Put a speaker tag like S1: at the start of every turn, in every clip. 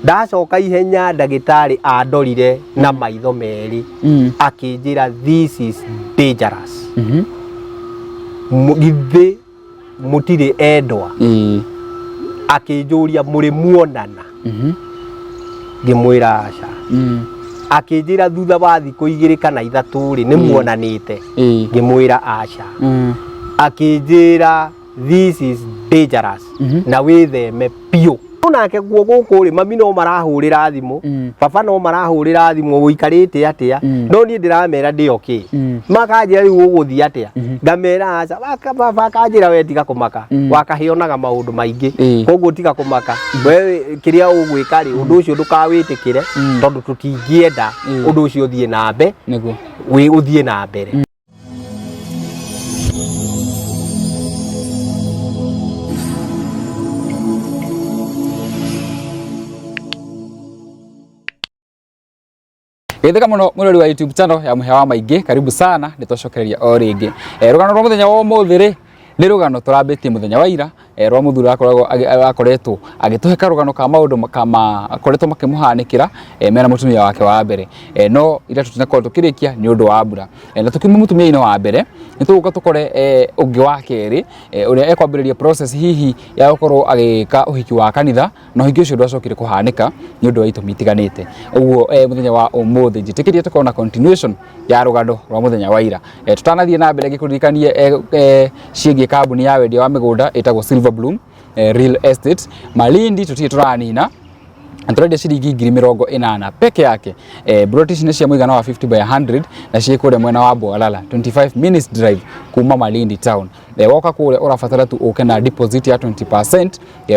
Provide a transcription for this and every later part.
S1: Ndacoka ihenya ndagĩtarĩ andorire na maitho merĩ, akĩnjĩra, "This is dangerous." Githĩ mũtirĩ endwa? Akĩnjũria, "Mũrĩ muonana?" Ngĩmwĩra aca. Akĩnjĩra, "Thutha wa thikũ 2 kana 3 rĩ, nĩ muonanĩte?" Ngĩmwĩra aca. Akĩnjĩra, "This is dangerous na wĩtheme biũ." Nake guo gũkũ rĩ, mami no marahũrĩra thimũ, baba no marahũrĩra thimũ, "Ũikarĩte atĩa?" No niĩ ndĩramera ndĩ okay. Makanjĩra, "Rĩu ũgũthiĩ atĩa?" Ngamera aca. Baba akanjĩra, "We tiga kũmaka." Wakahĩonaga maũndũ maingĩ. Koguo tiga kũmaka we, kĩrĩa ũgwĩka rĩ, ũndũ ũcio ndũkawĩtĩkĩre, tondũ tũtingĩenda ũndũ ũcio ũthiĩ na mbe wĩ ũthiĩ na mbere.
S2: Geithĩka mũno mwĩrori wa YouTube channel ya Mũhĩa wa Maingĩ, karibu sana, nĩ twacokereria o rĩngĩ. Rũgano rwa mũthenya wa ũmũthĩ rĩ, nĩ rũgano tũrambĩtie mũthenya wa ira, rwa mũthuri akoragwo akoretwo agĩtũhe karũgano ka maũndũ makoretwo makĩmũhanĩkĩra, mena mũtumia wake wa mbere. No ira tũtinakorwo tũkĩrĩkia nĩ ũndũ wa mbura. Na tũkiuma mũtumia-inĩ wa mbere, nĩ tũgũka tũkore ũngĩ wa kerĩ, ũrĩa ekwambĩrĩria process hihi ya gũkorwo agĩka ũhiki wa kanitha, na ũhiki ũcio ndwacokire kũhanĩka nĩ ũndũ wa itũmi itiganĩte. Ũguo mũthenya wa ũmũthĩ njĩtĩkĩrie tũkorwo na continuation ya rũgano rwa mũthenya wa ira. Tũtanathiĩ na mbere, ngĩkũririkanie ciĩgiĩ kambuni ya wendia wa mĩgũnda ĩtagwo Silver Bloom Real Estate Malindi. Tũtirĩ tũranina na tũrendia ciringi 80,000 peke yake. Broti ici nĩ cia mũigana wa 50 by 100 na ciĩ kũrĩa mwena wa Bwalala, 25 minutes drive kuma Malindi town. Woka kũrĩa ũrabatara tu ũke na deposit ya 20%.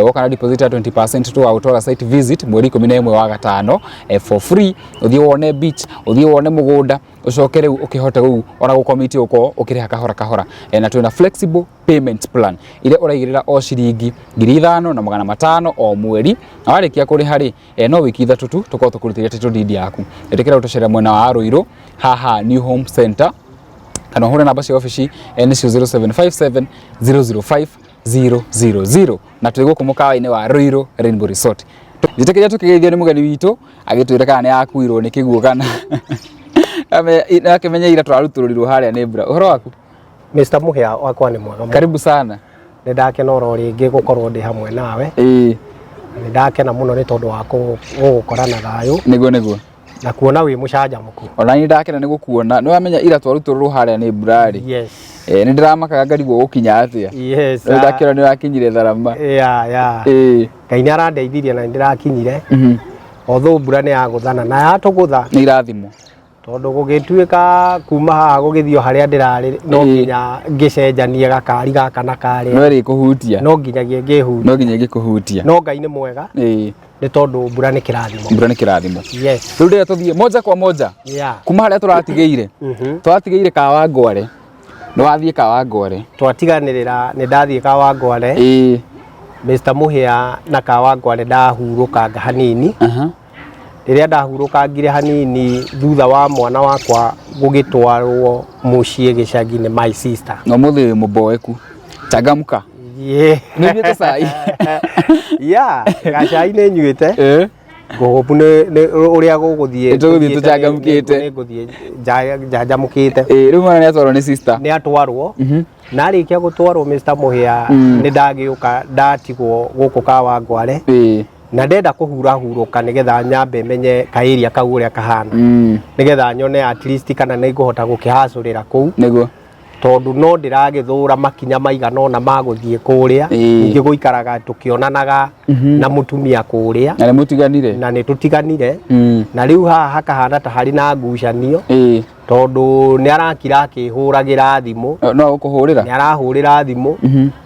S2: Woka na deposit ya 20%, tũgagũtwara site visit mweri 11 wa gatano, for free, ũthiĩ wone beach, ũthiĩ wone mũgũnda, ũcoke rĩu ũkĩhote rĩu ona gũkomiti ũkorwo ũkĩrĩha kahora kahora. Na twĩna flexible payment plan iria ũraigĩrĩra o ciringi 5,500 o mweri, na warĩkia kũrĩha rĩ, no wiki 3 tu tũkorwo tũkũrutĩire title deed yaku. Ĩtĩkĩra ũtũcere mwena wa Ruiru haha New Home Center, kana ũhũre namba cia obici, nĩcio 0757 005 000, na twĩ gũkũ mũkawa-inĩ wa Ruiru Rainbow Resort. Njĩtĩkĩria tũkĩgeithio nĩ mũgeni witũ agĩtwĩre kana nĩ akuirwo nĩ kĩguũ kana akĩmenye ira tũrarutũrũrirwo harĩa nĩ mbura. Ũhoro waku?
S1: Mr. Mũhĩa wakwa nĩ mwega mũno.
S2: Karibu sana.
S1: Nĩ ndakena oro rĩngĩ gũkorwo ndĩ hamwe nawe. Nĩ ndakena mũno nĩ tondũ wa gũgũkora na thayũ
S2: Nĩguo.
S1: na kuona wĩ mũcanjamũku.
S2: Ona niĩ ndakena nĩ gũkuona. Nĩ wamenya ira twarutũrũrwo harĩa nĩ mbura rĩ, nĩ ndĩramakaga ngarigwo gũkinya atĩa. Rĩu ndakĩona nĩ ũrakinyire tharama.
S1: Yeah. Ngai nĩ arandeithirie na nĩ ndĩrakinyire, although mbura nĩ yagũthana na yatũgũtha.
S2: Nĩ irathimo.
S1: Tondũ gũgĩtuĩka kuma haha gũgĩthiĩ o harĩa ndĩrarĩ no nginya ngĩcenjanie gakari gaka na karĩa.
S2: No ĩrĩkũhutia.
S1: No nginyagia ngĩhutia.
S2: No nginya ĩngĩkũhutia.
S1: No Ngai nĩ mwega, nĩ tondũ mbura nĩ kĩrathimo.
S2: Mbura nĩ kĩrathimo.
S1: Yes.
S2: Rĩu ndĩrenda tũthiĩ moja kwa moja kuma harĩa tũratigĩire. Tũratigĩire Kawangware. Nĩ wathiĩ Kawangware?
S1: Twatiganĩrĩra nĩ ndathiĩ Kawangware. Mr. Mũhĩa, na Kawangware ndahurũkanga hanini. Rĩrĩa ndahurũkangire hanini thutha wa mwana wakwa gũgĩtwarwo mũciĩ gĩcagi nĩ my sister.
S2: Na ũmũthĩ wĩ mũboeku, changamka. Nĩ ũnyuĩte cai?
S1: Yeah, gacai nĩ nyuĩte. Ngũhũbu nĩ ũrĩa gũgũthiĩ.
S2: Tũgũthiĩ tũcangamũkĩte.
S1: Nĩ ngũthiĩ njanjamũkĩte.
S2: Rĩu mwana nĩ atwarwo nĩ sister?
S1: Nĩ atwarwo. Na arĩkia gũtwarwo, Mr. Mũhĩa, nĩ ndagĩũka ndatigwo gũkũ Kawangware na ndenda kũhurahurũka nĩgetha nyambe menye kaĩria kau ũrĩa kahana, nĩgetha nyone at least kana nĩ ngũhota gũkĩhacũrĩra kũu, tondũ no ndĩragĩthũra makinya maigana ũna ma gũthiĩ kũrĩa. Ningĩ gũikaraga tũkĩonanaga na mũtumia kũrĩa.
S2: Na nĩ mũtiganire?
S1: Na nĩ tũtiganire. Na rĩu haha hakahana ta harĩ na ngucanio, tondũ nĩ arakira akĩhũragĩra thimũ.
S2: No gũkũhũrĩra?
S1: Nĩ arahũrĩra thimũ,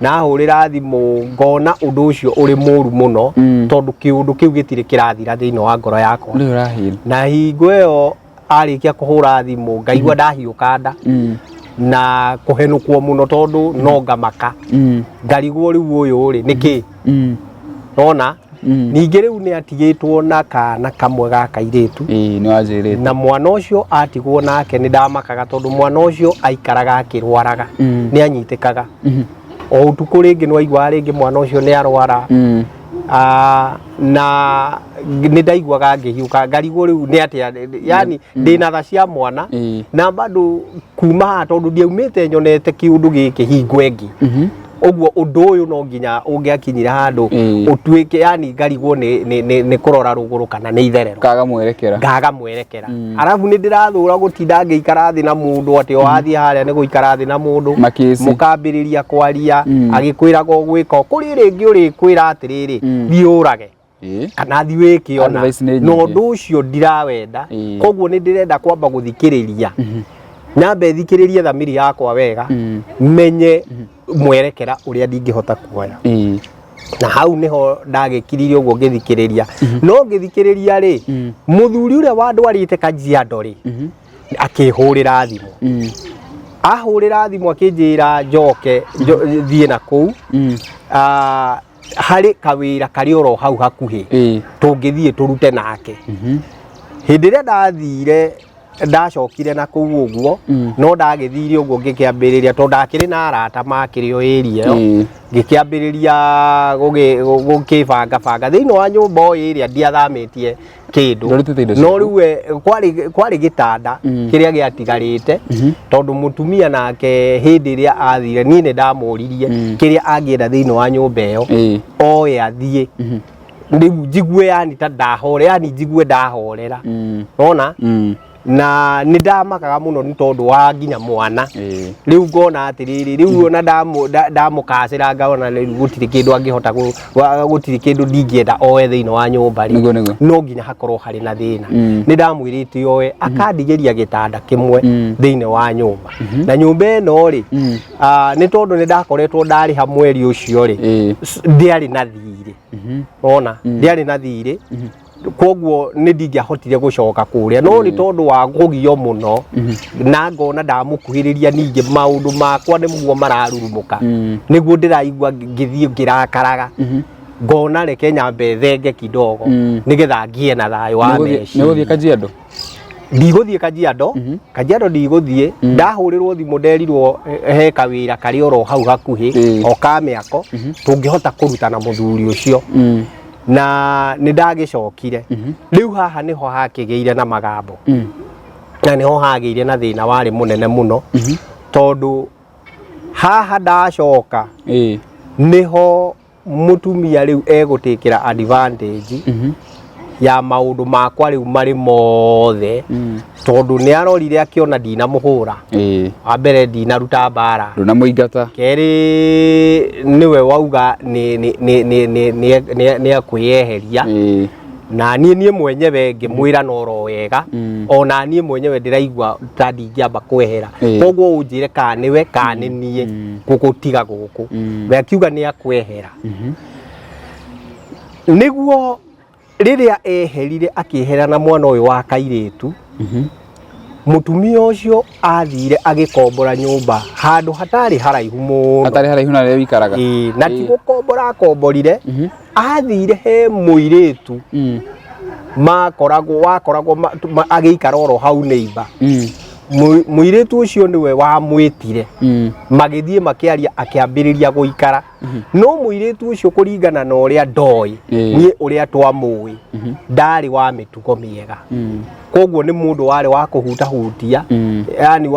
S1: na ahũrĩra thimũ ngona ũndũ ũcio ũrĩ mũru mũno, tondũ kĩũndũ kĩu gĩtirĩ kĩrathira thĩinĩ wa ngoro yakwa.
S2: Rĩu ũrahĩra.
S1: Na hingo ĩyo arĩkia kũhũra thimũ ngaigua ndahiũka nda na kũhenũkwo mũno, tondũ no ngamaka, ngarigwo rĩu ũyũ rĩ nĩkĩ nona. Ningĩ rĩu nĩ atigĩtwo na kana kamwe ga kairĩtu.
S2: Ĩĩ, nĩ wanjĩrĩte.
S1: Na mwana ũcio atigwo nake nĩ ndamakaga, tondũ mwana ũcio aikaraga akĩrwaraga. Nĩ anyitĩkaga o ũtukũ, rĩngĩ nĩ waiguaga rĩngĩ mwana ũcio nĩ arwara. Na nĩ ndaiguaga ngĩhiũka ngarigwo rĩu nĩ atĩa, yani ndĩna tha cia mwana na bado kuma haha tondũ ndiaumĩte nyonete kĩũndũ gĩkĩ hingo ĩngĩ. Ũguo ũndũ ũyũ no nginya ũngĩakinyire handũ ũtuĩke, yani ngarigwo nĩ kũrora rũgũrũ kana nĩ itherero.
S2: Kaga mwerekera.
S1: Ngaga mwerekera. Arabu nĩ ndĩrathũra gũtinda ngĩikara thĩ na mũndũ atĩ o wathiĩ harĩa nĩ gũikara thĩ na mũndũ
S2: Makĩci.
S1: Mũkambĩrĩria kwaria agĩkwĩraga ũgwĩka kũrĩ rĩngĩ ũrĩkwĩra atĩrĩrĩ, thiĩ ũrage kana thiĩ wĩke ona.
S2: Advice nĩ
S1: Na
S2: nyingĩ.
S1: ũndũ ũcio ndirawenda. Koguo nĩ ndĩrenda kwamba gũthikĩrĩria, nyambe thikĩrĩrie thamiri yakwa wega, menye mwerekera ũrĩa ndingĩhota kuoya. Na hau niho ndagĩkiririe ũguo ngĩthikĩrĩria, no ngĩthikĩrĩria rĩ, mũthuri ũrĩa wandwarĩte Kajiado rĩ, akĩhũrĩra thimũ. Ahũrĩra thimũ akĩnjĩra njoke thiĩ na kũu. Harĩ kawĩra karĩ oro hau hakuhĩ tũngĩthiĩ tũrute nake. Hĩndĩ ĩrĩa ndathire, ndacokire na kũu ũguo, no ndagĩthire ũguo ngĩkĩambĩrĩria tondũ ndakĩrĩ na arata makĩrĩ o area ĩyo. Ngĩkĩambĩrĩria gũkĩbanga banga thĩinĩ wa nyũmba o ĩrĩa, ndiathamĩtie kĩndũ.
S2: Ndwarutĩte indo
S1: No
S2: ciaku?
S1: rĩu we, kwarĩ gĩtanda kĩrĩa gĩatigarĩte, tondũ mũtumia nake hĩndĩ ĩrĩa athire niĩ nĩ ndamũririe kĩrĩa angĩenda thĩinĩ wa nyũmba ĩyo oe athiĩ, rĩu njigue yani ta ndahore, yani njigue ndahorera. Ona na nĩ ndamakaga mũno nĩ tondũ wa nginya mwana. Rĩu ngona atĩrĩrĩ, rĩu ona ndamũkacĩra ngona rĩu gũtirĩ kĩndũ angĩhota gũtirĩ kĩndũ ndingĩenda oe thĩinĩ wa nyũmba rĩ.
S2: Nĩguo, nĩguo.
S1: No nginya hakorwo harĩ na thĩna. Nĩ ndamwĩrĩte oe akandigĩria gĩtanda kĩmwe thĩinĩ wa nyũmba, na nyũmba ĩno rĩ, nĩ tondũ nĩ ndakoretwo ndarĩha mweri ũcio rĩ, ndiarĩ na thirĩ. Ona ndiarĩ na thirĩ, koguo nĩ ndingĩahotire gũcoka kũrĩa, no nĩ tondũ wa kũgio mũno na ngona ndamũkuhĩrĩria ningĩ maũndũ makwa nĩguo mararurumũka, nĩguo ndĩraigua ngĩthiĩ ngĩrakaraga, ngona reke nyambe thenge kidogo nĩgetha ngĩe na thayũ wa
S2: Nĩ ũgũthiĩ
S1: meciria.
S2: Kajiado?
S1: Ndigũthiĩ Kajiado. Kajiado ndigũthiĩ. Ndahũrĩrwo thimũ nderirwo he kawĩra karĩ oro hau hakuhĩ o ka mĩako tũngĩhota kũruta na mũthuri ũcio, na nĩ ndagĩcokire. Rĩu haha nĩho hakĩgĩire na magambo na nĩho hagĩire na thĩna warĩ mũnene mũno, tondũ haha ndacoka nĩho mũtumia rĩu egũtĩkĩra advantage ya maũndũ makwa rĩu marĩ mothe, tondũ nĩ arorire akĩona ndinamũhũra. Wa mbere, ndinaruta mbara.
S2: Ndũnamũingata.
S1: Kerĩ, nĩwe wauga nĩ ekwĩyeheria. Na niĩ mwenyewe ngĩmwĩra noro wega, ona niĩ mwenyewe ndĩraigua ta ndingĩamba kwehera. Koguo ũnjĩre kana nĩwe kana nĩ niĩ gũgũtiga gũkũ. We akiuga nĩ akwehera. Nĩguo rĩrĩa eherire akĩehera na mwana ũyũ wa kairĩtu, mũtumia ũcio athire agĩkombora nyũmba handũ hatarĩ haraihu mũno.
S2: Hatarĩ haraihu na rĩrĩa wĩikaraga.
S1: Ĩĩ, na ti gũkombora akomborire, athire he mũirĩtu makoragwo wakoragwo agĩikara oro hau neighbor. Mũirĩtu ũcio nĩwe wamwĩtire, magĩthiĩ makĩaria, akĩambĩrĩria gũikara. No mũirĩtu ũcio, kũringana na ũrĩa ndoĩ, niĩ ũrĩa twamũĩ, ndarĩ wa mĩtugo mĩega. Koguo nĩ mũndũ warĩ wa kũhutahutia, yani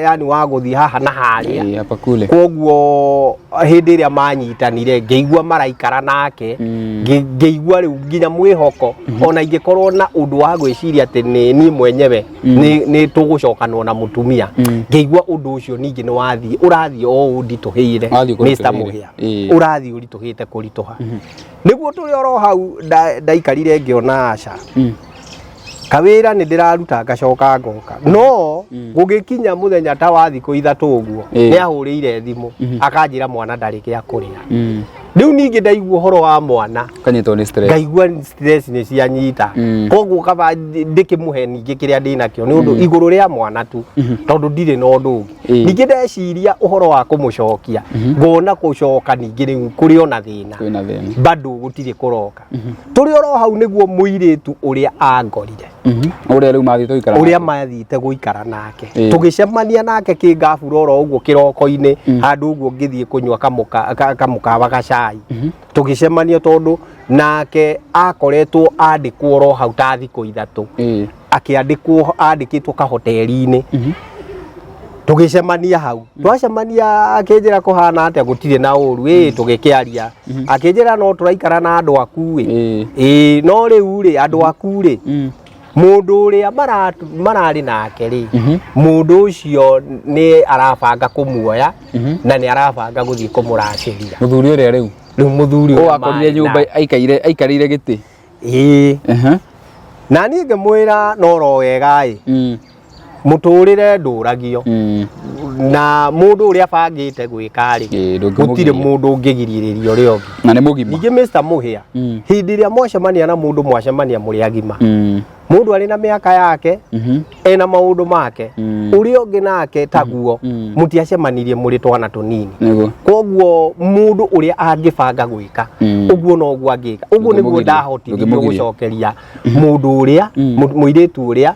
S1: yani wa gũthiĩ haha na harĩa.
S2: Ĩĩ, hapa kule.
S1: Koguo hĩndĩ ĩrĩa manyitanire ngĩigua maraikara nake, ngĩigua rĩu nginya mwĩhoko ona ingĩkorwo na ũndũ wa gwĩciria atĩ nĩ niĩ mwenyewe nĩ tũgũcokanwo na mũtumia, ngĩigua ũndũ ũcio ningĩ nĩ wathiĩ ũrathiĩ o ũnditũhĩire.
S2: Wathiĩ
S1: Mr.
S2: ũkũritũhĩire.
S1: Mũhĩa, ũrathiĩ ũritũhĩte kũritũha. Nĩguo tũrĩ oro hau ndaikarire ngĩona aca, kawĩra nĩ ndĩraruta ngacoka ngoka, no gũgĩkinya mũthenya ta wa thikũ 3 ũguo, nĩ ahũrĩire thimũ akanjĩra mwana ndarĩ gĩa kũrĩa. Rĩu ningĩ ndaigua ũhoro wa mwana,
S2: Kanyitwo nĩ stress.
S1: Ngaigua stress nĩ cianyita. Koguo kaba ndĩkĩmũhe ningĩ kĩrĩa ndĩnakĩo nĩ ũndũ igũrũ rĩa mwana tu, tondũ ndirĩ na ũndũ ũngĩ. Ningĩ ndeciria ũhoro wa kũmũcokia, ngona gũcoka ningĩ rĩu kũrĩ ona thĩna.
S2: Kwĩna thĩna.
S1: Bado gũtirĩ kũroka. Tũrĩ oro hau nĩguo mũirĩtu ũrĩa angorire.
S2: Ũrĩa rĩu mathiĩte gũikara
S1: Ũrĩa
S2: nake.
S1: Mathiĩte gũikara nake. Tũgĩcemania nake kĩngabura oro ũguo kĩroko-inĩ, handũ ũguo ngĩthiĩ kũnyua kamũkawa gacai. Tũgĩcemania tondũ nake akoretwo andĩkwo oro hau ta thikũ 3. Akĩandĩkwo, andĩkĩtwo kahoteri-inĩ. Tũgĩcemania hau, twacemania akĩnjĩra kũhana atĩa, gũtirĩ na ũru ĩ. Tũgĩkĩaria, akĩnjĩra no tũraikara na andũ aku ĩ. Ĩ, no rĩu rĩ, andũ aku rĩ, mũndũ ũrĩa mararĩ nake rĩ, mũndũ ũcio nĩ arabanga kũmuoya na nĩ arabanga gũthiĩ kũmũracĩria.
S2: Mũthuri ũrĩa rĩu?
S1: Rĩu mũthuri
S2: ũyũ
S1: ũrĩa
S2: wakorire
S1: marĩ
S2: nyũmba
S1: nake.
S2: aikaire aikarĩire gĩtĩ.
S1: Ĩĩ. Na niĩ ngĩmwĩra no ro wega ĩ, mũtũrĩre ndũragio, na mũndũ ũrĩa abangĩte gwĩka rĩ,
S2: Ĩĩ, ndũngĩmũgiria.
S1: Gũtirĩ mũndũ ũngĩgirĩrĩria ũrĩa ũngĩ.
S2: Na nĩ mũgima.
S1: Ningĩ Mr. Mũhĩa, hĩndĩ ĩrĩa mwacemania na mũndũ, mwacemania mũrĩ agima, mũndũ arĩ na mĩaka yake, ena maũndũ make, ũrĩa ũngĩ nake taguo, mũtiacemanirie mũrĩ twana tũnini. Koguo mũndũ ũrĩa angĩbanga gwĩka, ũguo noguo angĩka. Ũguo nĩguo
S2: Ndũngĩmũgiria.
S1: ndahotithirio
S2: Ndũngĩmũgiria.
S1: Gũcokeria mũndũ ũrĩa, mũirĩtu ũrĩa,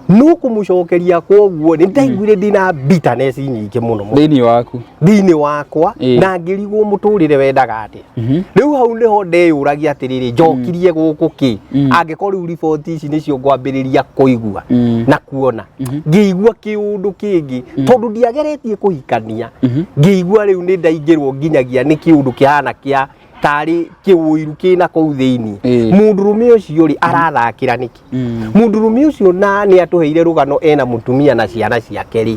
S1: no kũmũcokeria. Koguo nĩ ndaiguire ndĩna bitterness nyingĩ mũno mũno
S2: Thĩinĩ waku.
S1: Thĩinĩ wakwa, na ngĩrigwo mũtũrĩre wendaga atĩa. Rĩu hau nĩho ndeyũragia atĩrĩrĩ, njokirie gũkũ kĩ, angĩkorwo rĩu riboti ici nĩcio ngwambĩrĩria kũigua na kuona? Ngĩigua kĩũndũ kĩngĩ, tondũ ndiageretie kũhikania, ngĩigua rĩu nĩ ndaingĩrwo nginyagia nĩ kĩũndũ kĩhana kĩa tarĩ kĩũiru kĩna kũu thĩinĩ. Mũndũrũme ũcio rĩ, arathakĩra nĩkĩ? Mũndũrũme ũcio na nĩ atũheire rũgano ena mũtumia na ciana ciake rĩ,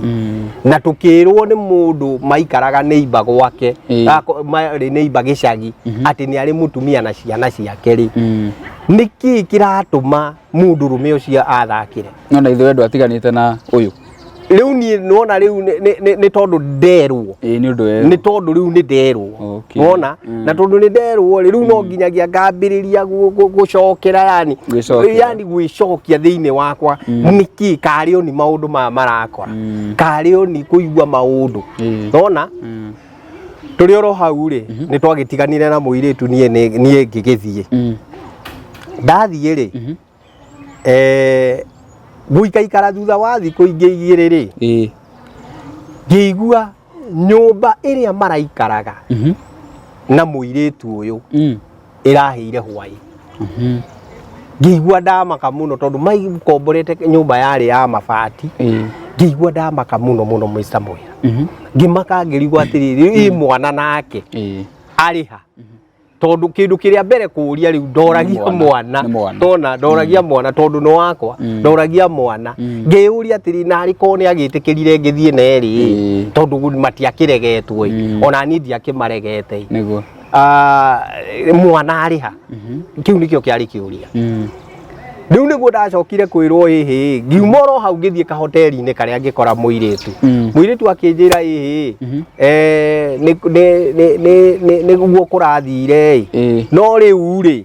S1: na tũkĩrwo nĩ mũndũ maikaraga neighbor gwake, marĩ neighbor gĩcagi, atĩ nĩ arĩ mũtumia na ciana ciake rĩ, nĩkĩ kĩratũma mũndũrũme ũcio athakĩre?
S2: No na ithuĩ ndwatiganĩte na ũyũ.
S1: Rĩu niĩ nona rĩu nĩ tondũ nderwo.
S2: Ĩĩ, nĩ ũndũ werũ.
S1: Nĩ tondũ rĩu nĩ nderwo. Wona, na tondũ nĩ nderwo rĩ, rĩu no nginyagia ngambĩrĩria gũcokera yani,
S2: Gwĩcokera.
S1: Yani gwĩcokia thĩinĩ wakwa, nĩkĩ karĩ oni maũndũ maya marakora, karĩ oni kũigua maũndũ. Nona tũrĩ oro hau rĩ, nĩ twagĩtiganire na mũirĩtu. Niĩ niĩ ngĩgĩthiĩ. Ndathiĩ rĩ, gũikaikara thutha wa thikũ ingĩ 2 rĩ, ngĩigua nyũmba ĩrĩa maraikaraga na mũirĩtu ũyũ ĩrahĩire hwaĩ. Ngĩigua ndamaka mũno tondũ maikomborete nyũmba yarĩ ya mabati. Ngĩigua ndamaka mũno mũno, Mr. Mũhĩa. Ngĩmaka, ngĩrigwo atĩrĩrĩ, ĩ mwana nake arĩha? Tondũ kĩndũ kĩrĩa mbere kũũria rĩu, ndoragia
S2: Nĩ mwana.
S1: mwana.
S2: Nĩ mwana.
S1: Tona ndoragia mwana tondũ nĩ wakwa. Ndoragia mwana, ngĩyũria atĩrĩ, narĩ korwo nĩ agĩtĩkĩrire ngĩthiĩ nerĩ, tondũ matiakĩregetwo ĩ, ona niĩ ndiakĩmaregete ĩ. Ah, mwana arĩha? Kĩu nĩkĩo kĩarĩ kĩũria. Rĩu nĩguo ndacokire kwĩrwo ĩhĩ, ngiuma oro hau ngĩthiĩ kahoteri-inĩ karĩa ngĩkora mũirĩtu. Mũirĩtu akĩnjĩra ĩhĩ, nĩguo kũrathire ĩ. No rĩu rĩ,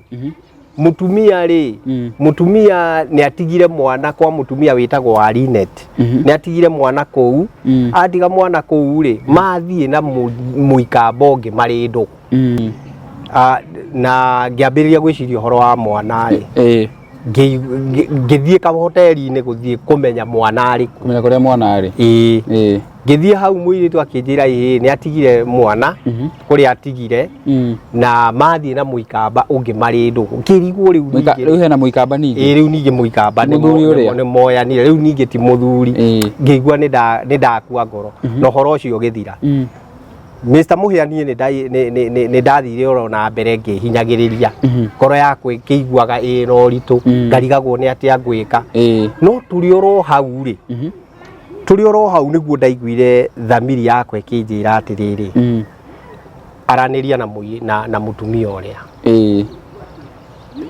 S1: mũtumia rĩ, mũtumia nĩ atigire mwana kwa mũtumia wĩtagwo Arinet. Nĩ atigire mwana kũu. Atiga mwana kũu rĩ, mathiĩ na mũikamba ũngĩ marĩ ndũgũ. Ah, na ngĩambĩrĩria gwĩciria ũhoro wa mwana rĩ, ngĩthiĩ kahoteri-inĩ gũthiĩ kũmenya mwana arĩ kũ.
S2: Kũmenya kũrĩa mwana arĩ.
S1: Ĩĩ. Ngĩthiĩ hau, mũirĩtu akĩnjĩra ĩĩ, nĩ atigire mwana kũrĩa atigire, na mathiĩ na mũikamba ũngĩ marĩ ndũgũ. Ngĩrigwo rĩu ningĩ
S2: Rĩu hena mũikamba ningĩ?
S1: Ĩĩ, rĩu ningĩ mũikamba
S2: Ti mũthuri ũrĩa?
S1: nĩ moyanire rĩu, ningĩ ti mũthuri. Ngĩigua nĩ ndakua ngoro na ũhoro ũcio ũgĩthira. Mr. Mũhĩa, niĩ nĩ ndathire oro na mbere ngĩhinyagĩrĩria, ngoro yakwa ĩkĩiguaga ĩna ũritũ, ngarigagwo nĩ atĩa ngwĩka. No tũrĩ oro hau rĩ, tũrĩ oro hau nĩguo ndaiguire thamiri yakwa ĩkĩnjĩra atĩrĩrĩ, aranĩria na mũtumia ũrĩa,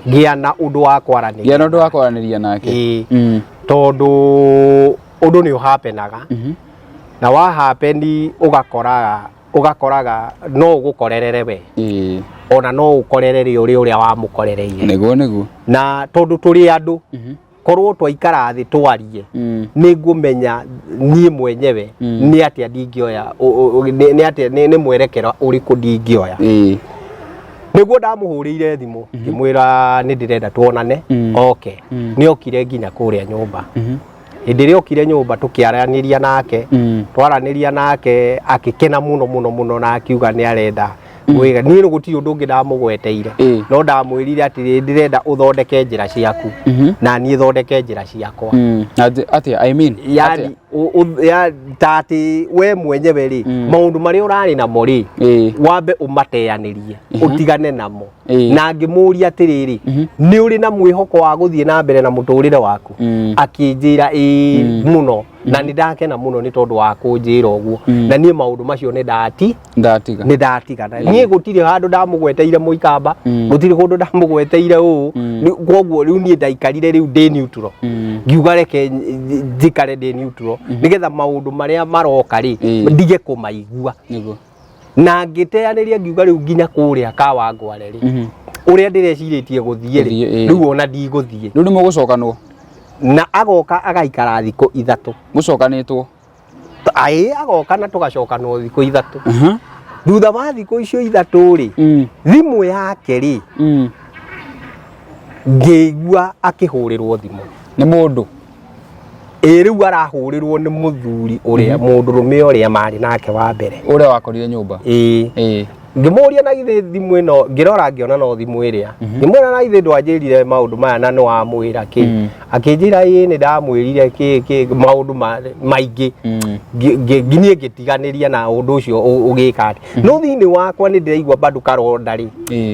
S1: gĩa na ũndũ wa kwaranĩria.
S2: Gĩa na ũndũ wa kwaranĩria nake.
S1: Ĩĩ. Tondũ ũndũ nĩ ũhapenaga, na wa happen ũgakoraga no ũgũkorerere we, ona no ũkorerere ũrĩa ũrĩa wamũkorereire.
S2: Nĩguo nĩguo.
S1: Na tondũ tũrĩ andũ, korwo twaikara thĩ twarie, nĩ ngũmenya niĩ mwenyewe nĩ atĩa ndingĩoya, nĩ atĩa, nĩ mwerekero ũrĩkũ ndingĩoya. Nĩguo ndamũhũrĩire thimũ ngĩmwĩra nĩ ndĩrenda tuonane. Oke. Nĩ okire nginya kũrĩa nyũmba. Hĩndĩ ĩrĩa okire nyũmba tũkĩaranĩria nake, twaranĩria nake akĩkena mũno mũno mũno na akiuga nĩ arenda gwĩka. Niĩ gũtirĩ ũndũ ũngĩ ndamũgweteire, no ndamwĩrire atĩrĩ, ndĩrenda ũthondeke njĩra ciaku na niĩ thondeke njĩra ciakwa.
S2: Na atĩa, I mean,
S1: Yani
S2: atĩa?
S1: Ta atĩ we mwenyewe rĩ, maũndũ marĩa ũrarĩ namo rĩ, wambe ũmateanĩrie, ũtigane namo. Na ngĩmũria atĩrĩrĩ, nĩ ũrĩ na mwĩhoko wa gũthiĩ na mbere na mũtũrĩre waku? Akĩnjĩra ĩĩ mũno, na nĩ ndakena mũno nĩ tondũ wa kũnjĩra ũguo. Na niĩ maũndũ macio nĩ ndati
S2: Ndatiga.
S1: Nĩ ndatigana. Niĩ gũtirĩ handũ ndamũgweteire mũikamba, gũtirĩ kũndũ ndamũgweteire ũũ. Koguo rĩu niĩ ndaikarire rĩu ndĩ neutral. Ngiuga reke njikare ndĩ neutral nĩgetha maũndũ marĩa maroka rĩ, ndige kũmaigua.
S2: Nĩguo.
S1: Na ngĩteanĩria ngiuga rĩu nginya kũrĩa Kawangware rĩ, ũrĩa ndĩrecirĩtie gũthiĩ rĩ,
S2: Gũthiĩ, ĩĩ.
S1: rĩu ona ndigũthiĩ.
S2: Rĩu nĩ mũgũcokanwo?
S1: Na agoka agaikara thikũ 3.
S2: Mũcokanĩtwo?
S1: Aĩ, agoka na tũgacokanwo thikũ 3. Thutha wa thikũ icio 3 rĩ, thimũ yake rĩ, ngĩigua akĩhũrĩrwo thimũ.
S2: Nĩ mũndũ?
S1: Ĩ, rĩu arahũrĩrwo nĩ mũthuri ũrĩa, mũndũrũme ũrĩa marĩ nake wa mbere.
S2: Ũrĩa wakorire nyũmba?
S1: Ĩĩ. Ngĩmũria na githĩ thimũ ĩno, ngĩrora ngĩona no thimũ ĩrĩa. Ngĩmwĩra na githĩ ndwanjĩrire maũndũ maya na nĩwamwĩra kĩ? Akĩnjĩra ĩĩ nĩ ndamwĩrire kĩ kĩ maũndũ maingĩ. Niĩ ngĩtiganĩria na ũndũ ũcio ũgĩka atĩ. No thĩinĩ wakwa nĩ ndĩraigua bado karonda rĩ.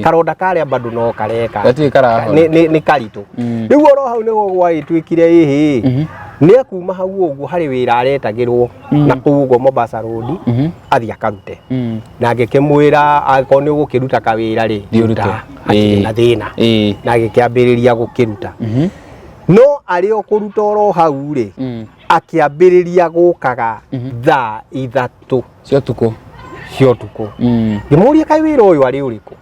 S1: Karonda karĩa bado no kareka.
S2: Gatirĩ karahona.
S1: Nĩ karitũ. Rĩu oro hau nĩho gwagĩtuĩkire ĩhĩ. Nĩ akuma hau ũguo harĩ wĩra aretagĩrwo na kũu ũguo Mombasa Road, athiĩ akarute. Na ngĩkĩmwĩra angĩkorwo nĩ ũgũkĩruta kawĩra rĩ,
S2: Thiĩ ũrute.
S1: ruta, hatirĩ na thĩna. Na agĩkĩambĩrĩria gũkĩruta. No arĩ o kũruta oro hau rĩ, akĩambĩrĩria gũkaga thaa 3
S2: cia ũtukũ.
S1: Cia ũtukũ. Ngĩmũria kaĩ wĩra ũyũ arĩ ũrĩkũ?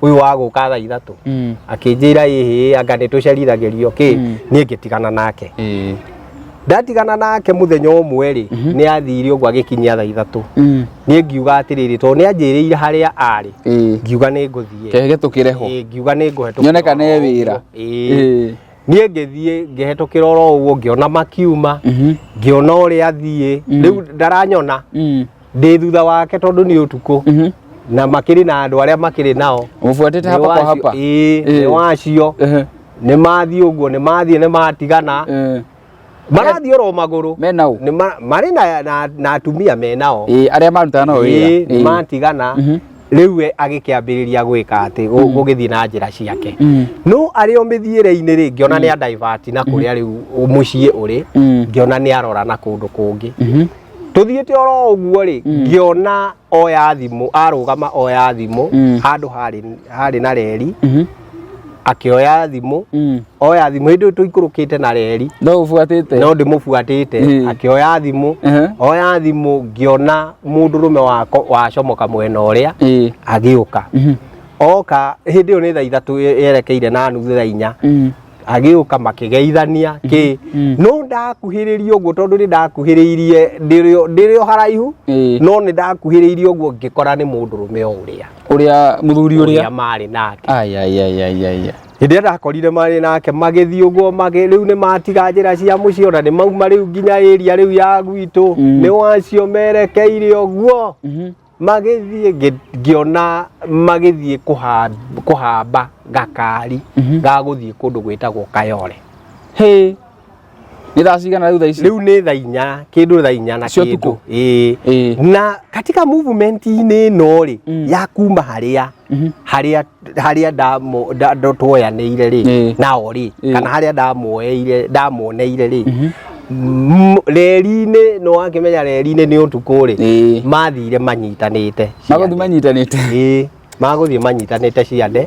S1: Ũyũ wa gũka thaa 3. Akĩnjĩra ĩhĩ, anga nĩ tũcerithagĩrio kĩ. Niĩ ngĩtigana nake. Ndatigana nake mũthenya ũmwe rĩ, nĩ athire ũguo agĩkinyia thaa 3. Niĩ ngiuga atĩrĩrĩ, tondũ nĩ anjĩrĩire harĩa arĩ, ngiuga nĩ ngũthiĩ.
S2: Kehe tũkĩre ho.
S1: Ĩĩ, ngiuga nĩ ngũhetũkĩra
S2: Nyone kana e
S1: oro
S2: wĩra.
S1: ũguo. Ĩĩ. Niĩ ngĩthiĩ ngĩhetũkĩra oro ũguo ngĩona makiuma, ngĩona ũrĩa athiĩ. Rĩu ndaranyona ndĩ thutha wake tondũ nĩ ũtukũ. Na makĩrĩ na andũ arĩa makĩrĩ nao.
S2: Mũbuatĩte hapa kwa hapa?
S1: Ĩĩ, nĩ wacio. Nĩ mathiĩ ũguo, nĩ mathiĩ, nĩ matigana. Marathiĩ oro magũrũ.
S2: Me nao?
S1: Nĩ marĩ na atumia me nao.
S2: Ĩĩ, arĩa marutaga nao wĩra.
S1: Ĩĩ, nĩ matigana. Rĩu we agĩkĩambĩrĩria gwĩka atĩ, gũgĩthiĩ na njĩra ciake. No arĩ o mĩthiĩre-inĩ rĩ, ngĩona nĩ adivert na kũrĩa rĩu mũciĩ ũrĩ, ngĩona nĩ arora na kũndũ kũngĩ. Tũthiĩte oro ũguo rĩ, ngĩona oya thimũ, arũgama oya thimũ, handũ harĩ na reri, akĩoya thimũ, oya thimũ, hĩndĩ ĩyo tũikũrũkĩte na reri.
S2: No ũbuatĩte?
S1: No ndĩmũbuatĩte, akĩoya thimũ, oya thimũ, ngĩona mũndũrũme wacomoka mwena ũrĩa, agĩũka. Oka, hĩndĩ ĩyo nĩ thaa 3 yerekeire na nuthu thaa 4. Agĩũka makĩgeithania kĩ. No ndakuhĩrĩria ũguo tondũ nĩ ndakuhĩrĩirie ndĩrĩ o haraihu, no nĩ ndakuhĩrĩirie ũguo ngĩkora nĩ mũndũrũme o ũrĩa.
S2: Ũrĩa mũthuri ũrĩa?
S1: Ũrĩa marĩ nake.
S2: Ai, ai, ai, ai, ai, ai.
S1: Hĩndĩ ĩrĩa ndakorire marĩ nake magĩthiĩ ũguo, rĩu nĩ matiga njĩra cia mũciĩ, ona nĩ mauma rĩu nginya area rĩu ya gwitũ. Nĩ wacio merekeire ũguo. Magĩthiĩ, ngĩona magĩthiĩ kũhamba gakari ga gũthiĩ kũndũ gwĩtagwo Kayole.
S2: Hĩ. Nĩ thaa cigana rĩu thaa ici?
S1: Rĩu nĩ thaa 4, kĩndũ thaa 4 na
S2: Cia
S1: kĩndũ.
S2: ũtukũ?
S1: Ĩĩ. Na katika movement-inĩ ĩno rĩ, ya kuma harĩa tuoyanĩire rĩ, nao rĩ, kana harĩa ndamuoneire rĩ, reri-inĩ, nĩ wakĩmenya reri-inĩ nĩ ũtukũ rĩ, mathire manyitanĩte
S2: Magũthiĩ
S1: ciande.
S2: manyitanĩte?
S1: Ĩĩ, magũthiĩ manyitanĩte ciande.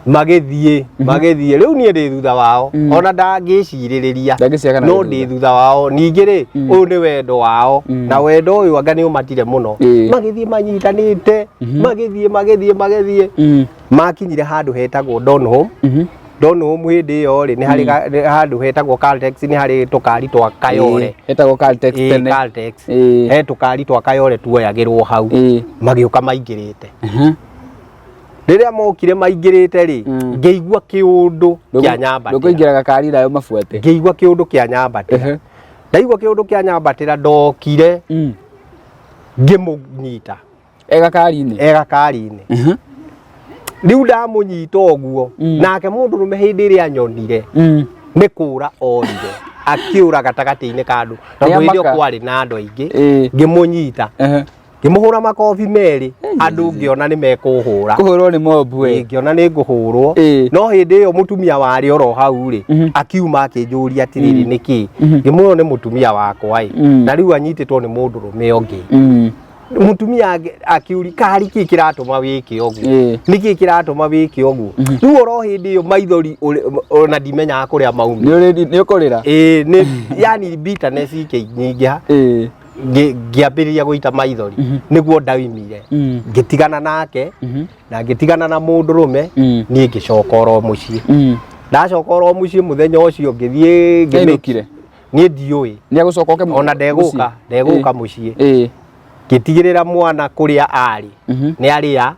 S1: Magĩthiĩ, magĩthiĩ. Rĩu niĩ ndĩ thutha wao. Ona ndangĩcirĩrĩria.
S2: Ndangĩciria kana
S1: No
S2: ndĩ
S1: ndĩ thutha wao. Ningĩ rĩ, ũyũ nĩ wendo wao. Na wendo ũyũ anga nĩ ũmatire mũno. Magĩthiĩ manyitanĩte, magĩthiĩ, magĩthiĩ, magĩthiĩ. Makinyire handũ hetagwo Donholm. Donholm hĩndĩ ĩyo rĩ, nĩ harĩ nĩ handũ hetagwo Caltex, nĩ harĩ tũkari twa Kayole.
S2: Hetagwo Caltex
S1: Ĩĩ,
S2: tene.
S1: Caltex. He tũkari twa Kayole tuoyagĩrwo hau. Magĩũka maingĩrĩte. Rĩrĩa mokire maingĩrĩte rĩ, ngĩigua kĩũndũ kĩa nyambatĩra.
S2: Ndũkũingĩra gakari nayo mabuate.
S1: Ngĩigua kĩũndũ kĩa nyambatĩra. Ndaigua kĩũndũ kĩa nyambatĩra, ndokire ngĩmũnyita.
S2: E gakari-inĩ.
S1: E gakari-inĩ. Rĩu ndamũnyita ũguo, nake mũndũrũme hĩndĩ ĩrĩa anyonire nĩ kũra orire, akĩũra gatagatĩ-inĩ ka andũ, tondũ hĩndĩ ĩyo
S2: Nĩamaka.
S1: kwarĩ na andũ aingĩ. Ngĩmũnyita, ngĩmũhũra makobi merĩ, andũ ngĩona nĩ mekũhũra.
S2: Kũhũrwo nĩ mob we.
S1: Ngĩona nĩ ngũhũrwo. No hĩndĩ ĩyo mũtumia warĩ oro hau rĩ, akiuma akĩnjũria atĩrĩrĩ, nĩkĩ? Ngĩmwĩra nĩ mũtumia wakwa ĩ, na rĩu anyitĩtwo nĩ mũndũrũme ũngĩ. Mũtumia akiũria, kari kĩ kĩratũma wĩke ũguo? Nĩkĩ kĩratũma wĩke ũguo? Rĩu oro hĩndĩ ĩyo maithori ona ndimenyaga kũrĩa maumire.
S2: Nĩ ũkũrĩra.
S1: Ĩĩ, nĩ yani bitterness ikĩnyingĩha. Ngĩambĩrĩria gũita maithori, nĩguo ndaimire, ngĩtigana nake na ngĩtigana na mũndũrũme. Niĩ ngĩcoka oro mũciĩ. Ndacoka oro mũciĩ, mũthenya ũcio ngĩthiĩ
S2: Nĩainũkire?
S1: Niĩ ndiũĩ.
S2: Nĩ agũcoka oke
S1: Ona ndegũka.
S2: Mũciĩ?
S1: Ndegũka mũciĩ. Ngĩtigĩrĩra mwana kũrĩa arĩ nĩ arĩa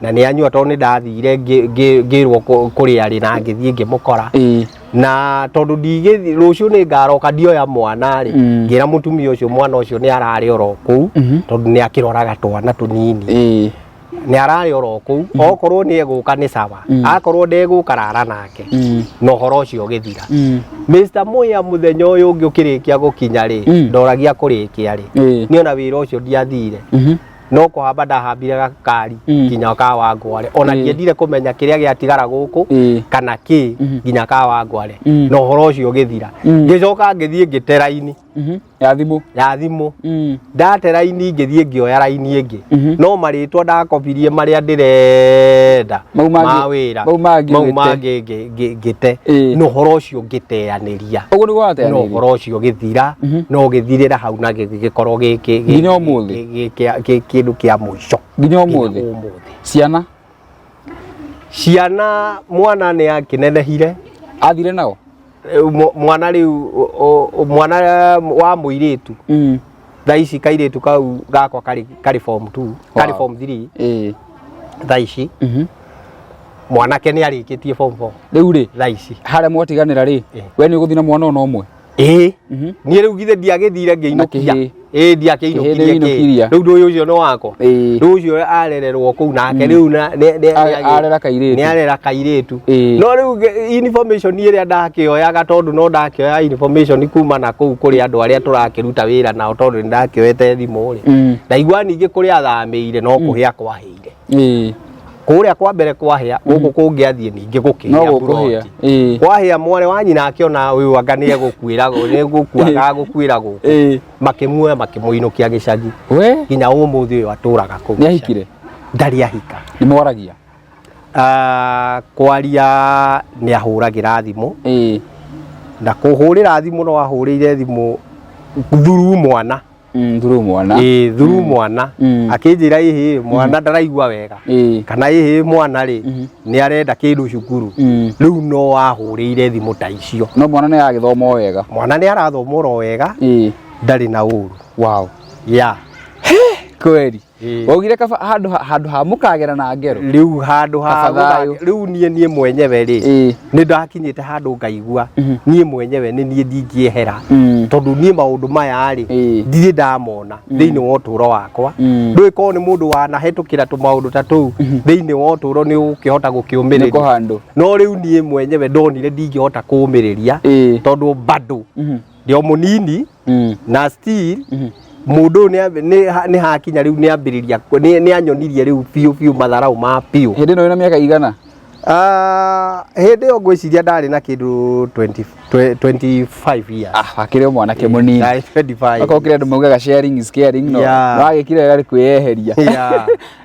S1: na nĩ anyua, tondũ nĩ ndathire ngĩrwo kũrĩa arĩ na ngĩthiĩ ngĩmũkora. Na tondũ ndigĩthi rũciũ nĩ ngaroka ndioya mwana rĩ, ngĩra mũtumia ũcio mwana ũcio nĩ ararĩ oro kũu, tondũ nĩ akĩroraga twana tũnini. Nĩ ararĩ oro kũu, okorwo nĩ egũka nĩ sawa, akorwo ndegũka rara nake. Na ũhoro ũcio ũgĩthira. Mr. Muya, mũthenya ũyũ ũngĩ ũkĩrĩkia gũkinya rĩ, ndoragia kũrĩkia rĩ, niĩ ona wĩra ũcio ndiathire, no kũhamba ndahambire gakari nginya Kawangware. Ona ndiendire kũmenya kĩrĩa gĩatigara gũkũ kana kĩ nginya Kawangware. Na ũhoro ũcio ũgĩthira. Ngĩcoka ngĩthiĩ ngĩte raini
S2: Ya thimũ.
S1: Ya thimũ. Ndate raini, ngĩthiĩ ngĩoya raini ĩngĩ, no marĩtwa ndakobirie marĩa ndĩrenda
S2: Mau
S1: ma wĩra.
S2: Mau mangĩ
S1: Mau
S2: ũgĩte.
S1: mangĩ ngĩte. Na ũhoro ũcio ngĩteanĩria.
S2: Ũguo nĩguo
S1: Na
S2: wateanĩirie.
S1: ũhoro ũcio ũgĩthira, na ũgĩthirĩra hau na gĩgĩkorwo gĩ
S2: Nginya ũmũthĩ?
S1: kĩndũ kĩa mũico.
S2: Nginya
S1: Nginya
S2: ũmũthĩ.
S1: Ũmũthĩ.
S2: Ciana?
S1: Ciana, mwana nĩ akĩnenehire.
S2: Athire nao?
S1: Mwana rĩu mwana wa mũirĩtu, thaa ici kairĩtu kau gakwa karĩ form 2, karĩ form 3 thaa ici. Mwanake nĩ arĩkĩtie form 4
S2: Rĩu rĩ,
S1: thaa ici.
S2: Harĩa mwatiganĩra rĩ, we nĩ ũgũthiĩ na mwana ona ũmwe?
S1: Ĩĩ, niĩ rĩu githĩ ndiagĩthire ngĩinũkia?
S2: Kĩhĩ.
S1: Ĩĩ, ndiakĩinũkirie.
S2: Kĩhĩ nĩũinũkirie.
S1: Kĩ rĩu ndũyũ ũcio nĩ wakwa. Rĩu ũcio arererwo kũu nake rĩu
S2: Arera kairĩtu.
S1: Nĩ arera kairĩtu.
S2: Ĩĩ.
S1: No rĩu information ĩrĩa ndakĩoyaga, tondũ no ndakĩoya information kuma na kũu kũrĩ andũ arĩa tũrakĩruta wĩra nao, tondũ nĩ ndakĩoete thimũ rĩ, ndaigua ningĩ kũrĩa athamĩire no kũhĩa kwahĩire. Kũrĩa kwa mbere kwahĩa, gũkũ kũngĩ athiĩ ningĩ
S2: No
S1: gũkĩhĩa.
S2: gũkũhĩa.
S1: Buroti kwahĩa, mwarĩ wa nyina akĩona ũyũ anga nĩ egũkuĩra, nĩ gũkua gagũkuĩra gũkũ, makĩmuoya makĩmũinũkia gĩcagi.
S2: We.
S1: Nginya ũmũthĩ ũyũ atũraga kũu
S2: Nĩ
S1: gĩcagi.
S2: ahikire?
S1: Ndarĩ ahika.
S2: Nĩ mwaragia?
S1: Ah, kwaria nĩ ahũragĩra thimũ. Na kũhũrĩra thimũ, no ahũrĩire thimũ through mwana.
S2: Through mwana.
S1: Ĩĩ, through mwana. Akĩnjĩra ĩhĩ mwana ndaraigua wega, kana ĩhĩ mwana rĩ, nĩ arenda kĩndũ cukuru. Rĩu no ahũrĩire thimũ ta icio.
S2: No mwana nĩ aragĩthoma o wega?
S1: Mwana nĩ arathoma oro wega. Ndarĩ na ũru. Ya.
S2: Kweri.
S1: Ĩĩ.
S2: Waugire kaba handũ ha mũkagera na ngero.
S1: Rĩu handũ ha
S2: Kaba thayũ.
S1: Rĩu niĩ mwenyewe rĩ, nĩ ndakinyĩte handũ ngaigua niĩ mwenyewe nĩ niĩ ndingĩehera, tondũ niĩ maũndũ maya rĩ, ndirĩ ndamona thĩinĩ wa ũtũũro wakwa. Ndũĩ korwo nĩ mũndũ wanahetũkĩra tũmaũndũ ta tũu thĩinĩ wa ũtũũro, nĩ ũgũkĩhota
S2: Nĩ
S1: gũkĩũmĩrĩria.
S2: kũhandũ.
S1: No rĩu niĩ mwenyewe ndonire ndingĩhota kũũmĩrĩria, tondũ bado ndĩ o mũnini na still mũndũ ũyũ nĩ hakinya rĩu nĩ ambĩrĩria nĩ anyonirie rĩu biũ biũ matharau ma biũ.
S2: Hĩndĩ ĩno wĩna mĩaka igana?
S1: Ah, hĩndĩ ĩyo ngwĩciria ndarĩ na kĩndũ 20 25 years.
S2: Ah, wakĩrĩ o mwanake mũnini.
S1: Ndarĩ 25.
S2: Okorwo kĩrĩa andũ maugaga sharing is caring, no wagĩkire wega nĩ kwĩyeheria.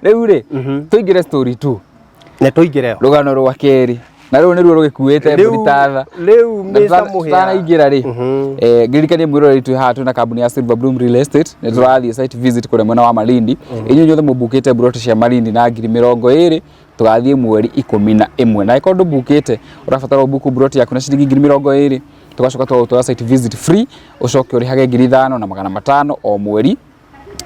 S2: Rĩu rĩ, tũingĩre story 2.
S1: Nĩ tũingĩre.
S2: Rũgano rwa kerĩ na rũu nĩruo rũgĩkuĩte mbũri ta tha.
S1: Rĩu
S2: Na
S1: Mr. Mũhĩa,
S2: tutanaingĩra rĩ, ngĩririkanie mwĩroreri twĩ haha twĩna kambuni ya Silver Bloom Real Estate, nĩ tũrathiĩ site visit kũrĩa mwena wa Malindi. Inyuĩ inyuothe mũbukĩte mburoti cia Malindi na 20,000, tũgathiĩ mweri 11. Na angĩkorwo ndũbukĩte, ũrabatara ũbuku mburoti yaku na ciringi 20,000, tũgacoka tũgagũtwara site visit free, ũcoke ũrĩhage 5,500 o mweri.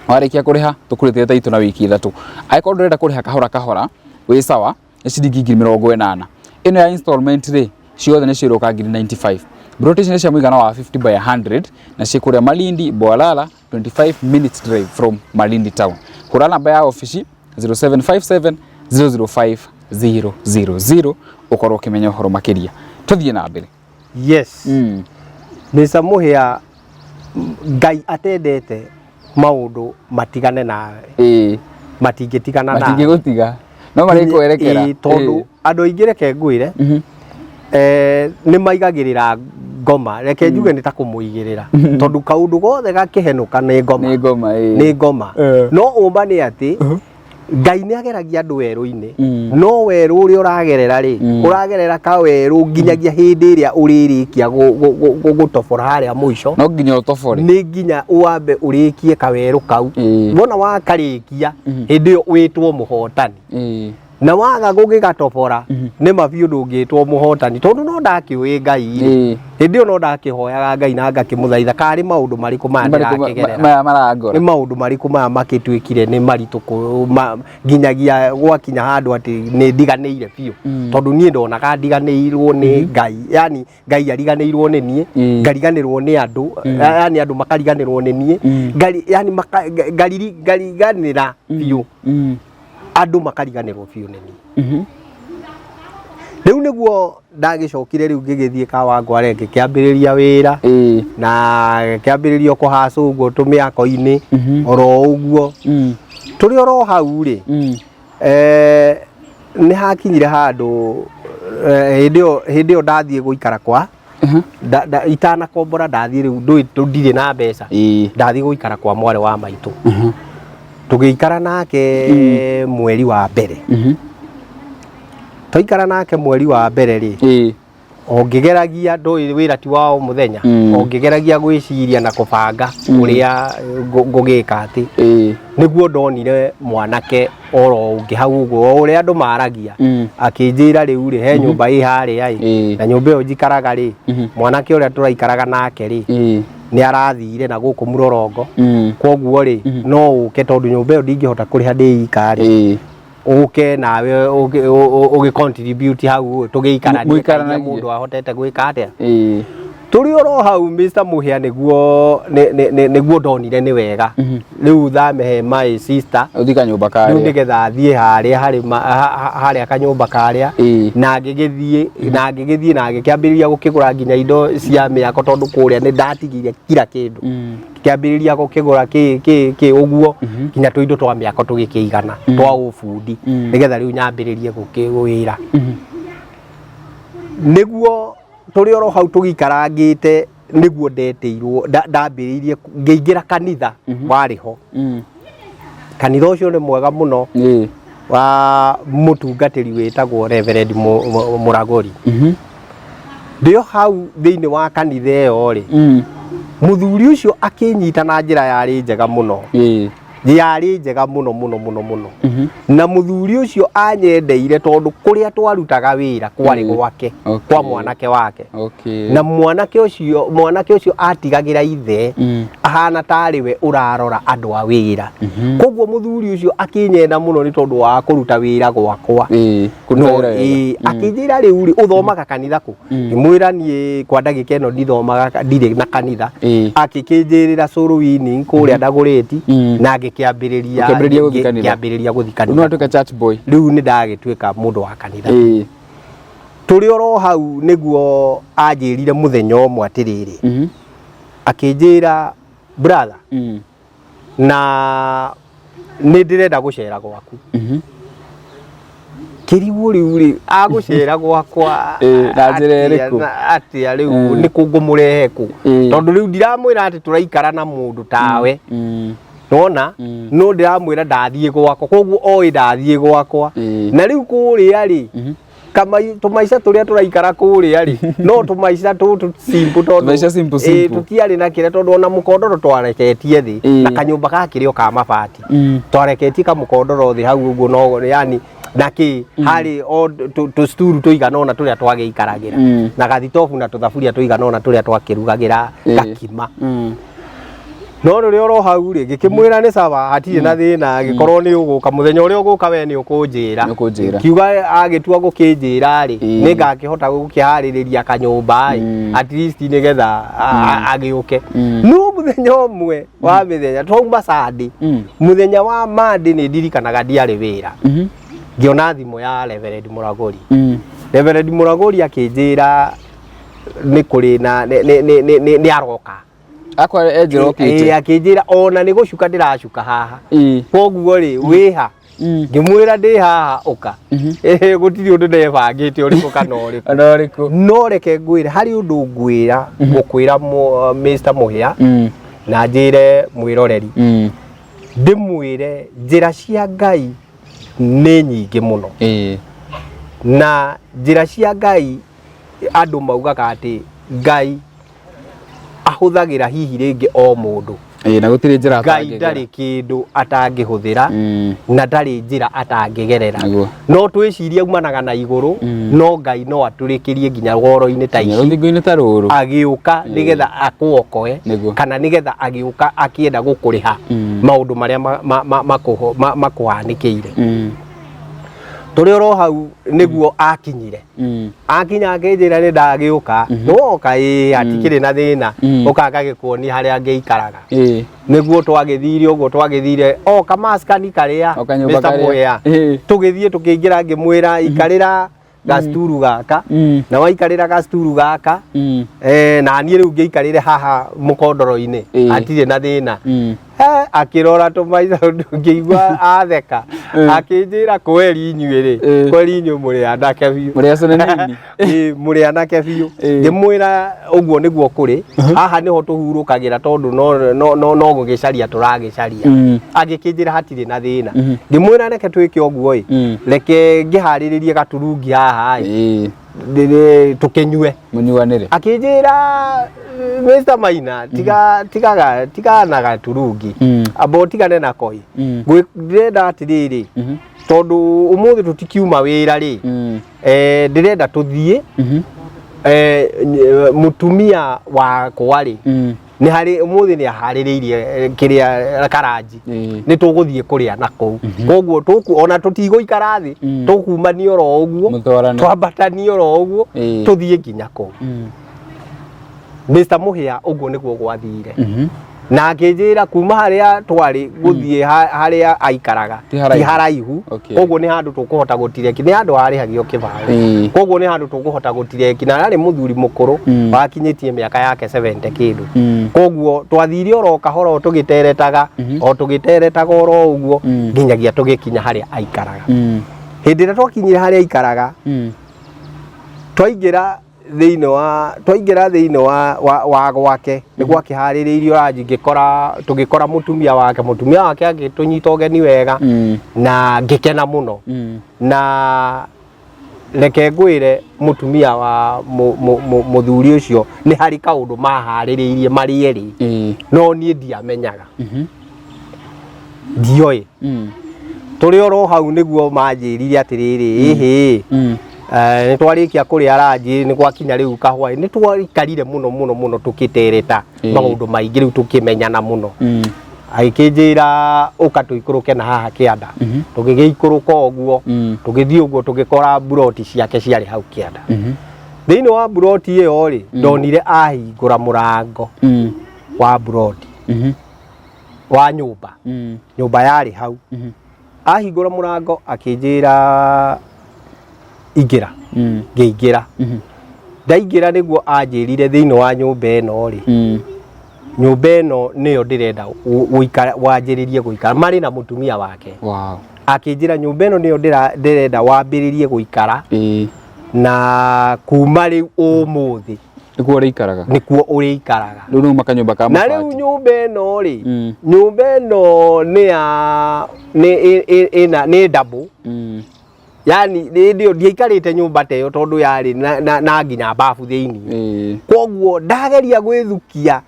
S2: Warĩkia kũrĩha, tũkũrĩtĩre taitũ na wiki 3. Angĩkorwo ndũrenda kũrĩha kahora kahora, Wĩ sawa, nĩ ciringi 80,000. Ĩno ya installment rĩ, ciothe nĩ ciroka 95,000. Ploti ici nĩ cia mũigana wa 50 by 100 na ciĩ kũrĩa Malindi Bwalala, 25 minutes drive from Malindi town. Hũra namba ya obici 0757 005 000 ũkorwo ũkĩmenya ũhoro makĩria. Tũthiĩ na mbere.
S1: Yes. Mr. Mũhĩa, Ngai atendete maũndũ matigane nawe, matingĩtigana nawe.
S2: Matingĩgũtiga no marĩkwerekera.
S1: Ĩĩ, tondũ andũ aingĩ, reke ngwĩre, nĩ maigagĩrĩra ngoma, reke njuge nĩ ta kũmũigĩrĩra, tondũ kaũndũ gothe gakĩhenũka nĩ ngoma.
S2: Nĩ ngoma, ĩĩ.
S1: Nĩ ngoma. No ũma nĩ atĩ Ngai nĩ ageragia andũ werũ-inĩ, no werũ ũrĩa ũragerera rĩ, ũragerera ka werũ nginyagia hĩndĩ ĩrĩa ũrĩrĩkia gũtobora harĩa mũico.
S2: No nginya ũtobore.
S1: Nĩ nginya wambe ũrĩkie kawerũ kau. Wona wakarĩkia, hĩndĩ ĩyo wĩtwo mũhotani. Na waga gũgĩgatobora, nĩ ma biũ ndũngĩtwo mũhotani, tondũ no ndakĩũĩ Ngai rĩ, hĩndĩ ĩyo no ndakĩhoyaga Ngai na ngakĩmũthaitha karĩ maũndũ marĩkũ maya
S2: Marĩkũ
S1: ndĩrakĩgerera,
S2: maya marangora,
S1: nĩ maũndũ marĩkũ maya makĩtuĩkire nĩ maritũ nginyagia gwakinya handũ atĩ nĩ ndiganĩire biũ, tondũ niĩ ndonaga ndiganĩirwo nĩ Ngai, yani Ngai ariganĩirwo nĩ niĩ, ngariganĩrwo nĩ andũ, yani andũ makariganĩrwo nĩ niĩ, yani ngariganĩra biũ, andũ makariganĩrwo biũ nĩ niĩ. Rĩu nĩguo ndagĩcokire rĩu ngĩgĩthiĩ Kawangware ngĩkĩambĩrĩria wĩra, na ngĩkĩambĩrĩria kũhaca ũguo tũmĩako-inĩ, oro ũguo tũrĩ oro hau rĩ, nĩ hakinyire handũ, hĩndĩ ĩyo ndathiĩ gũikara kwa itanakombora, ndathiĩ rĩu ndũĩ ndirĩ na mbeca, ndathiĩ gũikara kwa mwarĩ wa maitũ. Tũgĩikara nake mweri wa mbere. Twaikara nake mweri wa mbere rĩ, o ngĩgeragia, ndũĩ wĩra ti wa o mũthenya, o ngĩgeragia gwĩciria na kũbanga ũrĩa ngũgĩka atĩ, nĩguo ndonire mwanake oro ũngĩ hau ũguo, o ũrĩa andũ maragia, akĩnjĩra rĩu rĩ, he nyũmba ĩ harĩa ĩ, na nyũmba ĩyo njikaraga rĩ, mwanake ũrĩa tũraikaraga nake rĩ, nĩ arathire na gũkũ mũrorongo, koguo rĩ, no ũke, tondũ nyũmba ĩyo ndingĩhota kũrĩha ndĩ ika rĩ, ũke nawe ũgĩ contribute hau tũgĩikaranie.
S2: Mũikaranagie.
S1: Mũndũ ahotete gwĩka atĩa. Tũrĩ oro hau, Mr. Mũhĩa, nĩguo nĩguo ndonire nĩ wega rĩu thame he my sister.
S2: Ũthiĩ kanyũmba
S1: Rĩu
S2: karĩa.
S1: nĩgetha thiĩ harĩa harĩ harĩa kanyũmba karĩa. Na ngĩgĩthiĩ na ngĩkĩambĩrĩria gũkĩgũra nginya indo cia mĩako, tondũ kũrĩa nĩ ndatigire kila kĩndũ. Ngĩkĩambĩrĩria gũkĩgũra kĩ kĩ kĩ ũguo, nginya tũindo twa mĩako tũgĩkĩigana, twa ũbundi, nĩgetha rĩu nyambĩrĩrie gũkĩwĩra. Nĩguo tũrĩ oro hau tũgĩikarangĩte, nĩguo ndetĩirwo, ndambĩrĩirie ngĩingĩra kanitha warĩ ho. Kanitha ũcio nĩ mwega mũno, wa mũtungatĩri wĩtagwo Reverend Mũragũri. Ndĩo hau thĩinĩ wa kanitha ĩyo rĩ, mũthuri ũcio akĩnyita na njĩra yarĩ njega mũno, yarĩ njega mũno mũno mũno mũno. Na mũthuri ũcio anyendeire tondũ kũrĩa twarutaga wĩra kwarĩ gwake, kwa mwanake wake. Na mwanake ũcio atigagĩra ithe ahana tarĩ we ũrarora andũ a wĩra. Koguo mũthuri ũcio akĩnyenda mũno nĩ tondũ wa kũruta wĩra gwakwa.
S2: Kũruta
S1: No,
S2: wĩra wega.
S1: ĩĩ, akĩnjĩra rĩu rĩ, ũthomaga kanitha kũ? Ngĩmwĩra niĩ kwa ndagĩka ĩno ndithomaga, ndirĩ na kanitha. Akĩkĩnjĩrĩra Sũrũ-inĩ kũrĩa Ndagũrĩti, na ngĩkĩambĩrĩria.
S2: Ũkĩambĩrĩria gũthiĩ kanitha.
S1: Ngĩambĩrĩria gũthiĩ
S2: Rĩu
S1: kanitha.
S2: nĩwatuĩka church boy.
S1: Rĩu nĩ ndagĩtuĩka mũndũ wa kanitha. Tũrĩ oro hau nĩguo anjĩrire mũthenya ũmwe atĩrĩrĩ, akĩnjĩra, "Brother, na nĩ ndĩrenda gũcera gwaku." Kĩrigwo rĩu rĩ, agũcera gwakwa
S2: Ĩĩ, na njĩra
S1: atĩa?
S2: Ĩrĩkũ?
S1: Atĩa rĩu? Nĩ kũ ngũmũrehe kũ? Tondũ rĩu ndiramwĩra atĩ tũraikara na mũndũ tawe, nona no ndĩramwĩra ndathiĩ gwakwa, koguo oĩ ndathiĩ gwakwa. Na rĩu kũrĩa rĩ, tũmaica tũrĩa tũraikara kũrĩa rĩ, no tũmaica tũtũ simple, tondũ
S2: Tũmaica simple, simple.
S1: Tũtiarĩ na kĩrĩa, tondũ ona mũkondoro twareketie thĩ, na kanyũmba gakĩrĩ o ka mabati. Twareketie kamũkondoro thĩ hau ũguo, no yani na kĩ harĩ o tũsturu tũigana ũna tũrĩa twagĩikaragĩra, na gathitobu na tũthaburia tũigana ũna tũrĩa twakĩrugagĩra gakima. No rũrĩa oro hau rĩ, ngĩkĩmwĩra nĩ sawa, hatirĩ na thĩna, angĩkorwo nĩ ũgũka mũthenya ũrĩa ũgũka we nĩ ũkũnjĩra.
S2: Nĩ ũkũnjĩra.
S1: Kiuga agĩtua gũkĩnjĩra rĩ,
S2: Ĩĩ.
S1: nĩ ngakĩhota gũkĩharĩrĩria kanyũmba ĩ, at least nĩgetha agĩũke. No mũthenya ũmwe wa mĩthenya twauma Sunday, mũthenya wa Monday nĩ ndirikanaga ndiarĩ wĩra, ngĩona thimũ ya Reverend Mũragũri. Reverend Mũragũri akĩnjĩra nĩ kũrĩ na nĩ nĩ nĩ nĩ nĩ aroka.
S2: Akwa enjĩra okĩte.
S1: Ĩĩ, akĩnjĩra ona nĩ gũcuka ndĩracuka haha.
S2: Ĩĩ.
S1: Koguo rĩ, wĩha? Ngĩmwĩra ndĩ haha, ũka. Ĩĩ, gũtirĩ ũndũ ndebangĩte ũrĩkũ kana ũrĩkũ.
S2: Ona ũrĩkũ.
S1: No reke ngwĩre, harĩ ũndũ ngwĩra, ngũkwĩra Mr. Mũhĩa, na njĩre mwĩroreri, ndĩmwĩre njĩra cia Ngai nĩ nyingĩ mũno.
S2: Ĩĩ.
S1: Na njĩra cia Ngai, andũ maugaga atĩ Ngai ahũthagĩra hihi rĩngĩ o mũndũ.
S2: Ĩĩ, na gũtirĩ njĩra
S1: Ngai
S2: atangĩgera.
S1: ndarĩ kĩndũ atangĩhũthĩra, na ndarĩ njĩra atangĩgerera.
S2: Nĩguo.
S1: No twĩcirie aumanaga na igũrũ, no Ngai no atũrĩkĩrie nginya woro-inĩ ta
S2: Nginya
S1: ici,
S2: rũthingo-inĩ ta rũrũ,
S1: agĩũka nĩgetha akũokoe,
S2: Nĩguo.
S1: kana nĩgetha agĩũka akĩenda gũkũrĩha maũndũ marĩa makũhanĩkĩire. Tũrĩ oro hau nĩguo akinyire. Akinya akĩnjĩra nĩ ndagĩũka. Nĩwoka? Ĩĩ, hatikĩrĩ na thĩna, ũka ngagĩkuonia harĩa ngĩikaraga. Nĩguo twagĩthire ũguo, twagĩthire o kamaskani karĩa,
S2: O kanyũmba
S1: Mr.
S2: karĩa.
S1: Mũhĩa. Tũgĩthiĩ tũkĩingĩra, ngĩmwĩra ikarĩra gacituru gaka, na waikarĩra gacituru gaka, na niĩ rĩu ngĩikarĩre haha mũkondoro-inĩ, hatirĩ na thĩna. Akĩrora tũmaica, ngĩigua atheka, akĩnjĩra kweri inyuĩ rĩ, kweri inyuĩ mũrĩ anake biũ.
S2: Mũrĩ acũnĩ nini.
S1: Ĩĩ, mũrĩ anake biũ. Ngĩmwĩra ũguo nĩguo kũrĩ, haha nĩho tũhurũkagĩra, tondũ no gũgĩcaria tũragĩcaria. Agĩkĩnjĩra hatirĩ na thĩna. Ngĩmwĩra reke twĩke ũguo ĩ, reke ngĩharĩrĩrie gaturungi haha ĩ, tũkĩnyue,
S2: Mũnyuanĩre.
S1: Akĩnjĩra, Mr. Maina, tiga tigaga tigana gaturungi, amba ũtigane na koi. Ndĩrenda atĩrĩrĩ, tondũ ũmũthĩ tũtikiuma wĩra rĩ, ndĩrenda tũthiĩ, mũtumia wakwa rĩ, nĩ harĩ ũmũthĩ nĩ aharĩrĩirie kĩrĩa karanji, nĩ tũgũthiĩ kũrĩa na kũu, koguo tũku ona tũtigũikara thĩ, tũkumania oro ũguo,
S2: Mũtwarane.
S1: twambatanie oro ũguo, tũthiĩ nginya kũu. Mr. Mũhĩa, ũguo nĩguo gwathire, na akĩnjĩra kuma harĩa twarĩ gũthiĩ harĩa aikaraga
S2: Ti haraihu.
S1: ti haraihu. Koguo nĩ handũ tũkũhota gũtireki, nĩ handũ harĩhagio kĩbaũ, koguo nĩ handũ tũkũhota gũtireki, na arĩ mũthuri mũkũrũ, wakinyĩtie mĩaka yake 70 kĩndũ. Koguo twathire oro kahora, o tũgĩteretaga, o tũgĩteretaga oro ũguo, nginyagia tũgĩkinya harĩa aikaraga. Hĩndĩ ĩrĩa twakinyire harĩa aikaraga, twaingĩra thĩinĩ wa gwake, nĩ gwakĩharĩrĩirio ranji, ngĩkora tũgĩkora mũtumia wake agĩtũnyita ũgeni wega, na ngĩkena mũno. Na reke ngwĩre, mũtumia wa mũthuri ũcio nĩ harĩ kaũndũ maharĩrĩirie marĩ erĩ, no niĩ ndiamenyaga, ndioĩ. Tũrĩ oro hau nĩguo manjĩrire atĩrĩrĩ, ĩhĩ, nĩ twarĩkia kũrĩa ranji, nĩ gwakinya rĩu kahwaĩ, nĩ twaikarire mũno mũno mũno tũkĩtereta maũndũ maingĩ, rĩu tũkĩmenyana mũno. Agĩkĩnjĩra ũka tũikũrũke na haha kĩanda. Tũgĩgĩikũrũka ũguo, tũgĩthiĩ ũguo, tũgĩkora mburoti ciake ciarĩ hau kĩanda. Thĩinĩ wa mburoti ĩyo rĩ, ndonire ahingũra mũrango wa mburoti, wa nyũmba, nyũmba yarĩ hau. Ahingũra mũrango akĩnjĩra ingĩra. Ngĩingĩra. Ndaingĩra nĩguo anjĩrire thĩinĩ wa nyũmba ĩno rĩ, nyũmba ĩno nĩyo ndĩrenda wanjĩrĩrie gũikara, marĩ na mũtumia wake. Akĩnjĩra nyũmba ĩno nĩyo ndĩrenda wambĩrĩrie gũikara, na kuma rĩu ũmũthĩ
S2: Nĩkuo ũrĩikaraga.
S1: Nĩkuo ũrĩikaraga.
S2: Rĩu nĩuma kanyũmba ka
S1: Na rĩu
S2: mabati.
S1: Nyũmba ĩno rĩ, nyũmba ĩno nĩ ya nĩ ĩna nĩ double, yani hĩndĩ ĩyo ndiaikarĩte nyũmba ta ĩyo, tondũ yarĩ na nginya babu thĩinĩ. Koguo ndageria gwĩthukia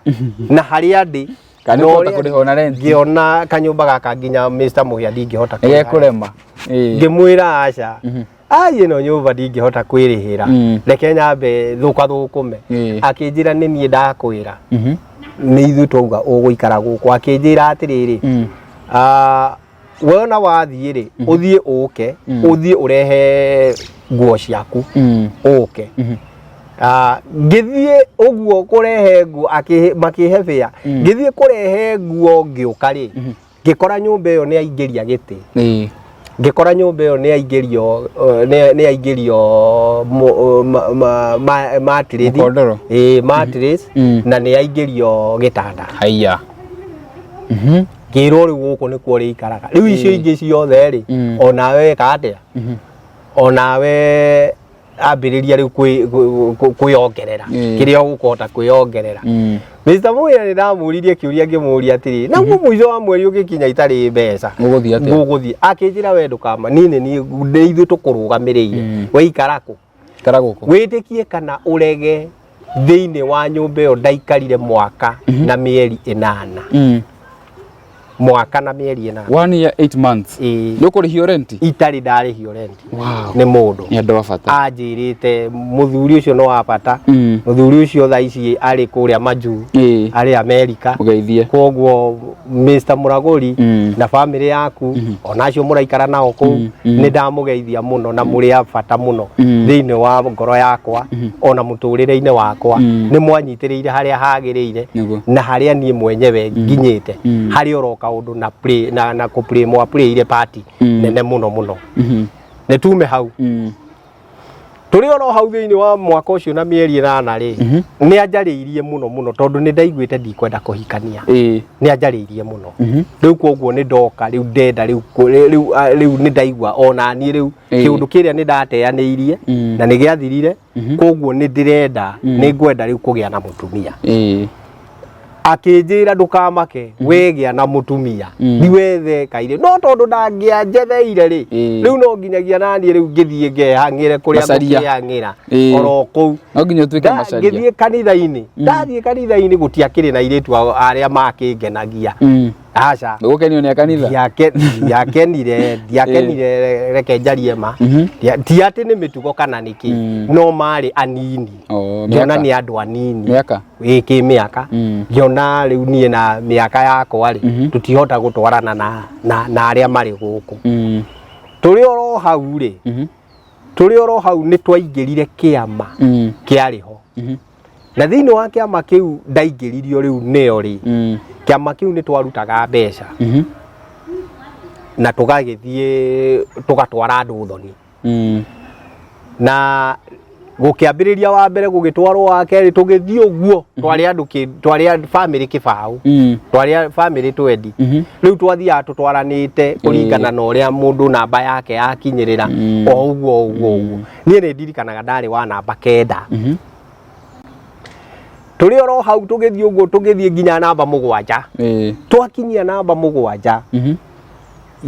S1: na harĩa ndĩ
S2: Kana
S1: na
S2: nĩũkũhota
S1: ũrĩa
S2: kũrĩha ona rent.
S1: Ngĩona kanyũmba gaka nginya Mr. Mũhĩa ndingĩhota kũrĩha.
S2: Nĩgekũrema.
S1: Ngĩmwĩra aca, ai, ĩno nyũmba ndingĩhota kwĩrĩhĩra, reke nyambe thũka thũkũme. Akĩnjĩra nĩ niĩ ndakwĩra. Nĩ ithuĩ twauga ũgũikara gũkũ. Akĩnjĩra atĩrĩrĩ, wona wathiĩ rĩ, ũthiĩ ũke, ũthiĩ ũrehe nguo ciaku, ũke. Ngĩthiĩ ũguo kũrehe nguo, makĩhe bĩa, ngĩthiĩ kũrehe nguo, ngĩũka rĩ, ngĩkora nyũmba ĩyo nĩ aingĩria gĩtĩ. Ngĩkora nyũmba ĩyo nĩ aingĩrio nĩ aingĩrio mattress.
S2: Mũkondoro.
S1: Ĩĩ, mattress. Na nĩ aingĩrio gĩtanda.
S2: Haiya.
S1: Ngĩrwo rĩu gũkũ nĩkuo ũrĩikaraga rĩu, icio ingĩ ciothe rĩ, onawe weka atĩa, onawe ambĩrĩria rĩu kwĩongerera kĩrĩa ũkũhota kwĩongerera. Mr. Muya, nĩ ndamũririe kĩũria, ngĩmũria atĩrĩ, naguo mũico wa mweri ũgĩkinya itarĩ mbeca,
S2: Ũgũthiĩ atĩa?
S1: Ngũgũthiĩ? Akĩnjĩra, we ndũkama, niĩ nĩ niĩ, nĩ ithuĩ tũkũrũgamĩrĩire. Weikara kũ?
S2: Ikara gũkũ.
S1: Wĩtĩkie kana ũrege, thĩinĩ wa nyũmba ĩyo ndaikarire mwaka na mĩeri 8. Mwaka na mĩeri 8.
S2: 1 year 8 months.
S1: Ĩĩ.
S2: Nĩ ũkũrĩhio renti?
S1: Itarĩ ndarĩhio renti nĩ mũndũ.
S2: Nĩ andũ a bata.
S1: Anjĩrĩte mũthuri ũcio no wa bata. Mũthuri ũcio thaa ici arĩ kũrĩa majuu, arĩ Amerika.
S2: Mũgeithie.
S1: Koguo Mr. Mũragũri na bamĩrĩ yaku, ona acio mũraikara nao kũu, nĩ ndamũgeithia mũno na mũrĩ a bata mũno thĩinĩ wa ngoro yakwa ona mũtũrĩre-inĩ wakwa. Nĩ mwanyitĩrĩire harĩa hagĩrĩire na harĩa niĩ mwenyewe nginyĩte harĩ oro kaũndũ na play, na kũ play mwa playire part nene mũno mũno. Nĩ tume hau. Tũrĩ oro hau thĩinĩ wa mwaka ũcio na mĩeri 8 rĩ, nĩ anjarĩirie mũno mũno, tondũ nĩ ndaiguĩte ndikwenda kũhikania. Nĩ anjarĩirie mũno. Rĩu koguo nĩ ndoka rĩu, ndenda rĩu rĩu nĩ ndaigua ona niĩ rĩu kĩũndũ kĩrĩa nĩ ndateanĩirie na nĩ gĩathirire, koguo nĩ ndĩrenda, nĩ ngwenda rĩu kũgĩa na mũtumia. Akĩnjĩra, ndũkamake, wegĩa na mũtumia ndiwethe kairĩ, no tondũ ndangĩanjetheire rĩ, rĩu no nginyagia naniĩ rĩu ngĩthiĩ ngehang'ĩre kũrĩa
S2: Macaria.
S1: ngũkĩhang'ĩra oro kũu.
S2: No nginya ũtuĩke macaria.
S1: Ngĩthiĩ kanitha-inĩ, ndathiĩ kanitha-inĩ gũtiakĩrĩ na airĩtu arĩa makĩngenagia. Aca.
S2: Ndũgũkenio nĩ a kanitha?
S1: Ndiakenire, ndiakenire, reke njarie ma. Ti atĩ nĩ mĩtugo kana nĩkĩ, no marĩ anini.
S2: Oh,
S1: Ngĩona
S2: mĩaka.
S1: nĩ andũ anini.
S2: Mĩaka.
S1: Ĩ kĩmĩaka. Ngĩona rĩu niĩ na mĩaka yakwa rĩ, tũtihota gũtwarana na arĩa marĩ gũkũ. Tũrĩ oro hau rĩ, tũrĩ oro hau nĩ twaingĩrire kĩama kĩarĩ ho, na thĩinĩ wa kĩama kĩu ndaingĩririo rĩu nĩo rĩ, kĩama kĩu nĩ twarutaga mbeca na tũgagĩthiĩ tũgatwara andũ thoni. Na gũkĩambĩrĩria wa mbere, gũgĩtwarwo wa kerĩ, tũgĩthiĩ ũguo, twarĩ andũ twarĩ famĩlĩ 20, twarĩ famĩlĩ 20. Rĩu twathiaga tũtwaranĩte kũringana na ũrĩa mũndũ namba yake yakinyĩrĩra. O ũguo ũguo ũguo, niĩ nĩ ndirikanaga ndarĩ wa namba 9. Tũrĩ oro hau tũgĩthiĩ ũguo, tũgĩthiĩ nginya namba 7. Twakinyia namba 7,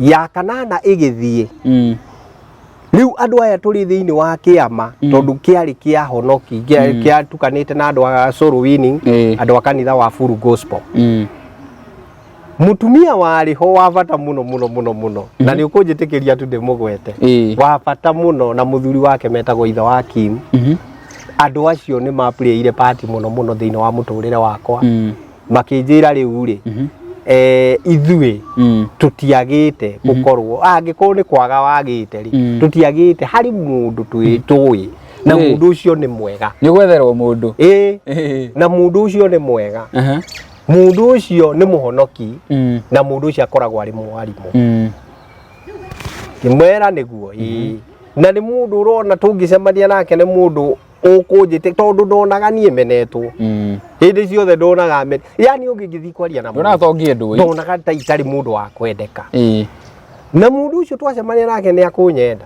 S1: ya kanana ĩgĩthiĩ. Rĩu andũ aya tũrĩ thĩinĩ wa kĩama, tondũ kĩarĩ kĩa honoki, kĩatukanĩte na andũ a soul winning, andũ a kanitha wa Full Gospel. Mũtumia warĩ ho wa bata mũno mũno mũno mũno, na nĩ ũkũnjĩtĩkĩria tu ndĩmũgwete, wa bata mũno, na mũthuri wake metagwo ithe wa Kim. Andũ acio nĩ maplayire part mũno mũno thĩinĩ wa mũtũrĩre wakwa. Makĩnjĩra rĩu rĩ, ithuĩ tũtiagĩte gũkorwo, angĩkorwo nĩ kwaga wagĩte rĩ, tũtiagĩte harĩ mũndũ twĩ tũĩ na mũndũ ũcio nĩ mwega.
S2: Nĩ gwetherwo mũndũ.
S1: Ĩĩ. Na mũndũ ũcio nĩ mwega, mũndũ ũcio nĩ mũhonoki, na mũndũ ũcio akoragwo arĩ mwarimũ. Ngĩmwĩra nĩguo, ĩĩ, na nĩ mũndũ ũrona tũngĩcemania nake, nĩ mũndũ ũkũnjĩte, tondũ ndonaga niĩ menetwo hĩndĩ ciothe, ndonaga yani ũngĩngĩthiĩ kwaria na
S2: Ndonaga
S1: mũndũ
S2: ta ũngĩendwo.
S1: Ndonaga ta itarĩ mũndũ wa kwendeka. Na mũndũ ũcio twacemania nake nĩ akũnyenda.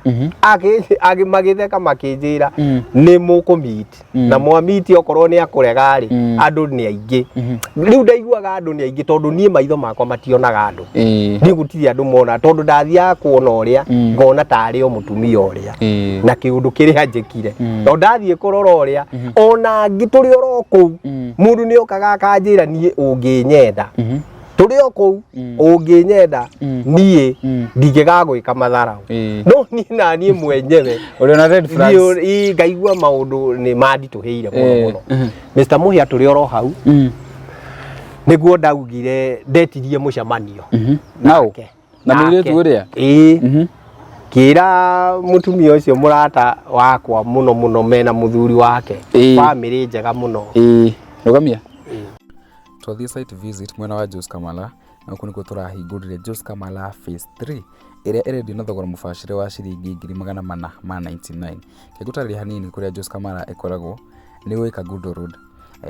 S1: Magĩtheka makĩnjĩra, nĩ mũkũmiti na mwamiti, okorwo nĩ akũrega rĩ, andũ nĩ aingĩ. Rĩu ndaiguaga andũ nĩ aingĩ, tondũ niĩ maitho makwa mationaga andũ. Niĩ gũtirĩ andũ mona, tondũ ndathiaga kuona ũrĩa, ngona tarĩ o mũtumia ũrĩa na kĩũndũ kĩrĩa njĩkire. No ndathiĩ kũrora ũrĩa ona angĩ tũrĩ oro kũu, mũndũ nĩ okaga akanjĩra, niĩ ũngĩnyenda, tũrĩ o kũu, ũngĩnyenda niĩ ndingĩgagwĩka matharau. No niĩ na niĩ mwenyewe
S2: Ũrĩ ona red flags.
S1: niĩ ngaigua maũndũ nĩ manditũhĩire mũno mũno. Mr. Muhia, tũrĩ oro hau, Nĩguo ndaugire ndetirie mũcemanio.
S2: Nao
S1: Nake.
S2: na mũirĩtu
S1: Nake.
S2: ũrĩa?
S1: Ĩĩ. Ngĩra mũtumia ũcio mũrata wakwa mũno mũno mena mũthuri wake. Bamĩrĩ njega mũno.
S2: Ĩĩ, rũgamia. Twathiĩ site visit mwena wa Jos Kamala na gũkũ nĩkuo tũrahingũrire Jos Kamala phase 3 ĩrĩa ĩrendio na thogora mũbacĩre wa ciringi 499,000. Reke ngũtarĩrie hanini kũrĩa Jos Kamala ĩkoragwo nĩ gwĩ Kangundo Road.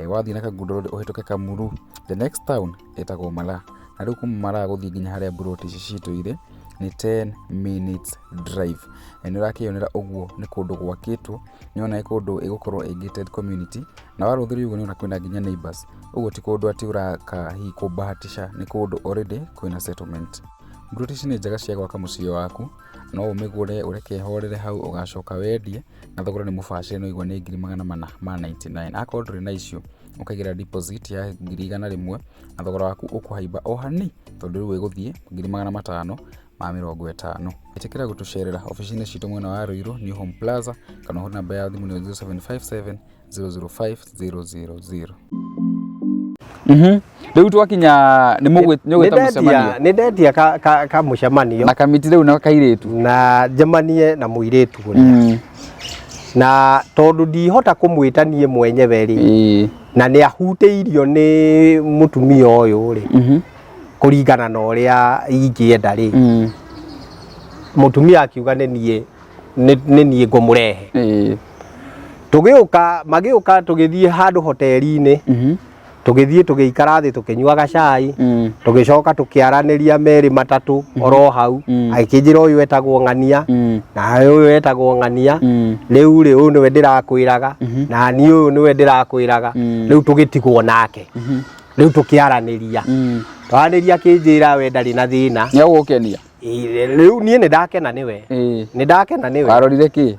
S2: Wathiĩ na Kangundo Road ũhĩtũke Kamuru, the next town ĩtagwo Malaa. Na rĩu kuma Malaa gũthiĩ nginya harĩa mburoti ici citũ irĩ nĩ 10 minutes drive. Na nĩ ũrakĩyonera ũguo nĩ kũndũ gwakĩtwo, nĩ ũrona nĩ kũndũ ĩgũkorwo ĩ gated community, na warũthĩrĩria ũguo nĩ ũrona kwĩna nginya neighbours. Ũguo ti kũndũ atĩ ũraka hihi kũbahatisha, nĩ kũndũ already kwĩna settlement. Mburoti ici nĩ njega cia gwaka mũciĩ waku, no ũmĩgũre ũreke ĩhorere hau ũgacoka wendie, na thogora nĩ mũbacĩrĩre nĩ waigua nĩ 499,000. Akorwo ndũrĩ na icio, ũkaigĩrĩra deposit ya 100,000 na thogora waku ũkũhaimba o hanini tondũ rĩu ĩgũthiĩ 550,000. Ĩtĩkĩra gũtũcerera obici-inĩ citũ mwena wa Ruiru, New Home Plaza, kana ũhũre namba ya thimũ nĩyo 0757 005 000. Rĩu twakinya nĩ mũgwĩta mũcemanio.
S1: Nĩ ndetia ka mũcemanio.
S2: Na kamiti rĩu na kairĩtu.
S1: Na njemanie na mũirĩtu ũrĩa. Na tondũ ndihota kũmwĩta niĩ mwenyewe rĩ, na nĩ ahutĩirio nĩ mũtumia ũyũ rĩ, kũringana na ũrĩa ingĩenda rĩ, mũtumia akiuga nĩ niĩ nĩ niĩ ngũmũrehe. Tũgĩũka, magĩũka tũgĩthiĩ handũ hoteri-inĩ, tũgĩthiĩ tũgĩikara thĩ tũkĩnyua gacai, tũgĩcoka tũkĩaranĩria merĩ matatũ oro hau, agĩkĩnjĩra ũyũ etagwo Ng'ania, na ũyũ etagwo Ng'ania, rĩu rĩ ũyũ nĩwe ndĩrakwĩraga, na niĩ ũyũ nĩwe ndĩrakwĩraga, rĩu tũgĩtigwo nake, rĩu tũkĩaranĩria, twaranĩria akĩnjĩra we ndarĩ na thĩna.
S2: Nĩ agũgũkenia?
S1: Rĩu niĩ nĩ ndakena nĩwe. Nĩ ndakena nĩwe.
S2: Warorire kĩ?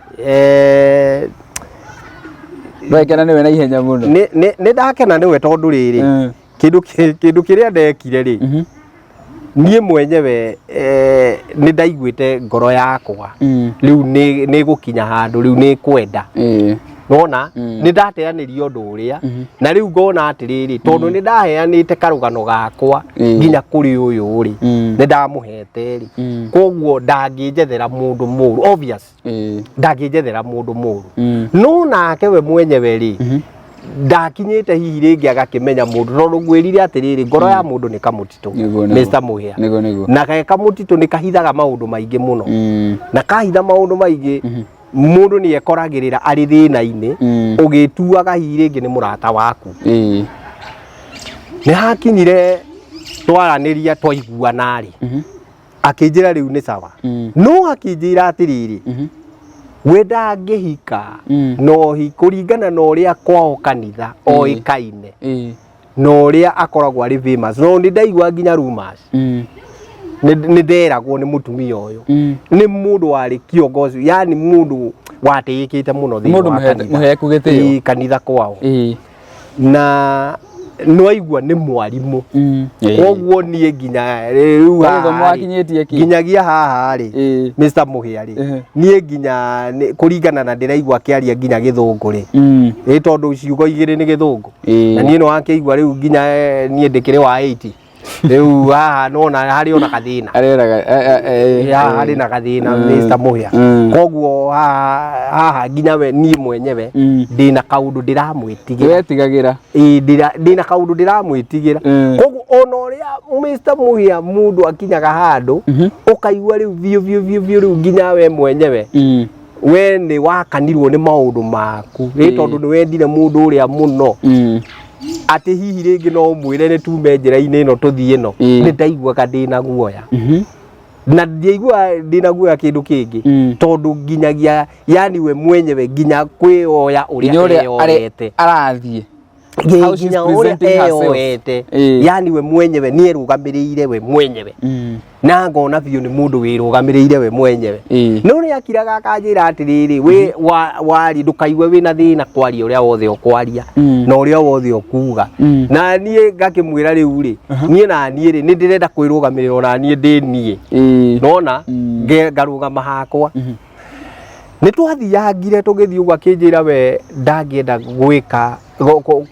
S2: Ndwakena nĩwe na ihenya mũno.
S1: Nĩ ndakena nĩwe tondũ rĩrĩ, kĩndũ kĩrĩa ndekire rĩ, niĩ mwenyewe nĩ ndaiguĩte ngoro yakwa rĩu nĩ gũkinya handũ rĩu nĩ kwenda. Nona nĩ ndateanĩria ũndũ ũrĩa na rĩu ngona atĩrĩrĩ tondũ nĩ ndaheanĩte karũgano gakwa nginya kũrĩ ũyũ rĩ, nĩ ndamũhete rĩ, koguo ndangĩnjethera mũndũ mũru, obvious ndangĩnjethera mũndũ mũru. No nake we mwenyewe rĩ, ndakinyĩte hihi rĩngĩ agakĩmenya mũndũ, tondũ ngwĩrire atĩrĩrĩ ngoro ya mũndũ nĩ kamũtitũ, Mr. Mũhĩa, na ge kamũtitũ nĩ kahithaga maũndũ maingĩ mũno, na kahitha maũndũ maingĩ mũndũ nĩ ekoragĩrĩra arĩ thĩna-inĩ, ũgĩtuaga hihi rĩngĩ nĩ mũrata waku. Nĩ hakinyire twaranĩria twaiguana rĩ, akĩnjĩra rĩu nĩ sawa, no akĩnjĩra atĩrĩrĩ, we ndangĩhika no kũringana na ũrĩa kwao kanitha oĩkaine na ũrĩa akoragwo arĩ famous, no nĩ ndaigua nginya rumors, nĩ nderagwo nĩ mũtumia ũyũ nĩ mũndũ warĩ kiongozi, yani mũndũ watĩĩkĩte mũno thĩinĩ wa kanitha,
S2: mũheku gĩtĩo
S1: kanitha kwao, na nĩwaigua nĩ mwarimũ. Koguo niĩ nginya rĩu haha nginyagia haha rĩ, Mr. Mũhĩa rĩ, niĩ nginya kũringana na ndĩraigua akĩaria nginya gĩthũngũ rĩ, ĩ tondũ ciugo igĩrĩ nĩ gĩthũngũ, na niĩ nĩwakĩigua rĩu nginya niĩ ndĩkĩrĩ wa 80 rĩu haha nona harĩ ona gathĩna, haha harĩ na gathĩna Mr. Mũhĩa. Koguo haha nginya we niĩ mwenyewe ndĩna kaũndũ ndĩramwĩtigĩra.
S2: Wetigagĩra?
S1: Ĩĩ, ndĩna kaũndũ ndĩramwĩtigĩra. Koguo ona ũrĩa Mr. Mũhĩa mũndũ akinyaga handũ ũkaigua rĩu biũ biũ biũ biũ rĩu nginya we mwenyewe we nĩ wakanirwo nĩ maũndũ maku, ĩ tondũ nĩ wendire mũndũ ũrĩa mũno atĩ hihi rĩngĩ no ũmwĩre nĩ tume njĩra-inĩ ĩno tũthiĩ ĩno. Nĩ ndaiguaga ndĩna guoya, na ndiaiguaga ndĩna guoya kĩndũ kĩngĩ, tondũ nginyagia yani we mwenyewe nginya kwĩoya ũrĩa eyoete
S2: arathiĩ,
S1: nginya ũrĩa eyoete, yani we mwenyewe nĩ erũgamĩrĩire we mwenyewe, na ngona biũ nĩ mũndũ wĩrũgamĩrĩire we mwenyewe. No nĩ akiraga akanjĩra atĩrĩrĩ, we wari ndũkaigue wĩna thĩna kwaria ũrĩa wothe ũkwaria na ũrĩa wothe ũkuga. Na niĩ ngakĩmwĩra rĩu rĩ, niĩ na niĩ rĩ nĩ ndĩrenda kwĩrũgamĩrĩra ona niĩ ndĩ niĩ, nona ngarũgama hakwa. Nĩ twathiangire tũgĩthiĩ ũguo, akĩnjĩra we ndangĩenda gwĩka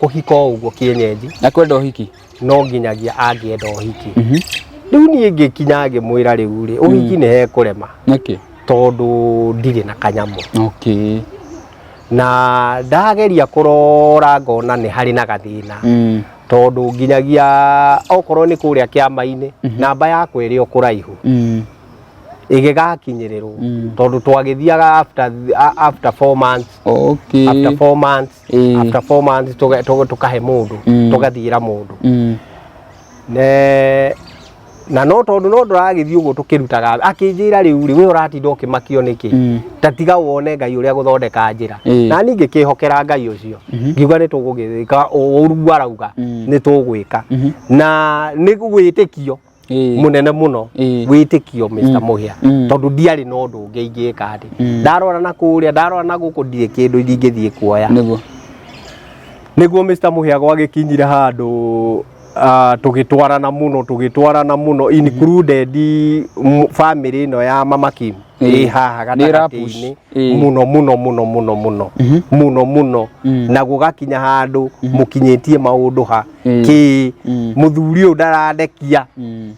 S1: kũhika o ũguo kĩenyenji.
S2: Na kwenda ũhiki.
S1: No nginyagia angĩenda ũhiki. Rĩu niĩ ngĩkinya ngĩmwĩra, rĩu rĩ, ũhiki nĩ hekũrema.
S2: Nĩkĩ?
S1: Tondũ ndirĩ na kanyamũ. Na ndageria kũrora ngona nĩ harĩ na gathĩna, tondũ nginyagia okorwo nĩ kũrĩa kĩama-inĩ, namba yakwa ĩrĩ o kũraihu ĩgĩgakinyĩrĩrwo, tondũ twagĩthiaga after 4 months, after 4 months, after 4 months tũkahe mũndũ, tũgathiĩra mũndũ. Ne na no tondũ no ndũragĩthiĩ ũguo tũkĩrutaga, akĩnjĩra, rĩu rĩ, we ũratinda ũkĩmakio nĩkĩ? Ta tiga wone Ngai ũrĩa gũthondeka njĩra. Na niĩ ngĩkĩhokera Ngai ũcio, ngiuga nĩ tũgũgĩka ũru arauga, nĩ tũgwĩka na nĩ wĩtĩkio mũnene mũno, wĩtĩkio, Mr. Mũhĩa, tondũ ndiarĩ na ũndũ ũngĩ ingĩka atĩ ndarora na kũrĩa, ndarora na gũkũ, ndirĩ kĩndũ ingĩthiĩ kuoya. Nĩguo Mr. Mũhĩa gwagĩkinyire handũ, tũgĩtwarana mũno, tũgĩtwarana mũno, included family ĩno ya Mama Kim ĩ haha
S2: Nĩ ĩra-push.
S1: gatagatĩ-inĩ mũno mũno mũno mũno mũno mũno mũno, na gũgakinya handũ mũkinyĩtie maũndũ ha kĩ mũthuri ũyũ ndarandekia,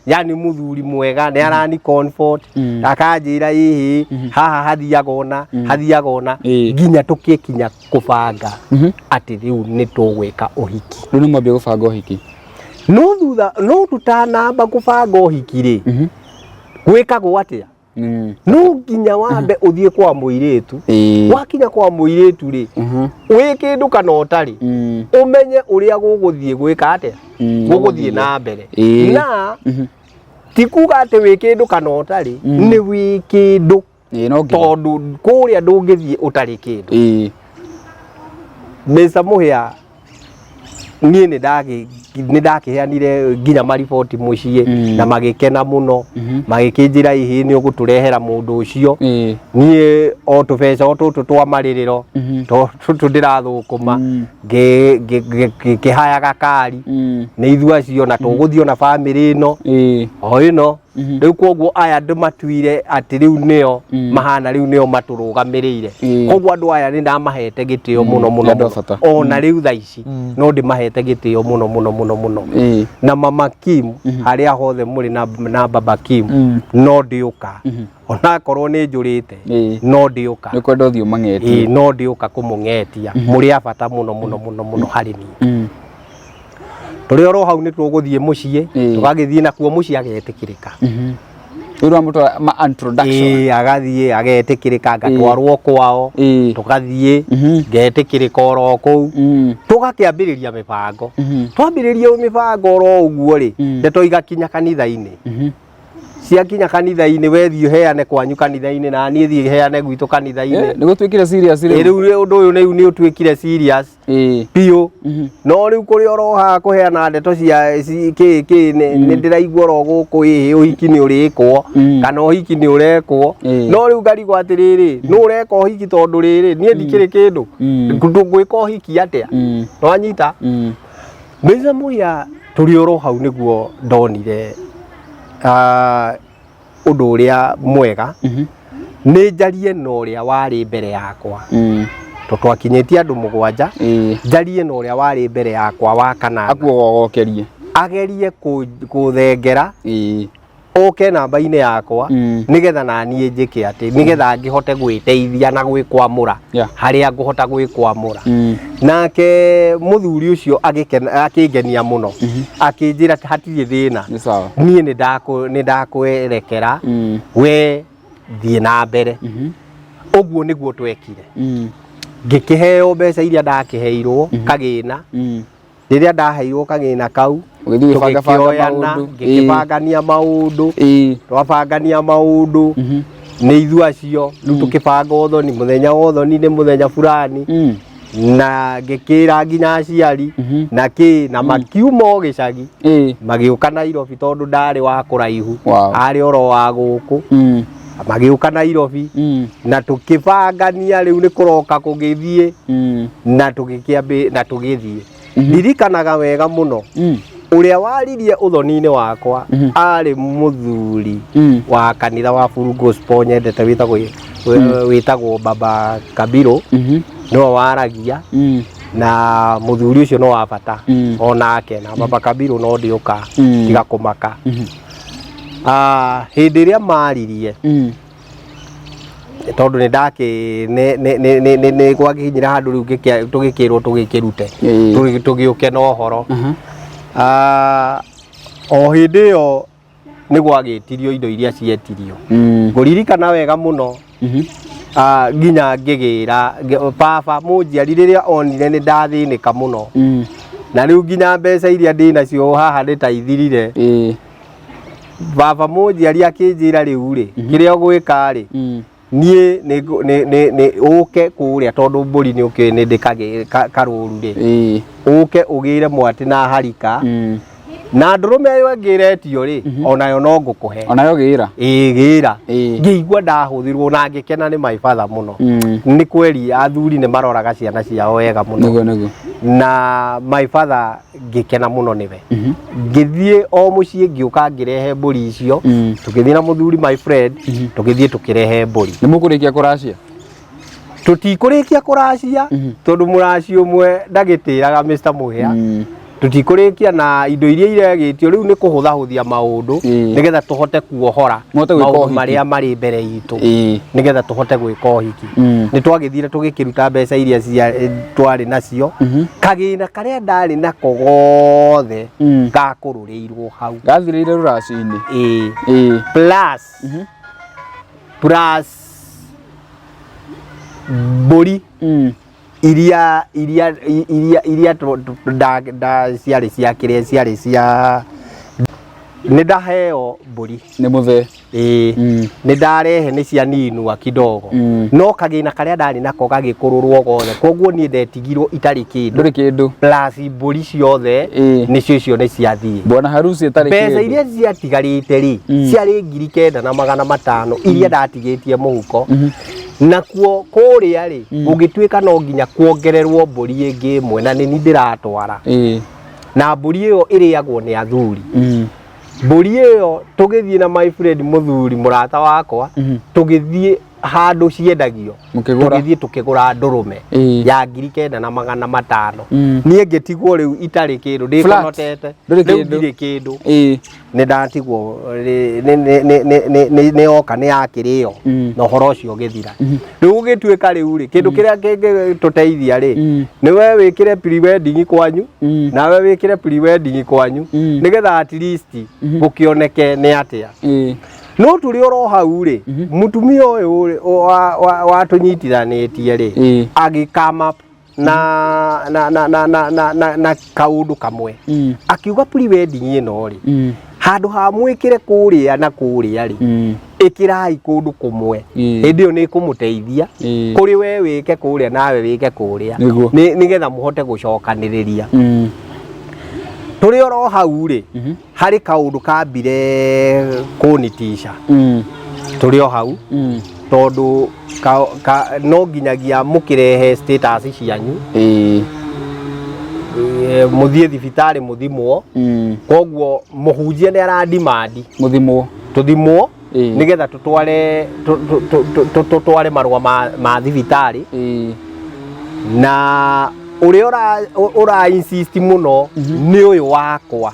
S1: yani mũthuri mwega nĩ arani comfort, akanjĩra ĩhĩ, haha hathiaga ũna, hathiaga ũna, nginya tũgĩkinya kũbanga atĩ rĩu nĩ tũgwĩka ũhiki.
S2: Rĩu nĩ mwambia gũbanga ũhiki.
S1: No thutha no tũtanamba kũbanga ũhiki rĩ, gwĩkagwo atĩa? No nginya wambe ũthiĩ kwa mũirĩtu. Wakinya kwa mũirĩtu rĩ, wĩ kĩndũ kana ũtarĩ, ũmenye ũrĩa gũgũthiĩ gwĩka atĩa, gũgũthiĩ na mbere. Na ti kuga atĩ wĩ kĩndũ kana ũtarĩ, nĩ wĩ kĩndũ,
S2: Ĩĩ, no nginya.
S1: Tondũ kũrĩa ndũngĩthiĩ ũtarĩ kĩndũ. Mr. Mũhĩa, niĩ nĩ ndakĩheanire nginya mariboti mũciĩ, na magĩkena mũno, magĩkĩnjĩra, ĩhĩ, nĩ ũgũtũrehera mũndũ ũcio. Niĩ o tũbeca o tũtũ twa marĩrĩro, tũtũ ndĩrathũkũma, ngĩkĩhaya gakari, nĩ ithuĩ acio na tũgũthiĩ na bamĩrĩ ĩno o ĩno. Rĩu koguo aya ndĩmatuire atĩ rĩu nĩo mahana, rĩu nĩo matũrũgamĩrĩire. Koguo andũ aya nĩ ndamahete gĩtĩo mũno mũno
S2: Nĩ andũ a
S1: mũno.
S2: bata.
S1: Ona rĩu thaa ici no ndĩmahete gĩtĩo mũno mũno mũno mũno. Na Mama Kim, harĩa hothe mũrĩ na Baba Kim, no ndĩũka, onakorwo nĩ njũrĩte, no ndĩũka.
S2: Nĩ kwenda ũthiĩ ũmang'etie.
S1: Ĩĩ, no ndĩũka kũmũng'etia, mũrĩ a bata mũno mũno mũno mũno harĩ niĩ. Tũrĩ oro hau nĩ tũgũthiĩ mũciĩ, tũgagĩthiĩ nakuo mũciĩ, agetĩkĩrĩka.
S2: Rĩu ũramũtwara ma introduction.
S1: Ĩĩ, agathiĩ agetĩkĩrĩka, ngatwarwo kwao, tũgathiĩ, ngetĩkĩrĩka oro kũu, tũgakĩambĩrĩria mĩbango. Twambĩrĩria mĩbango oro ũguo rĩ, ndeto igakinya kanitha-inĩ. Ciakinya kanitha-inĩ, we thiĩ ũheane kwanyu kanitha-inĩ, na niĩ thiĩ heane gwitũ kanitha-inĩ.
S2: Nĩ gũtuĩkire serious
S1: Ĩ,
S2: rĩu.
S1: Rĩu ũndũ ũyũ rĩu nĩ ũtuĩkire serious biũ. No rĩu kũrĩ oro haha kũheana ndeto cia kĩ kĩ, nĩ ndĩraigua oro gũkũ, ĩhĩ, ũhiki nĩ ũrĩkwo, kana ũhiki nĩ ũrekwo. No rĩu ngarigwo atĩrĩrĩ, nũ ũreka ũhiki? Tondũ rĩrĩ, niĩ ndikĩrĩ kĩndũ, ngwĩka ũhiki atĩa? Nwanyita? Mr. Muya, tũrĩ oro hau nĩguo ndonire ũndũ ũrĩa mwega nĩ njarie na ũrĩa warĩ mbere yakwa, to twakinyĩtie andũ 7, njarie na ũrĩa warĩ mbere yakwa wa kanana.
S2: Akuogokerie.
S1: Agerie kũthengera, ũke namba-inĩ yakwa, nĩgetha na niĩ njĩke atĩ nĩgetha ngĩhote gwĩteithia na gwĩkwamũra harĩa ngũhota gwĩkwamũra. Nake mũthuri ũcio agĩkena, akĩngenia mũno, akĩnjĩra hatirĩ thĩna.
S2: Nĩ sawa.
S1: Niĩ nĩ ndakwerekera, we thiĩ na mbere. Ũguo nĩguo twekire. Ngĩkĩheo mbeca iria ndakĩheirwo kagĩna. Rĩrĩa ndaheirwo kagĩna kau,
S2: Ũgĩthiĩ ũgĩbangabanga
S1: tũgĩkĩoyana,
S2: maũndũ.
S1: Ngĩkĩbangania maũndũ. Twabangania maũndũ, nĩ ithuĩ acio rĩu tũkĩbanga ũthoni, mũthenya wa ũthoni nĩ mũthenya fulani, na ngĩkĩra nginya aciari na kĩ, na makiuma o gĩcagi, magĩũka Nairobi, tondũ ndarĩ wa kũraihu, arĩ oro wa gũkũ. Magĩũka Nairobi, na tũkĩbangania rĩu nĩ kũroka kũgĩthiĩ, na tũgĩkĩambĩ na tũgĩthiĩ. Ndirikanaga wega mũno. Ũrĩa waririe ũthoni-inĩ wakwa arĩ mũthuri wa kanitha wa Full Gospel nyendete wĩtagwo Baba Kabiru, nĩwe waragia, na mũthuri ũcio no wa bata onake, na Baba Kabiru no ndĩũka tiga kũmaka. Hĩndĩ ĩrĩa maririe, tondũ nĩ ndakĩ nĩ nĩ nĩ nĩ nĩ nĩ gwakinyire handũ rĩu tũgĩkĩrwo tũgĩkĩrute, tũgĩũke na ũhoro. O hĩndĩ ĩyo nĩ gwagĩtirio indo iria cietirio. Ngũririkana wega mũno, nginya ngĩgĩra baba mũnjiari rĩrĩa onire nĩ ndathĩnĩka mũno, na rĩu nginya mbeca iria ndĩnacio haha nĩ ta ithirire. Baba mũnjiari akĩnjĩra, rĩu rĩ, kĩrĩa ũgwĩka rĩ, niĩ nĩ ũke kũrĩa, tondũ mbũri nĩ ũkĩũĩ nĩ ndĩ karũru rĩ, ũke ũgĩre mwatĩ na harika, na ndũrũme ĩyo ĩngĩ ĩretio rĩ, onayo no ngũkũhe.
S2: Onayo gĩra.
S1: Ĩĩ, gĩra. Ngĩigua ndahũthirwo na ngĩkena nĩ my father mũno. Nĩ kweri athuri nĩ maroraga ciana ciao wega mũno.
S2: Nĩguo, nĩguo.
S1: Na my father ngĩkena mũno nĩwe. Ngĩthiĩ o mũciĩ, ngĩũka ngĩrehe mbũri icio. Tũgĩthiĩ na mũthuri my friend, tũgĩthiĩ tũkĩrehe mbũri.
S2: Nĩ mũkũrĩkia kũracia?
S1: Tũtikũrĩkia kũracia, tondũ mũraci ũmwe ndagĩtĩraga Mr. Mũhĩa. Tũtikũrĩkia na indo iria iregĩtio rĩu nĩ kũhũthahũthia maũndũ, nĩgetha tũhote kuohora
S2: Mũhote gwĩka
S1: maũndũ
S2: ũhiki.
S1: marĩa marĩ mbere itũ, nĩgetha tũhote gwĩka ũhiki. Nĩ twagĩthire tũgĩkĩruta mbeca iria twarĩ nacio. Kagĩna karĩa ndarĩ nako gothe gakũrũrĩirwo hau.
S2: Gathirĩire rũracio-inĩ.
S1: Ĩĩ. Plus mbũri iria nda ciarĩ cia kĩrĩa ciarĩ cia nĩ ndaheo mbũri.
S2: Nĩ mũthee.
S1: Ĩĩ. Nĩ ndarehe nĩ cianinua kidogo, no kagĩna karĩa ndarĩ nako gagĩkũrũrwo gothe, koguo niĩ ndetigirwo itarĩ kĩndũ.
S2: Ndũrĩ kĩndũ.
S1: Plus mbũri ciothe, nĩcio icio nĩ ciathiĩ.
S2: Bwana harusi ĩtarĩ
S1: Mbeca
S2: kĩndũ.
S1: iria ciatigarĩte rĩ, ciarĩ 9500 iria ndatigĩtie mũhuko. Nakuo kũrĩa rĩ, gũgĩtuĩka no nginya kuongererwo mbũri ĩngĩ ĩmwe, na nĩ ni ndĩratwara, na mbũri ĩyo ĩrĩagwo nĩ athuri. Mbũri ĩyo tũgĩthiĩ na my friend, mũthuri mũrata wakwa, tũgĩthiĩ handũ ciendagio.
S2: Mũkĩgũra.
S1: Tũgĩthiĩ tũkĩgũra ndũrũme ya 9500. Niĩ ngĩtigwo rĩu itarĩ kĩndũ, ndĩkonotete.
S2: Ndũrĩ
S1: Rĩu
S2: kĩndũ.
S1: ndirĩ kĩndũ. Nĩ ndatigwo nĩ yoka nĩ yakĩrĩo, na ũhoro ũcio ũgĩthira. Rĩu ũgĩtuĩka rĩu rĩ, kĩndũ kĩrĩa kĩngĩtũteithia rĩ, nĩ we wĩkĩre pre-wedding kwanyu, nawe wĩkĩre pre-wedding kwanyu, nĩgetha at least gũkĩoneke nĩ atĩa. No tũrĩ oro hau rĩ, mũtumia ũyũ rĩ watũnyitithanĩtie rĩ, agĩkama na kaũndũ kamwe, akiuga pre-wedding ĩno rĩ, handũ ha mwĩkĩre kũrĩa na kũrĩa rĩ, ĩkĩrai kũndũ kũmwe. Hĩndĩ ĩyo nĩ ĩkũmũteithia, kũrĩ we wĩke kũrĩa nawe wĩke kũrĩa,
S2: Nĩguo.
S1: Nĩgetha mũhote gũcokanĩrĩria. Tũrĩ oro hau rĩ, harĩ kaũndũ kambire kũnitisha tũrĩ o hau, tondũ no nginyagia mũkĩrehe status cianyu, mũthiĩ thibitarĩ mũthimwo. Koguo mũhunjia nĩ aradimandi
S2: Mũthimwo.
S1: Tũthimwo, nĩgetha tũtware marũa ma thibitarĩ. Na ũrĩa ũra insist mũno nĩ ũyũ wakwa.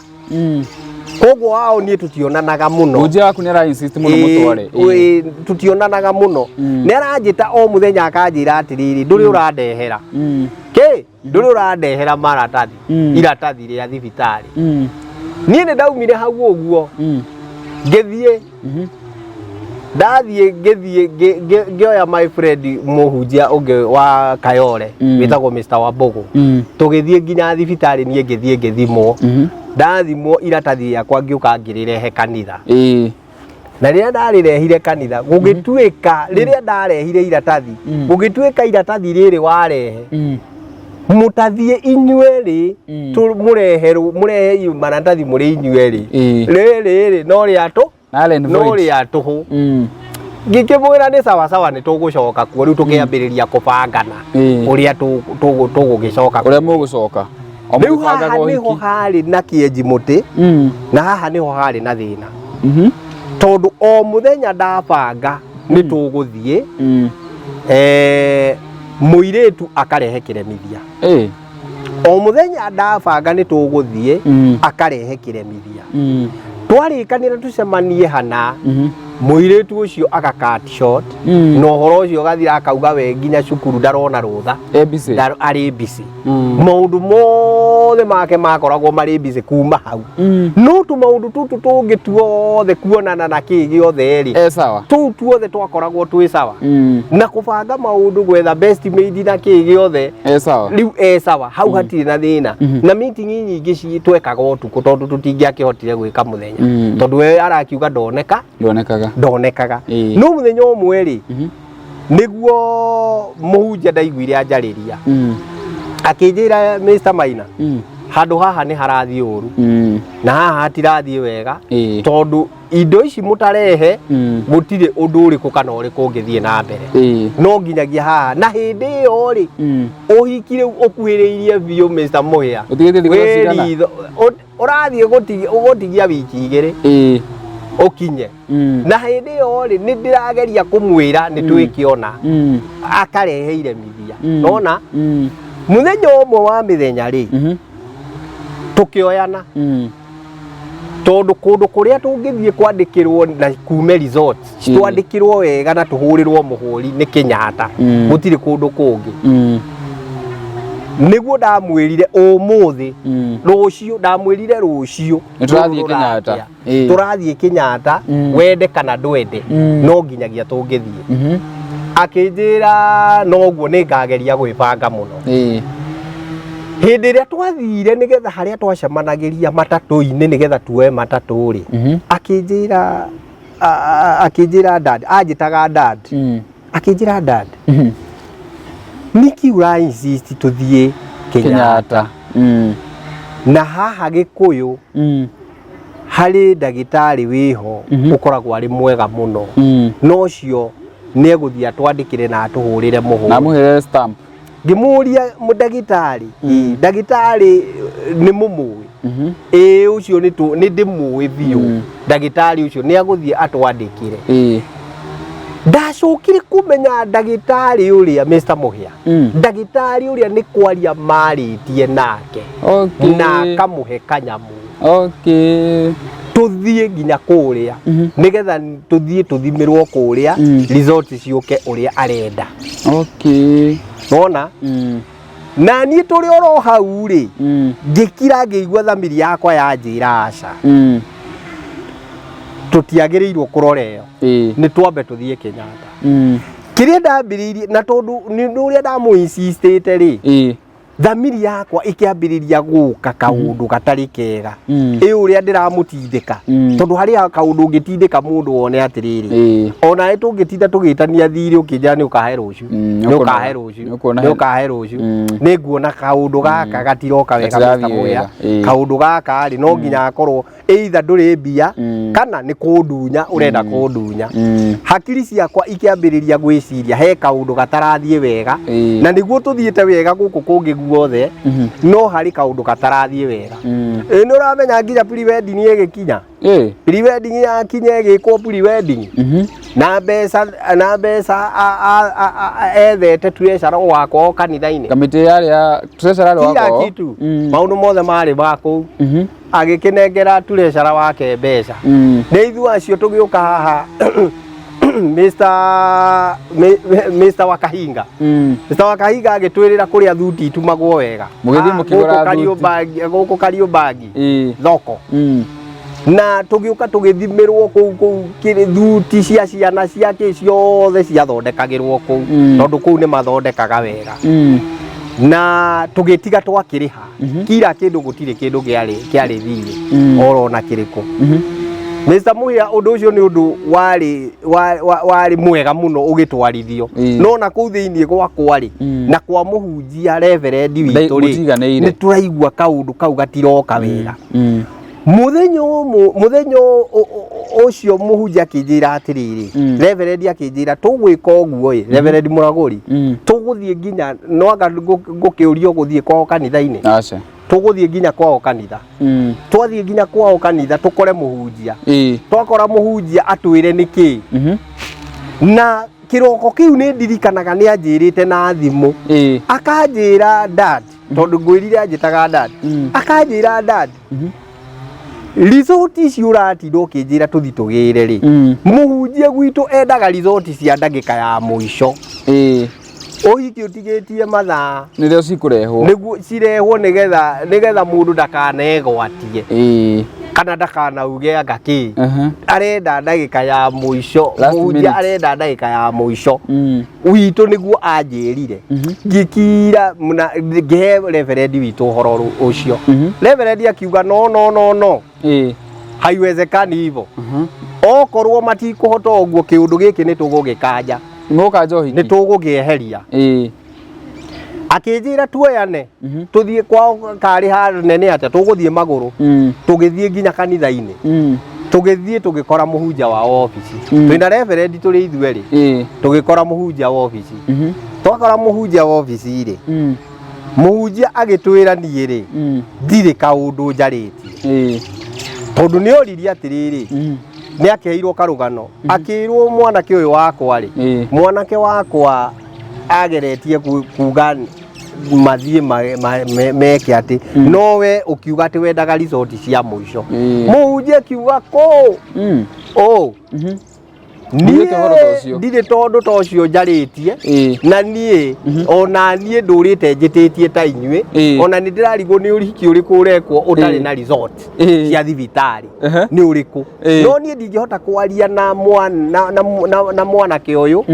S1: Koguo wao niĩ tũtionanaga mũno.
S2: Mũhunjia waku nĩ ara insist mũno mũtware.
S1: Ĩĩ, tũtionanaga mũno. Nĩ aranjĩta o mũthenya akanjĩra atĩrĩrĩ, ndũrĩ ũrandehera kĩ, ndũrĩ ũrandehera maratathi, iratathi rĩa thibitarĩ. Niĩ nĩ ndaumire hau ũguo, ngĩthiĩ, ndathiĩ ngĩthiĩ ngĩoya my friend mũhunjia ũngĩ wa Kayole, wĩtagwo Mr. Wambugu. Tũgĩthiĩ nginya thibitarĩ, niĩ ngĩthiĩ ngĩthimwo. Ndathimwo iratathi rĩakwa ngĩũka ngĩrĩrehe kanitha. Na rĩrĩa ndarĩrehire kanitha, gũgĩtuĩka rĩrĩa ndarehire iratathi, gũgĩtuĩka iratathi rĩrĩ warehe, mũtathiĩ inyuerĩ, mũreherwo mũrehe maratathi mũrĩ inyuerĩ, rĩrĩ rĩ no rĩa tũ
S2: Null and
S1: no
S2: void.
S1: Rĩa tũhũ. Ngĩkĩmwĩra nĩ sawa sawa, nĩ tũgũcoka kuo rĩu tũkĩambĩrĩria kũbangana ũrĩa tũgũgĩcoka.
S2: Ũrĩa mũgũcoka. O
S1: Rĩu
S2: mũgĩbangaga
S1: haha nĩho
S2: ũhiki.
S1: harĩ na kĩenji mũtĩ na haha nĩho harĩ na thĩna, tondũ o mũthenya ndabanga nĩ tũgũthiĩ, mũirĩtu akarehe kĩremithia. O mũthenya ndabanga nĩ tũgũthiĩ, akarehe kĩremithia. Twarĩkanĩra tũcemanie hana, mũirĩtu ũcio aga cut short, na ũhoro ũcio ũgathira, akauga we nginya cukuru ndarona rũtha.
S2: E busy.
S1: Arĩ busy. Maũndũ mothe make makoragwo marĩ busy kuma hau, no tũmaũndũ tũtũ tũngĩ tuothe, kuonana na kĩ gĩothe rĩ,
S2: E sawa.
S1: Tũu tuothe twakoragwo twĩ sawa, na kũbanga maũndũ, gwetha best maid na kĩ gĩothe.
S2: E sawa.
S1: Rĩu e sawa hau, hatirĩ na thĩna. Na meeting nyingĩ twekaga ũtukũ, tondũ tũtingĩakĩhotire gwĩka mũthenya, tondũ we arakiuga ndoneka.
S2: Ndonekaga.
S1: Ndonekaga. No mũthenya ũmwe rĩ, nĩguo mũhunjia ndaiguire anjarĩria, akĩnjĩra, "Mr Maina, handũ haha nĩ harathiĩ ũru, na haha hatirathiĩ wega, tondũ indo ici mũtarehe, gũtirĩ ũndũ ũrĩkũ kana ũrĩkũ ũngĩthiĩ na mbere." No nginyagia haha na hĩndĩ ĩyo rĩ, ũhiki rĩu ũkuhĩrĩirie biũ, Mr Mũhĩa.
S2: Ũtigĩtie thikũ
S1: Wĩ
S2: cigana?
S1: ritho, ũrathiĩ ũgũtigia wiki 2 ũkinye. Na hĩndĩ ĩyo rĩ, nĩ ndĩrageria kũmwĩra nĩ twĩkĩona, akarehe iremithia. Nona mũthenya ũmwe wa mĩthenya rĩ, tũkĩoyana, tondũ kũndũ kũrĩa tũngĩthiĩ kwandĩkĩrwo na kume results, twandĩkĩrwo wega na tũhũrĩrwo mũhũri nĩ Kenyatta, gũtirĩ kũndũ kũngĩ. Nĩguo ndamwĩrire ũmũthĩ, rũciũ, ndamwĩrire rũciũ
S2: Nĩ tũrathiĩ
S1: rũrũ
S2: Kenyatta.
S1: rũrakĩa. Tũrathiĩ Kenyatta, wende kana ndwende, no nginyagia tũngĩthiĩ. Akĩnjĩra noguo, nĩ ngageria gwĩbanga mũno. Hĩndĩ ĩrĩa twathire nĩgetha harĩa twacemanagĩria matatũ-inĩ nĩgetha tuoe matatũ rĩ, akĩnjĩra akĩnjĩra, "Dad," anjĩtaga dad, akĩnjĩra, "Dad, niki ũra insist tũthiĩ Kenyatta?"
S2: Kenyatta.
S1: Na haha Gĩkũyũ harĩ ndagĩtarĩ wĩho ũkoragwo arĩ mwega mũno, no ũcio nĩ egũthiĩ atwandĩkĩre na atũhũrĩre mũhũri.
S2: Na mũhĩre stamp.
S1: Ngĩmũria, "Mũndagĩtarĩ, ndagĩtarĩ nĩ mũmũĩ?" "Ĩĩ, ũcio nĩ ndĩmũĩ biũ. Ndagĩtarĩ ũcio nĩ agũthiĩ atwandĩkĩre." Ndacokire kũmenya ndagĩtarĩ ũrĩa, Mr Mũhĩa, ndagĩtarĩ ũrĩa nĩ kwaria marĩtie nake na akamũhe kanyamũ, tũthiĩ nginya kũrĩa, nĩgetha tũthiĩ tũthimĩrwo kũrĩa, result ciũke ũrĩa arenda. Nona na niĩ tũrĩ oro hau rĩ, ngĩkira, ngĩigua thamiri yakwa yanjĩra aca, tũtiagĩrĩirwo kũrora ĩyo, nĩ twambe tũthiĩ Kenyatta. Kĩrĩa ndambĩrĩirie, na tondũ nĩ ũrĩa ndamũ-insistĩte rĩ, thamiri yakwa ĩkĩambĩrĩria gũka kaũndũ gatarĩ kega, ĩ ũrĩa ndĩramũtindĩka, tondũ harĩ kaũndũ ũngĩtindĩka mũndũ wone atĩrĩrĩ, onawe tũngĩtinda tũgĩtania thirĩ, ũkĩnjĩra nĩ ũkahe rũciũ, nĩ ũkahe rũciũ,
S2: Nĩ ũkuona
S1: nĩ ũkahe rũciũ, nĩ nguona kaũndũ gaka gatiroka wega.
S2: Gatirathiĩ
S1: Mr. Mũhĩa.
S2: wega,
S1: Kaũndũ gaka rĩ, no nginya akorwo either ndũrĩ mbia kana nĩ kũndunya ũrenda kũndunya. Hakiri ciakwa ikĩambĩrĩria gwĩciria he kaũndũ gatarathiĩ wega, na nĩguo tũthiĩte wega gũkũ kũngĩ guothe, no harĩ kaũndũ gatarathiĩ wega. Ĩ nĩ ũramenya nginya pre-wedding ĩgĩkinya, pre-wedding yakinya, ĩgĩkwo pre-wedding, na mbeca ethete treasurer wakwa o kanitha-inĩ.
S2: Kamĩtĩ yarĩ ya treasurer arĩ
S1: Kila
S2: wakwa.
S1: kitu, maũndũ mothe marĩ ma kũu. Agĩkĩnengera treasurer wake mbeca. Nĩ ithuĩ acio tũgĩũka haha, Mr Wakahinga. Mr Wakahinga agĩtwĩrĩra kũrĩa thuti itumagwo wega.
S2: Mũgĩthiĩ
S1: Ah,
S2: mũkĩgũra
S1: gũkũ
S2: thuti.
S1: Gũkũ Kariũmbangi thoko, na tũgĩũka tũgĩthimĩrwo kũu kĩrĩ thuti cia ciana cia kĩ ciothe ciathondekagĩrwo kũu, tondũ kũu nĩ mathondekaga wega. Na tũgĩtiga twakĩrĩha kila kĩndũ, gũtirĩ kĩndũ kĩarĩ thirĩ oro na kĩrĩkũ. Mr. Muhia, ũndũ ũcio nĩ ũndũ warĩ mwega mũno ũgĩtwarithio, no na kũu thĩinĩ gwakwa rĩ, na kwa mũhunjia reverendi witũ rĩ,
S2: Mũtiganĩire.
S1: nĩ tũraigua kaũndũ kau gatiroka wega. Mũthenya ũmwe, mũthenya ũcio mũhunjia akĩnjĩra atĩrĩrĩ, reverendi akĩnjĩra tũgwĩka ũguo ĩ, reverendi mũragũri, tũgũthiĩ nginya no anga ngũkĩũrio gũthiĩ kwao kanitha-inĩ.
S2: Aca.
S1: Tũgũthiĩ nginya kwao kanitha. Twathiĩ nginya kwao kanitha tũkore mũhunjia. Twakora mũhunjia atwĩre nĩkĩ. Na kĩroko kĩu nĩ ndirikanaga nĩ anjĩrĩte na thimũ. Akanjĩra dad, tondũ ngwĩrire anjĩtaga dad. Akanjĩra dad, result ici ũratinda ũkĩnjĩra tũthi tũgĩre rĩ, mũhunjia gwitũ endaga result cia ndagĩka ya mũico. Ũhiki ũtigĩtie mathaa
S2: Nĩrĩo cikũrehwo.
S1: Nĩguo cirehwo nĩgetha mũndũ ndakanegwatie kana ndakanauge anga kĩ. Arenda ndagĩka ya mũico.
S2: Last
S1: Mũhunjia
S2: minute.
S1: arenda ndagĩka ya mũico. Witũ nĩguo anjĩrire. Ngĩkira na ngĩhe reverendi witũ ũhoro ũcio. Reverendi akiuga no no no no, haiwezekani hivyo. Okorwo matikũhota ũguo, kĩũndũ gĩkĩ nĩ tũgũgĩkanja.
S2: Mũgũkanja ũhiki.
S1: Nĩ tũgũkĩeheria. Akĩnjĩra tuoyane tũthiĩ kwao karĩ hanene atĩa, tũgũthiĩ magũrũ. Tũgĩthiĩ nginya kanitha-inĩ. Tũgĩthiĩ tũgĩkora mũhunjia wa obici. Twĩna reverendi tũrĩ ithuerĩ. Tũgĩkora mũhunjia wa obici. Twakora mũhunjia wa obici rĩ, mũhunjia agĩtwĩra niĩ rĩ, ndirĩ kaũndũ njarĩtie. Tondũ nĩ oririe atĩrĩrĩ, nĩ akĩheirwo karũgano, akĩrwo mwanake ũyũ wakwa rĩ, mwanake wakwa ageretie kuga mathiĩ meke atĩ, nowe ũkiuga atĩ wendaga result cia mũico. Mũhunjia akiuga kũ ũ
S2: Ndugĩte ũhoro ta ũcio.
S1: Niĩ ndirĩ tondũ ta ũcio njarĩtie. Na niĩ ona niĩ ndũrĩte njĩtĩtie ta inyuĩ. Ona nĩ ndĩrarigwo nĩ ũhiki ũrĩkũ ũrekwo ũtarĩ na result cia thibitarĩ. Nĩ ũrĩkũ? No niĩ ndingĩhota kwaria na mwana na mwanake ũyũ.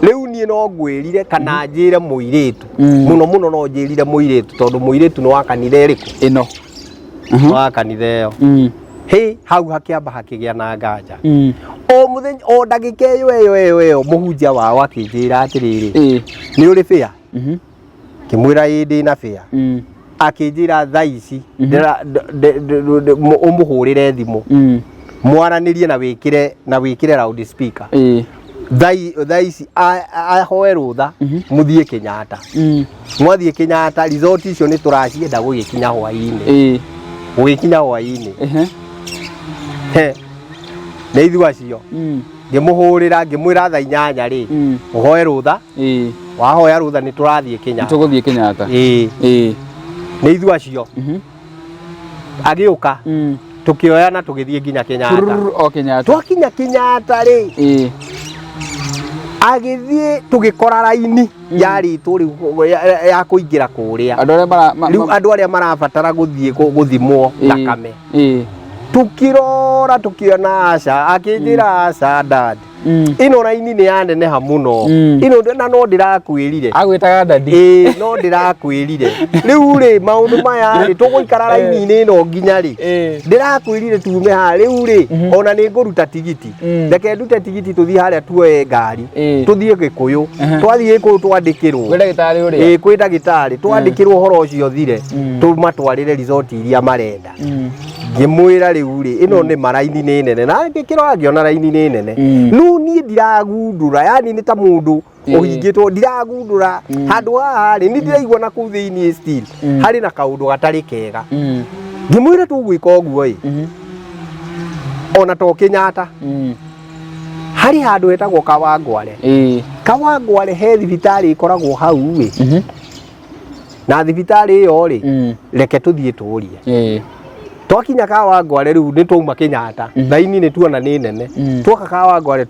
S1: Rĩu niĩ no ngwĩrire kana njĩre mũirĩtu. Mũno mũno no njĩrire mũirĩtu, tondũ mũirĩtu nĩ wa kanitha ĩrĩkũ?
S2: Ĩno.
S1: Wa kanitha ĩyo. Hĩ, hau hakĩamba hakĩgĩa na nganja. O mũthenya o ndagĩka ĩyo mũhunjia wao akĩnjĩra atĩrĩrĩ, nĩ ũrĩ bĩa? Ngĩmwĩra ĩĩ, ndĩna bĩa. Akĩnjĩra thaa ici ũmũhũrĩre thimũ, mwaranĩrie na wĩkĩre loud speaker. Thaa ici ahoe rũtha mũthiĩ Kenyatta. Mwathiĩ Kenyatta, result icio nĩ tũracienda gũgĩkinya hwaĩ-inĩ. Gũgĩkinya hwaĩ-inĩ. He, nĩ ithuĩ acio. Ngĩmũhũrĩra, ngĩmwĩra thaa 8 rĩ, ũhoe rũtha. Wahoya rũtha nĩ tũrathiĩ Kenyatta.
S2: Tũgũthiĩ Kenyatta.
S1: Ĩĩ. Nĩ ithuĩ acio. Agĩũka, tũkĩoyana, tũgĩthiĩ nginya Kenyatta.
S2: Tururu, o Kenyatta.
S1: Twakinya Kenyatta rĩ, agĩthiĩ tũgĩkora raini yarĩtwo rĩu ya kũingĩra kũrĩa.
S2: Andũ arĩa mara
S1: Rĩu andũ arĩa marabatara gũthiĩ gũthimwo thakame. Tũkĩrora tũkĩona aca, akĩnjĩra aca dad, ĩno raini nĩ yaneneha mũno. Ĩno na no ndĩrakwĩrire.
S2: Agwĩtaga daddy.
S1: Ĩĩ, no ndĩrakwĩrire rĩu rĩ, maũndũ maya rĩ, tũgũikara raini-inĩ ĩno nginya rĩ? Ndĩrakwĩrire tume haha rĩu rĩ, ona nĩ ngũruta tigiti. Reke ndute tigiti tũthiĩ harĩa tuoe ngari. Tũthiĩ Gĩkũyũ. Twathiĩ Gĩkũyũ twandĩkĩrwo.
S2: Kwĩ ndagĩtarĩ ũrĩa.
S1: Ĩĩ, kwĩ ndagĩtarĩ twandĩkĩrwo ũhoro ũcio thire, tũmatwarĩre result iria marenda. Ngĩmwĩra rĩu rĩ, ĩno nĩ maraini nĩ nene, na ngĩkĩrora ngĩona raini nĩ nene. No niĩ ndiragundũra, yani nĩ ta mũndũ ũhingĩtwo, ndiragundũra handũ haha rĩ, nĩ ndĩraigua na kũu thĩiniĩ still harĩ na kaũndũ gatarĩ kega. Ngĩmwĩra tũgwĩka ũguo ĩ, ona to Kenyatta, harĩ handũ hetagwo Kawangware. Kawangware he thibitarĩ ĩkoragwo hau ĩ, na thibitarĩ ĩyo rĩ, reke tũthiĩ tũrie. Twakinya Kawangware rĩu nĩ twauma Kenyatta, raini nĩ tuona nĩ nene. Twoka Kawangware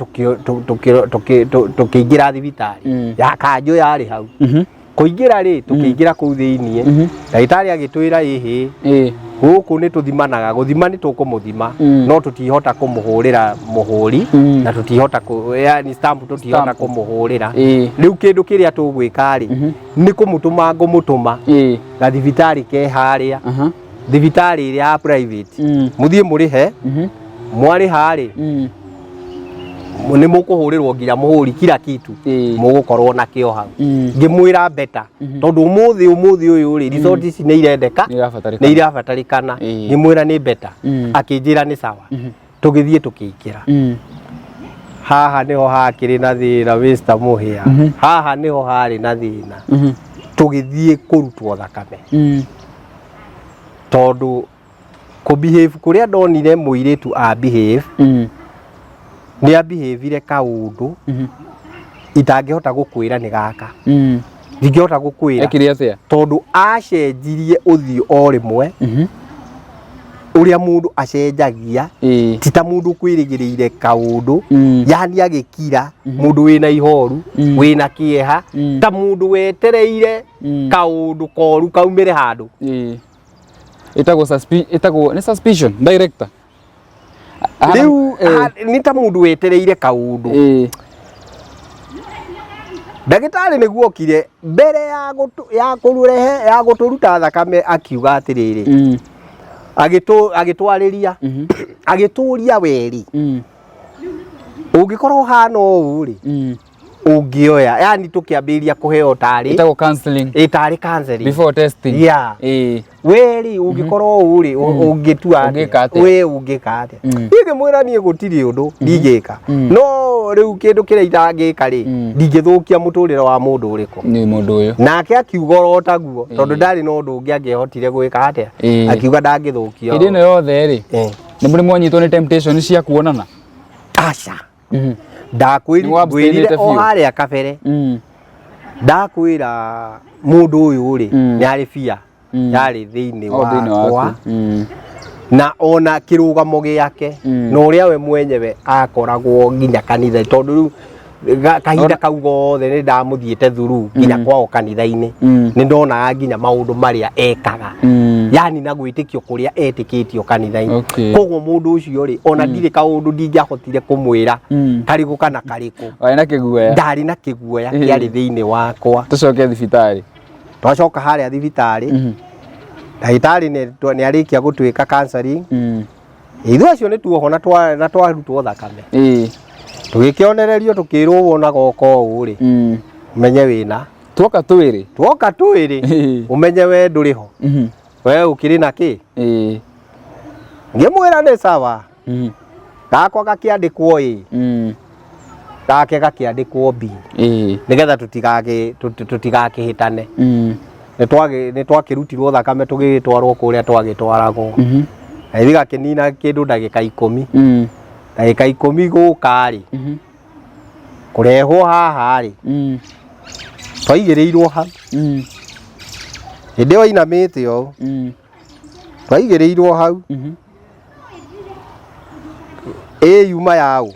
S1: tũkĩingĩra thibitarĩ ya kanjũ yarĩ hau. Kũingĩra rĩ, tũkĩingĩra kũu thĩiniĩ, ndagĩtarĩ agĩtwĩra ĩhĩ, gũkũ nĩ tũthimanaga, gũthima nĩ tũkũmũthima, no tũtihota kũmũhũrĩra mũhũri, na tũtihota yani stamp tũtihota
S2: Stamp.
S1: kũmũhũrĩra. Rĩu kĩndũ kĩrĩa tũgwĩka rĩ, nĩ kũmũtũma ngũmũtũma gathibitarĩ ke harĩa, thibitarĩ ĩrĩa ya private. Mũthiĩ mũrĩhe. Mwarĩha rĩ, nĩ mũkũhũrĩrwo nginya mũhũri, kila kitu mũgũkorwo nakĩo hau. Ngĩmwĩra better, tondũ ũmũthĩ ũyũ rĩ, result ici nĩ irendeka.
S2: Nĩ irabatarĩkana.
S1: Nĩ irabatarĩkana. Ngĩmwĩra nĩ better. Akĩnjĩra nĩ sawa. Tũgĩthiĩ tũkĩingĩra. Haha nĩho hakĩrĩ na thĩna, Mr. Mũhĩa. Haha nĩho harĩ na thĩna. Tũgĩthiĩ kũrutwo thakame. Tondũ kũ behave kũrĩa ndonire mũirĩtu a behave, nĩ a behavire kaũndũ itangĩhota gũkwĩra nĩ gaka. Ndingĩhota gũkwĩra.
S2: Ekire atĩa?
S1: Tondũ acenjirie ũthiũ o rĩmwe, ũrĩa mũndũ acenjagia, ti ta mũndũ ũkwĩrĩgĩrĩire kaũndũ. Yani agĩkira, mũndũ wĩna ihoru, wĩna kĩeha, ta mũndũ wetereire kaũndũ koru kaumĩre handũ.
S2: Ĩĩ. Ĩtagwo ĩtagwo nĩ suspicion director.
S1: Rĩu nĩ ta mũndũ wetereire kaũndũ. Ndagĩtarĩ nĩguo okire mbere ya ya kũrehe ya gũtũruta thakame, akiuga atĩrĩrĩ, agĩtwarĩria, agĩtũria weri, ũngĩkorwo ũhana ũũ rĩ, ũngĩoya, yani tũkĩambĩrĩria kũheo tarĩ
S2: Ĩtagwo counseling.
S1: Ĩ, tarĩ counseling
S2: before testing.
S1: Yeah. We rĩ, ũngĩkorwo ũũ rĩ, ũngĩtua
S2: Ũngĩka atĩa?
S1: We ũngĩka atĩa? Niĩ ngĩmwĩra niĩ gũtirĩ ũndũ ndingĩka, no rĩu kĩndũ kĩrĩa itangĩka rĩ, ndingĩthũkia mũtũrĩre wa mũndũ ũrĩkũ.
S2: Nĩ mũndũ ũyũ.
S1: Nake akiuga oro taguo, tondũ ndarĩ na ũndũ ũngĩ angĩahotire gwĩka atĩa. Akiuga ndangĩthũkia.
S2: Hĩndĩ ĩno yothe rĩ, nĩ mũrĩ mwanyitwo nĩ temptation cia kuonana?
S1: Aca. Ndakwĩrire o harĩa kabere, ndakwĩra mũndũ ũyũ rĩ, nĩ arĩ bia yarĩ thĩinĩ wakwa, na ona kĩrũgamo gĩake, na ũrĩa we mwenyewe akoragwo nginya kanitha, tondũ rĩu kahinda kau gothe nĩ ndamũthiĩte thuru nginya kwao kanitha-inĩ, nĩ ndonaga nginya maũndũ marĩa ekaga, yani na gwĩtĩkio kũrĩa etĩkĩtio kanitha-inĩ. Koguo mũndũ ũcio rĩ, ona ndirĩ kaũndũ ndingĩahotire kũmwĩra, karĩkũ kana karĩkũ.
S2: Warĩ na kĩguoya.
S1: Ndarĩ na kĩguoya kĩarĩ thĩinĩ wakwa.
S2: Tũcoke thibitarĩ.
S1: Twacoka harĩa thibitarĩ, ndagĩtarĩ nĩ arĩkia gũtuĩka counseling. Ithuĩ acio nĩ tuohwo na twarutwo thakame, tũgĩkĩonererio, tũkĩrwo wonaga ũka ũũ rĩ, ũmenye wĩna
S2: Tuoka twĩrĩ.
S1: Tuoka twĩrĩ, ũmenye we ndũrĩ ho, we ũkĩrĩ na kĩ. Ngĩmwĩra nĩ sawa. Gakwa gakĩandĩkwo A, gake gakĩandĩkwo B, nĩgetha tũtigakĩhĩtane. Nĩ twakĩrutirwo thakame, tũgĩgĩtwarwo kũrĩa twagĩtwaragwo. Gagĩthiĩ gakĩnina kĩndũ ndagĩka 10. Ndagĩka 10 gũka rĩ, kũrehwo haha rĩ, twaigĩrĩirwo hau. Hĩndĩ ĩyo ainamĩte ũũ, twaigĩrĩirwo hau. Ĩ yuma yaũ?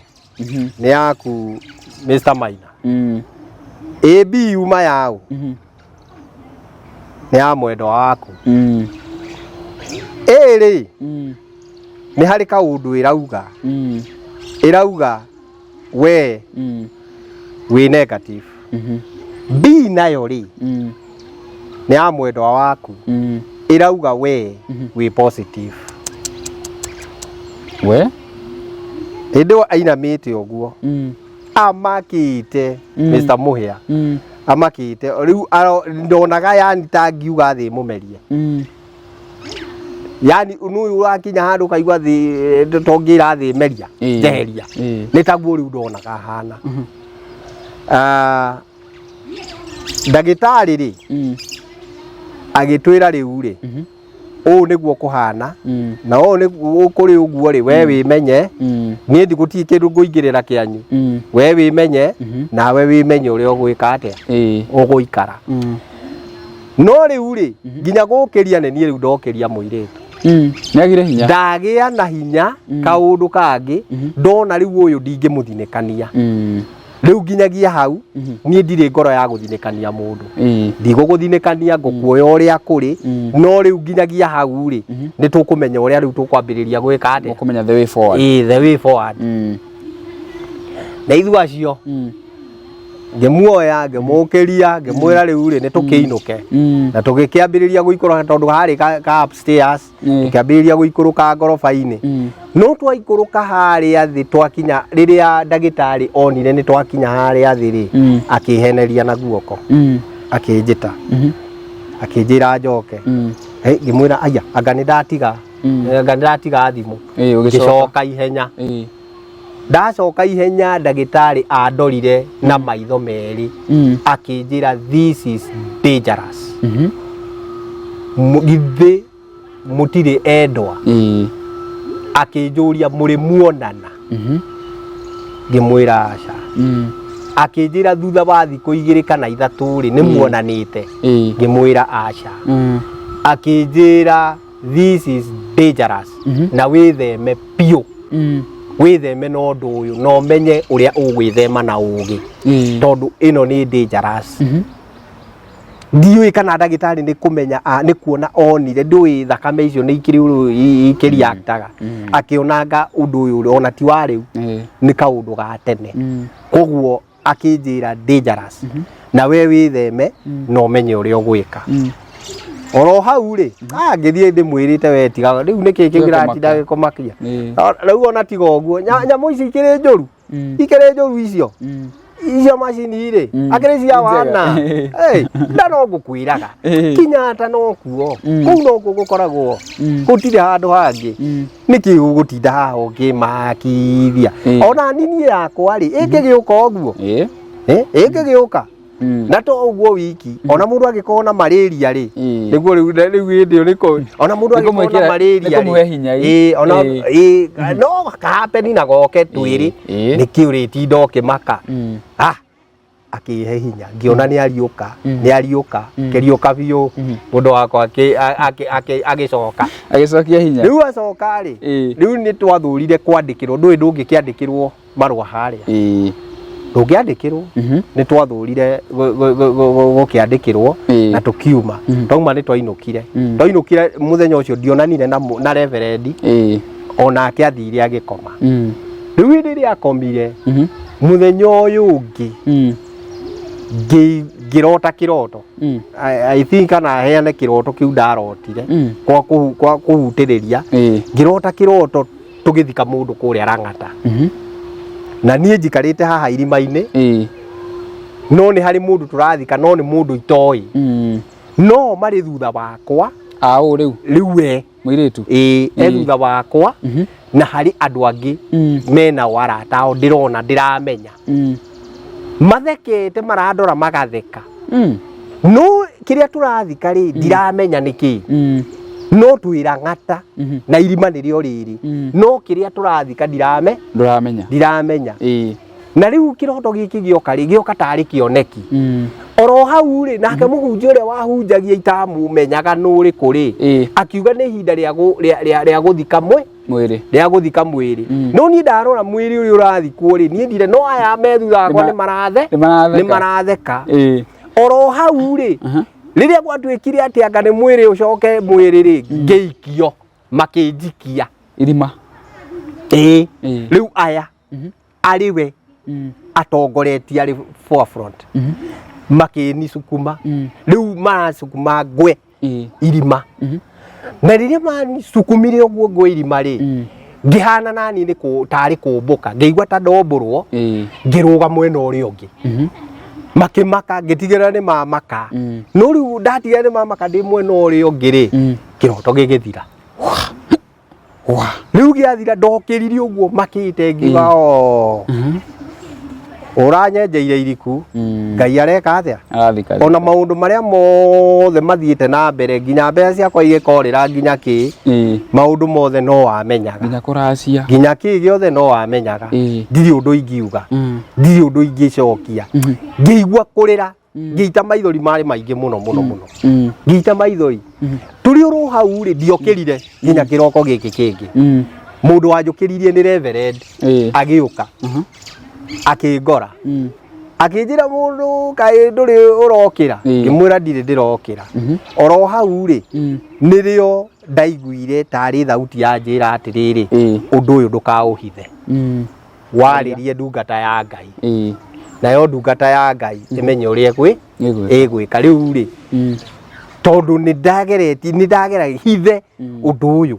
S1: Nĩ yaku, Mr. Maina. Ĩ B yuma yaũ? Nĩ ya mwendwa waku. Ĩ rĩ, nĩ harĩ kaũndũ ĩrauga, ĩrauga we wĩ negative. B nayo rĩ, nĩ ya mwendwa waku, ĩrauga we wĩ positive.
S2: We?
S1: Hĩndĩ ĩyo ainamĩte ũguo, amakĩte, Mr. Mũhĩa, amakĩte rĩu, ndonaga yani ta ngiuga thĩ mũmerie. Yani nũyũ ũrakinya handũ ũkaigua thĩ tongĩra thĩ meria, njeheria. Nĩ taguo rĩu ndonaga hana. Ah, ndagĩtarĩ rĩ, agĩtwĩra rĩu rĩ, ũũ nĩguo kũhana, na ũũ nĩguo kũrĩ ũguo rĩ, we wĩmenye. Niĩ ndigũtirĩ kĩndũ ngũingĩrĩra kĩanyu. We wĩmenye, nawe wĩmenye ũrĩa ũgwĩka atĩa, ũgũikara. No rĩu rĩ, nginya gũkĩria nĩ niĩ rĩu ndokĩria mũirĩtu.
S2: Nĩ agire hinya.
S1: Ndagĩa na hinya. Kaũndũ kangĩ ndona rĩu, ũyũ ndingĩmũthinĩkania. Rĩu nginyagia hau, niĩ ndirĩ ngoro ya gũthinĩkania mũndũ. Ndigũgũthinĩkania, ngũkuoya ũrĩa kũrĩ. No rĩu nginyagia hau rĩ, nĩ tũkũmenya ũrĩa rĩu tũkwambĩrĩria gwĩka atĩa.
S2: Mũkũmenya the way forward.
S1: Ĩĩ, the way forward. Na ithuĩ acio, ngĩmuoya, ngĩmũkĩria, ngĩmwĩra rĩu rĩ, nĩ tũkĩinũke. Na tũgĩkĩambĩrĩria gũikũrũka, tondũ harĩ ka upstairs. Tũkĩambĩrĩria gũikũrũka ngoroba-inĩ. No twaikũrũka harĩa thĩ, twakinya rĩrĩa ndagĩtarĩ onire nĩ twakinya harĩa thĩ rĩ, akĩheneria na guoko, akĩnjĩta, akĩnjĩra njoke. Ngĩmwĩra aya, anga nĩ ndatiga, anga nĩ ndatiga thimũ.
S2: Ũgĩcoka.
S1: Ngĩcoka ihenya. Ndacoka ihenya, ndagĩtarĩ andorire na maitho merĩ, akĩnjĩra, "This is dangerous." Githĩ Mũtirĩ endwa. Akĩnjũria, mũrĩ muonana? Ngĩmwĩra aca. Akĩnjĩra thutha wa thikũ 2 kana 3 rĩ, nĩ muonanĩte? Ngĩmwĩra aca. Akĩnjĩra, this is dangerous, na wĩtheme biũ, wĩtheme na ũndũ ũyũ na ũmenye ũrĩa ũgwĩthema na ũgĩ, tondũ ĩno nĩ dangerous. Ndiũĩ kana ndagĩtarĩ nĩ kũmenya nĩ kuona onire ndũĩ thakame icio nĩ ikĩrĩ ũrũ ikĩriaktaga, akĩonanga ũndũ ũyũ ona ti wa rĩu, nĩ kaũndũ ga tene. Koguo akĩnjĩra dangerous, na we wĩtheme na ũmenye ũrĩa ũgwĩka. Oro hau rĩ, ngĩthiĩ ndĩmwĩrĩte, we tiga rĩu, nĩkĩ kĩu kĩratinda gĩkũmakia? Rĩu ona tiga ũguo, nyamũ ici ikĩrĩ njũru, ikĩrĩ njũru icio, icio macini rĩ, akĩrĩ cia
S2: Njega.
S1: wana. Hey, na no ngũkwĩraga, Kenyatta no kuo, kũu no kuo gũkoragwo, gũtirĩ handũ hangĩ. Nĩkĩ ũgũtinda haha ũkĩmakithia? Ona nini yakwa rĩ, ĩngĩgĩũka ũguo, ĩngĩgĩũka na to ũguo wiki, ona mũndũ angĩkorwo na malaria rĩ, nĩguo rĩu rĩu hĩndĩ ĩyo nĩko ona mũndũ
S2: Nĩ
S1: angĩkorwo na malaria
S2: nĩ kũmũhe
S1: rĩ,
S2: hinya ĩ.
S1: Ona no kahapeni na goke twĩrĩ, nĩkĩ ũrĩtinda ũkĩmaka? Ah, akĩhe hinya, ngĩona nĩ ariũka, nĩ ariũka, kĩriũka biũ. Mũndũ wakwa agĩcoka.
S2: Agĩcokia hinya.
S1: Rĩu acoka rĩ, rĩu nĩ twathurire kwandĩkĩrwo, ndũĩ ndũngĩkĩandĩkĩrwo marũa harĩa, ndũngĩandĩkĩrwo. Nĩ twathurire gũkĩandĩkĩrwo na tũkiuma. Twauma nĩ twainũkire. Twainũkire mũthenya ũcio ndionanire na reverendi, onake athire agĩkoma. Rĩu hĩndĩ ĩrĩa akomire, mũthenya ũyũ ũngĩ ngĩrota kĩroto. I think kana heane kĩroto kĩu ndarotire kwa kũhutĩrĩria. Ngĩrota kĩroto tũgĩthika mũndũ kũrĩa Lang'ata, na niĩ njikarĩte haha irima-inĩ, no nĩ harĩ mũndũ tũrathika, no nĩ mũndũ itoĩ, no marĩ thutha wakwa.
S2: Aũ rĩu?
S1: Rĩu we.
S2: Mũirĩtu.
S1: Ĩĩ, e thutha wakwa, na harĩ andũ angĩ menao arata ao ndĩrona ndĩramenya, mathekete, marandora magatheka, no kĩrĩa tũrathika rĩ, ndiramenya nĩ kĩĩ. No twĩ Lang'ata na irima nĩrĩo rĩrĩ, no kĩrĩa tũrathika ndirame
S2: Ndũramenya.
S1: Ndiramenya. Na rĩu kĩroto gĩkĩ gĩoka rĩ, gĩoka tarĩ kĩoneki. Oro hau rĩ, nake mũhunjia ũrĩa wahunjagia itamumenyaga nũ ũrĩkũ rĩ, akiuga nĩ ihinda rĩa gũthika mwe
S2: Mwĩrĩ.
S1: Rĩa gũthika mwĩrĩ. No niĩ ndarora mwĩrĩ ũrĩa ũrathikwo rĩ, niĩ ndire, no aya me thutha wakwa nĩ marathe
S2: Nĩ maratheka.
S1: Nĩ maratheka. Oro hau rĩ, rĩrĩa gwatuĩkire atĩ anga nĩ mwĩrĩ ũcoke mwĩrĩ rĩ, ngĩikio, makĩnjikia
S2: Irima.
S1: Ĩĩ. Rĩu aya arĩ we atongoretie arĩ forefront, makĩnicukuma. Rĩu maracukuma ngwe irima, na rĩrĩa manicukumire ũguo ngwe irima rĩ, ngĩhana nani nĩ tarĩ kũmbũka, ngĩigua ta ndombũrwo, ngĩrũga mwena ũrĩa ũngĩ. Makĩmaka, ngĩtigĩrĩra nĩ mamaka. No rĩu ndatigĩrĩra nĩ mamaka ndĩ mwena ũrĩa ũngĩ rĩ, kĩroto gĩgĩthira. Rĩu gĩathira, ndokĩrire ũguo makĩte, ngiuga, o ũranyenjeire iriku. Ngai areka atĩa?
S2: Arathika.
S1: Ona maũndũ marĩa mothe mathiĩte na mbere, nginya mbeca ciakwa igĩkorĩra, nginya kĩ, maũndũ mothe no wamenyaga.
S2: Nginya kũracia.
S1: Nginya kĩ gĩothe no wamenyaga. Ndirĩ ũndũ ingiuga, ndirĩ ũndũ ingĩcokia. Ngĩigua kũrĩra, ngĩita maithori, marĩ maingĩ mũno mũno mũno. Ngĩita maithori tũrĩ oro hau rĩ, ndiokĩrire nginya kĩroko gĩkĩ kĩngĩ. Mũndũ wanjũkĩririe nĩ reverend. Agĩũka, akĩngora, akĩnjĩra, mũndũ kaĩ ndũrĩ ũrokĩra? Ngĩmwĩra ndirĩ ndĩrokĩra. Oro hau rĩ, nĩrĩo ndaiguire tarĩ thauti ya njĩra atĩrĩrĩ, ũndũ ũyũ ndũkaũhithe, warĩrie ndungata ya Ngai, nayo ndungata ya Ngai ĩmenye ũrĩa
S2: Ĩgwĩka.
S1: Ĩgwĩka. Rĩu rĩ, tondũ nĩ ndageretie, nĩ ndagera hithe ũndũ ũyũ,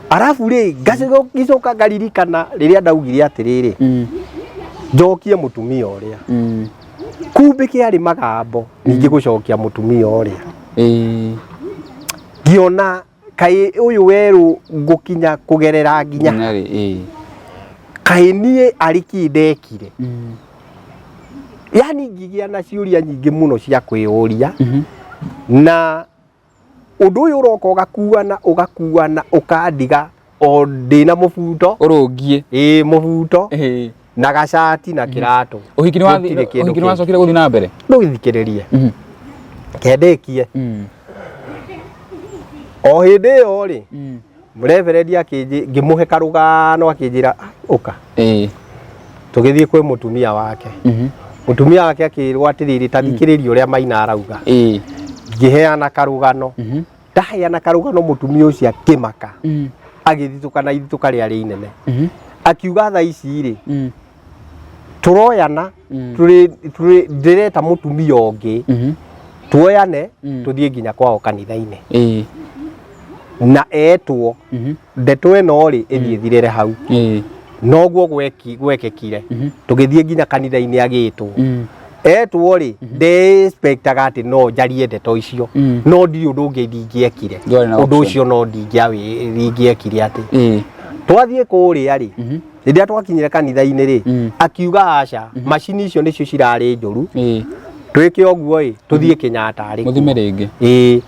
S1: arabu rĩ, ngacoka ngaririkana rĩrĩa ndaugire atĩrĩrĩ, njokie mũtumia ũrĩa. Kumbĩ kĩarĩ magambo ningĩ gũcokia mũtumia ũrĩa. Ngĩona kaĩ ũyũ werũ ngũkinya kũgerera nginya
S2: Nginya rĩ?
S1: Kaĩ niĩ arĩ kĩ ndekire? Yani ngĩgĩa na ciũria nyingĩ mũno cia kwĩyũria, na Ũndũ ũyũ ũroka ũgakuana ũgakuana ũkandiga o ndĩna mũbuto.
S2: Ũrũngiĩ.
S1: Ĩĩ, mũbuto na gacati na kĩratũ.
S2: Ũhiki nĩ wathi
S1: Gũtirĩ kĩndũ
S2: ũhiki nĩ
S1: kĩngĩ.
S2: wacokire gũthiĩ na mbere?
S1: Ndũgĩthikĩrĩrie kendĩkie. O hĩndĩ ĩyo rĩ, reverend akĩnjĩ ngĩmũhe karũgano, akĩnjĩra, "Ah, ũka." Tũgĩthiĩ kwĩ mũtumia wake. Mũtumia wake akĩrwo atĩrĩrĩ, ta thikĩrĩria ũrĩa Maina arauga. Ngĩheana karũgano. Ndaheana karũgano, mũtumia ũcio akĩmaka, agĩthitũka na ithitũka rĩarĩ inene, akiuga, "Thaa ici rĩ, tũroyana, tũrĩ ndĩreta mũtumia ũngĩ, tuoyane, tũthiĩ nginya kwao kanitha-inĩ na etwo ndeto ĩno rĩ ĩthiĩ thirĩre hau." Noguo gwekĩkire. Tũgĩthiĩ nginya kanitha-inĩ, agĩtwo. Etwo rĩ, ndeexpectaga atĩ no njarie ndeto icio. No ndirĩ ũndũ ũngĩ ndingĩekire.
S2: Ndwarĩ na
S1: ũndũ
S2: option.
S1: Ũcio no ndingĩekire atĩ twathiĩ kũrĩa rĩ, rĩrĩa twakinyire kanitha-inĩ rĩ, akiuga, "Aca, macini icio nĩcio cirarĩ njũru. Twĩke ũguo ĩ, tũthiĩ Kenyatta arĩ kuo."
S2: Mũthime rĩngĩ.
S1: Ĩĩ.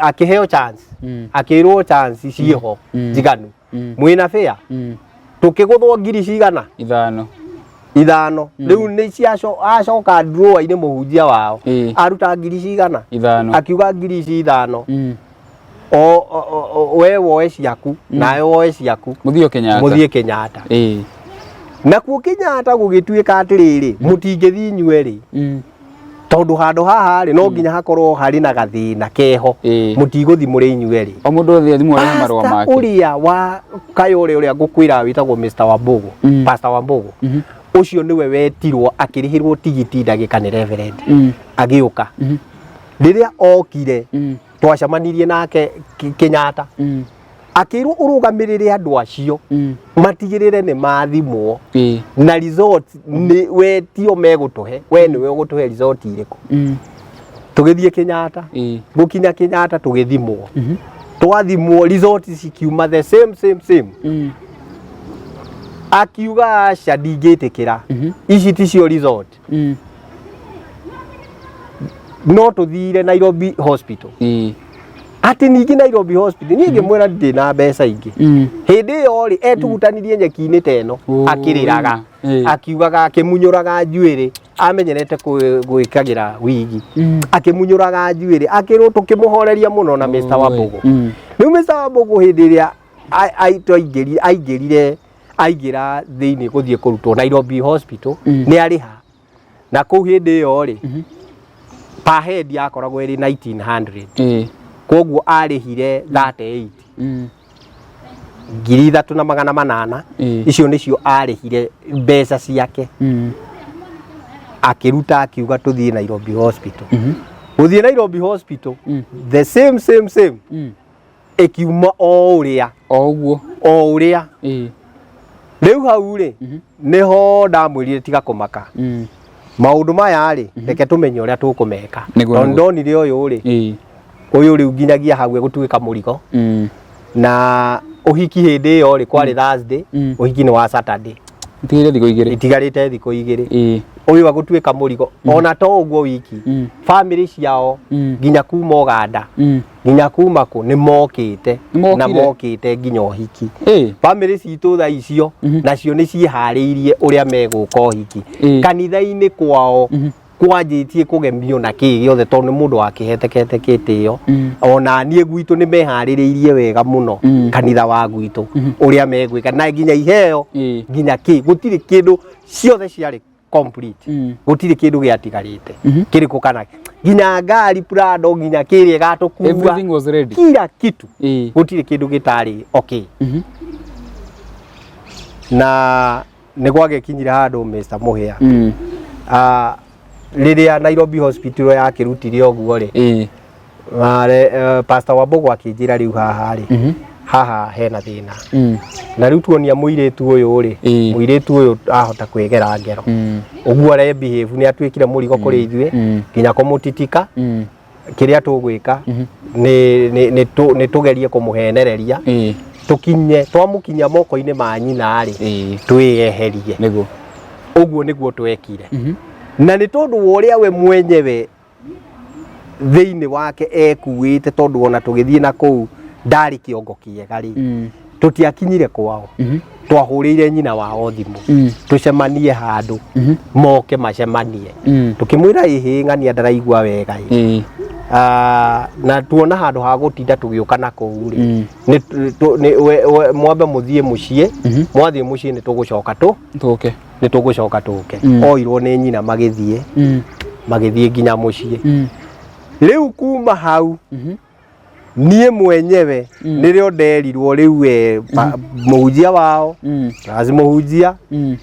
S1: Akĩheo chance, akĩrwo chance ciĩho njiganu. "Mwĩna bĩa?" Tũkĩgũthwo ngiri cigana?
S2: 5.
S1: 5. Rĩu nĩ ciaco acoka drawer-inĩ mũhunjia wao aruta ngiri cigana?
S2: 5.
S1: Akiuga, "Ngiri ici 5, o we woe ciaku, nawe woe ciaku."
S2: Mũthiĩ o Kenyatta.
S1: Mũthiĩ Kenyatta. Nakuo Kenyatta gũgĩtuĩka atĩrĩrĩ, mũtingĩthiĩ inyuerĩ, tondũ handũ haha rĩ, no nginya hakorwo harĩ na gathĩna keho. Mũtigũthiĩ mũrĩ inyuerĩ.
S2: O mũndũ othe athimwo arehe marũa
S1: Pastor
S2: make.
S1: Ũrĩa wa kayũ ũrĩa ngũkwĩra wĩtagwo Mr. Wambugu, Pastor Wambugu, ũcio nĩwe wetirwo, akĩrĩhĩrwo tigiti ndagĩka nĩ reverend. Agĩũka. Rĩrĩa okire, twacemanirie nake Kenyatta, akĩrwo, "Ũrũgamĩrĩre andũ acio, matigĩrĩre nĩ mathimwo na result nĩ we tio megũtũhe, we nĩwe ũgũtũhe result irĩkũ." Tũgĩthiĩ Kenyatta. Gũkinya Kenyatta tũgĩthimwo. Twathimwo, result cikiuma the same same same. Akiuga, "Aca, ndingĩtĩkĩra, ici ticio result. No tũthire Nairobi Hospital." Atĩ ningĩ Nairobi Hospital, niĩ ngĩmwĩra ndĩ na mbeca ingĩ. Hĩndĩ ĩyo rĩ, etugutanirie nyeki-inĩ ta ĩno, akĩrĩraga, akiugaga, akĩmunyũraga njuĩrĩ, amenyerete gwĩkagĩra wigi, akĩmunyũraga njuĩrĩ, akĩrwo. Tũkĩmũhoreria mũno na Mr. Wambugu. Rĩu Mr. Wambugu hĩndĩ ĩrĩa aingĩrire, aingĩra thĩinĩ gũthiĩ kũrutwo Nairobi Hospital, nĩ arĩha na kũu hĩndĩ ĩyo rĩ, per head yakoragwo ĩrĩ 1900. Koguo arĩhire 38, 3800. Icio nĩcio arĩhire mbeca ciake. Akĩruta, akiuga tũthiĩ Nairobi Hospital. Gũthiĩ Nairobi Hospital, the same same same, ĩkiuma o ũrĩa.
S2: O ũguo.
S1: O ũrĩa. Rĩu hau rĩ, nĩho ndamwĩrire, "Tiga kũmaka, maũndũ maya rĩ, reke tũmenye ũrĩa tũkũmeka." Tondũ ndonire ũyũ rĩ, ũyũ rĩu nginyagia hau egũtuĩka mũrigo. Na ũhiki hĩndĩ ĩyo rĩ, kwarĩ Thursday, ũhiki nĩ wa Saturday.
S2: Itigaire thikũ 2.
S1: Itigarĩte thikũ 2. Ũyũ agũtuĩka mũrigo. Ona to ũguo wiki, family ciao, nginya kuma Uganda, nginya kuma kũ, nĩ mokĩte.
S2: Nĩ
S1: Na
S2: mokire?
S1: mokĩte nginya ũhiki. Family citũ thaa icio nacio nĩ ciĩharĩirie ũrĩa megũka ũhiki. Kanitha-inĩ kwao kwanjĩtie kũgemio na kĩ gĩothe, tondũ nĩ mũndũ wakĩhetekete kĩtĩo. Ona niĩ gwitũ nĩ meharĩrĩirie wega mũno, kanitha wa gwitũ, ũrĩa megwĩka, na nginya iheo, nginya kĩ, gũtirĩ kĩndũ, ciothe ciarĩ complete. Gũtirĩ kĩndũ gĩatigarĩte, kĩrĩkũ kana nginya ngari Prado, nginya kĩrĩa ĩgatũkua.
S2: Everything was ready.
S1: Kila kitu. Gũtirĩ kĩndũ gĩtarĩ okay. Na nĩ gwagĩkinyire handũ, Mr. Mũhĩa, rĩrĩa Nairobi Hospital yakĩrutire ũguo rĩ, Pastor Wambugu akĩnjĩra, "Rĩu haha rĩ, haha hena thĩna. Na rĩu tuonia mũirĩtu ũyũ rĩ, mũirĩtu ũyũ ahota kwĩgera ngero. Ũguo are behave, nĩ atuĩkire mũrigo kũrĩ ithuĩ, nginya kũmũtitika. Kĩrĩa tũgwĩka nĩ tũgerie kũmũhenereria, tũkinye twamũkinyia moko-inĩ ma nyina rĩ, twĩyeherie." Ũguo nĩguo twekire. Na nĩ tondũ wa ũrĩa we mwenyewe Thĩinĩ wake ekuĩte, tondũ ona tũgĩthiĩ na kũu ndarĩ kĩongo kĩega rĩ, tũtiakinyire kwao. Twahũrĩire nyina wao thimũ tũcemanie handũ, moke macemanie. Tũkĩmwĩra, ĩhĩ, ng'ania ndaraigua wega ĩ. Ah, na tuona handũ ha gũtinda tũgĩũka na kũu rĩ, mwambe mũthiĩ mũciĩ. Mwathiĩ mũciĩ nĩ tũgũcoka tũ
S2: Tũke.
S1: Nĩ tũgũcoka tũke. Oirwo nĩ nyina, magĩthiĩ magĩthiĩ nginya mũciĩ. Rĩu kuma hau, niĩ mwenyewe nĩrĩo nderirwo rĩu we mũhunjia wao plus mũhunjia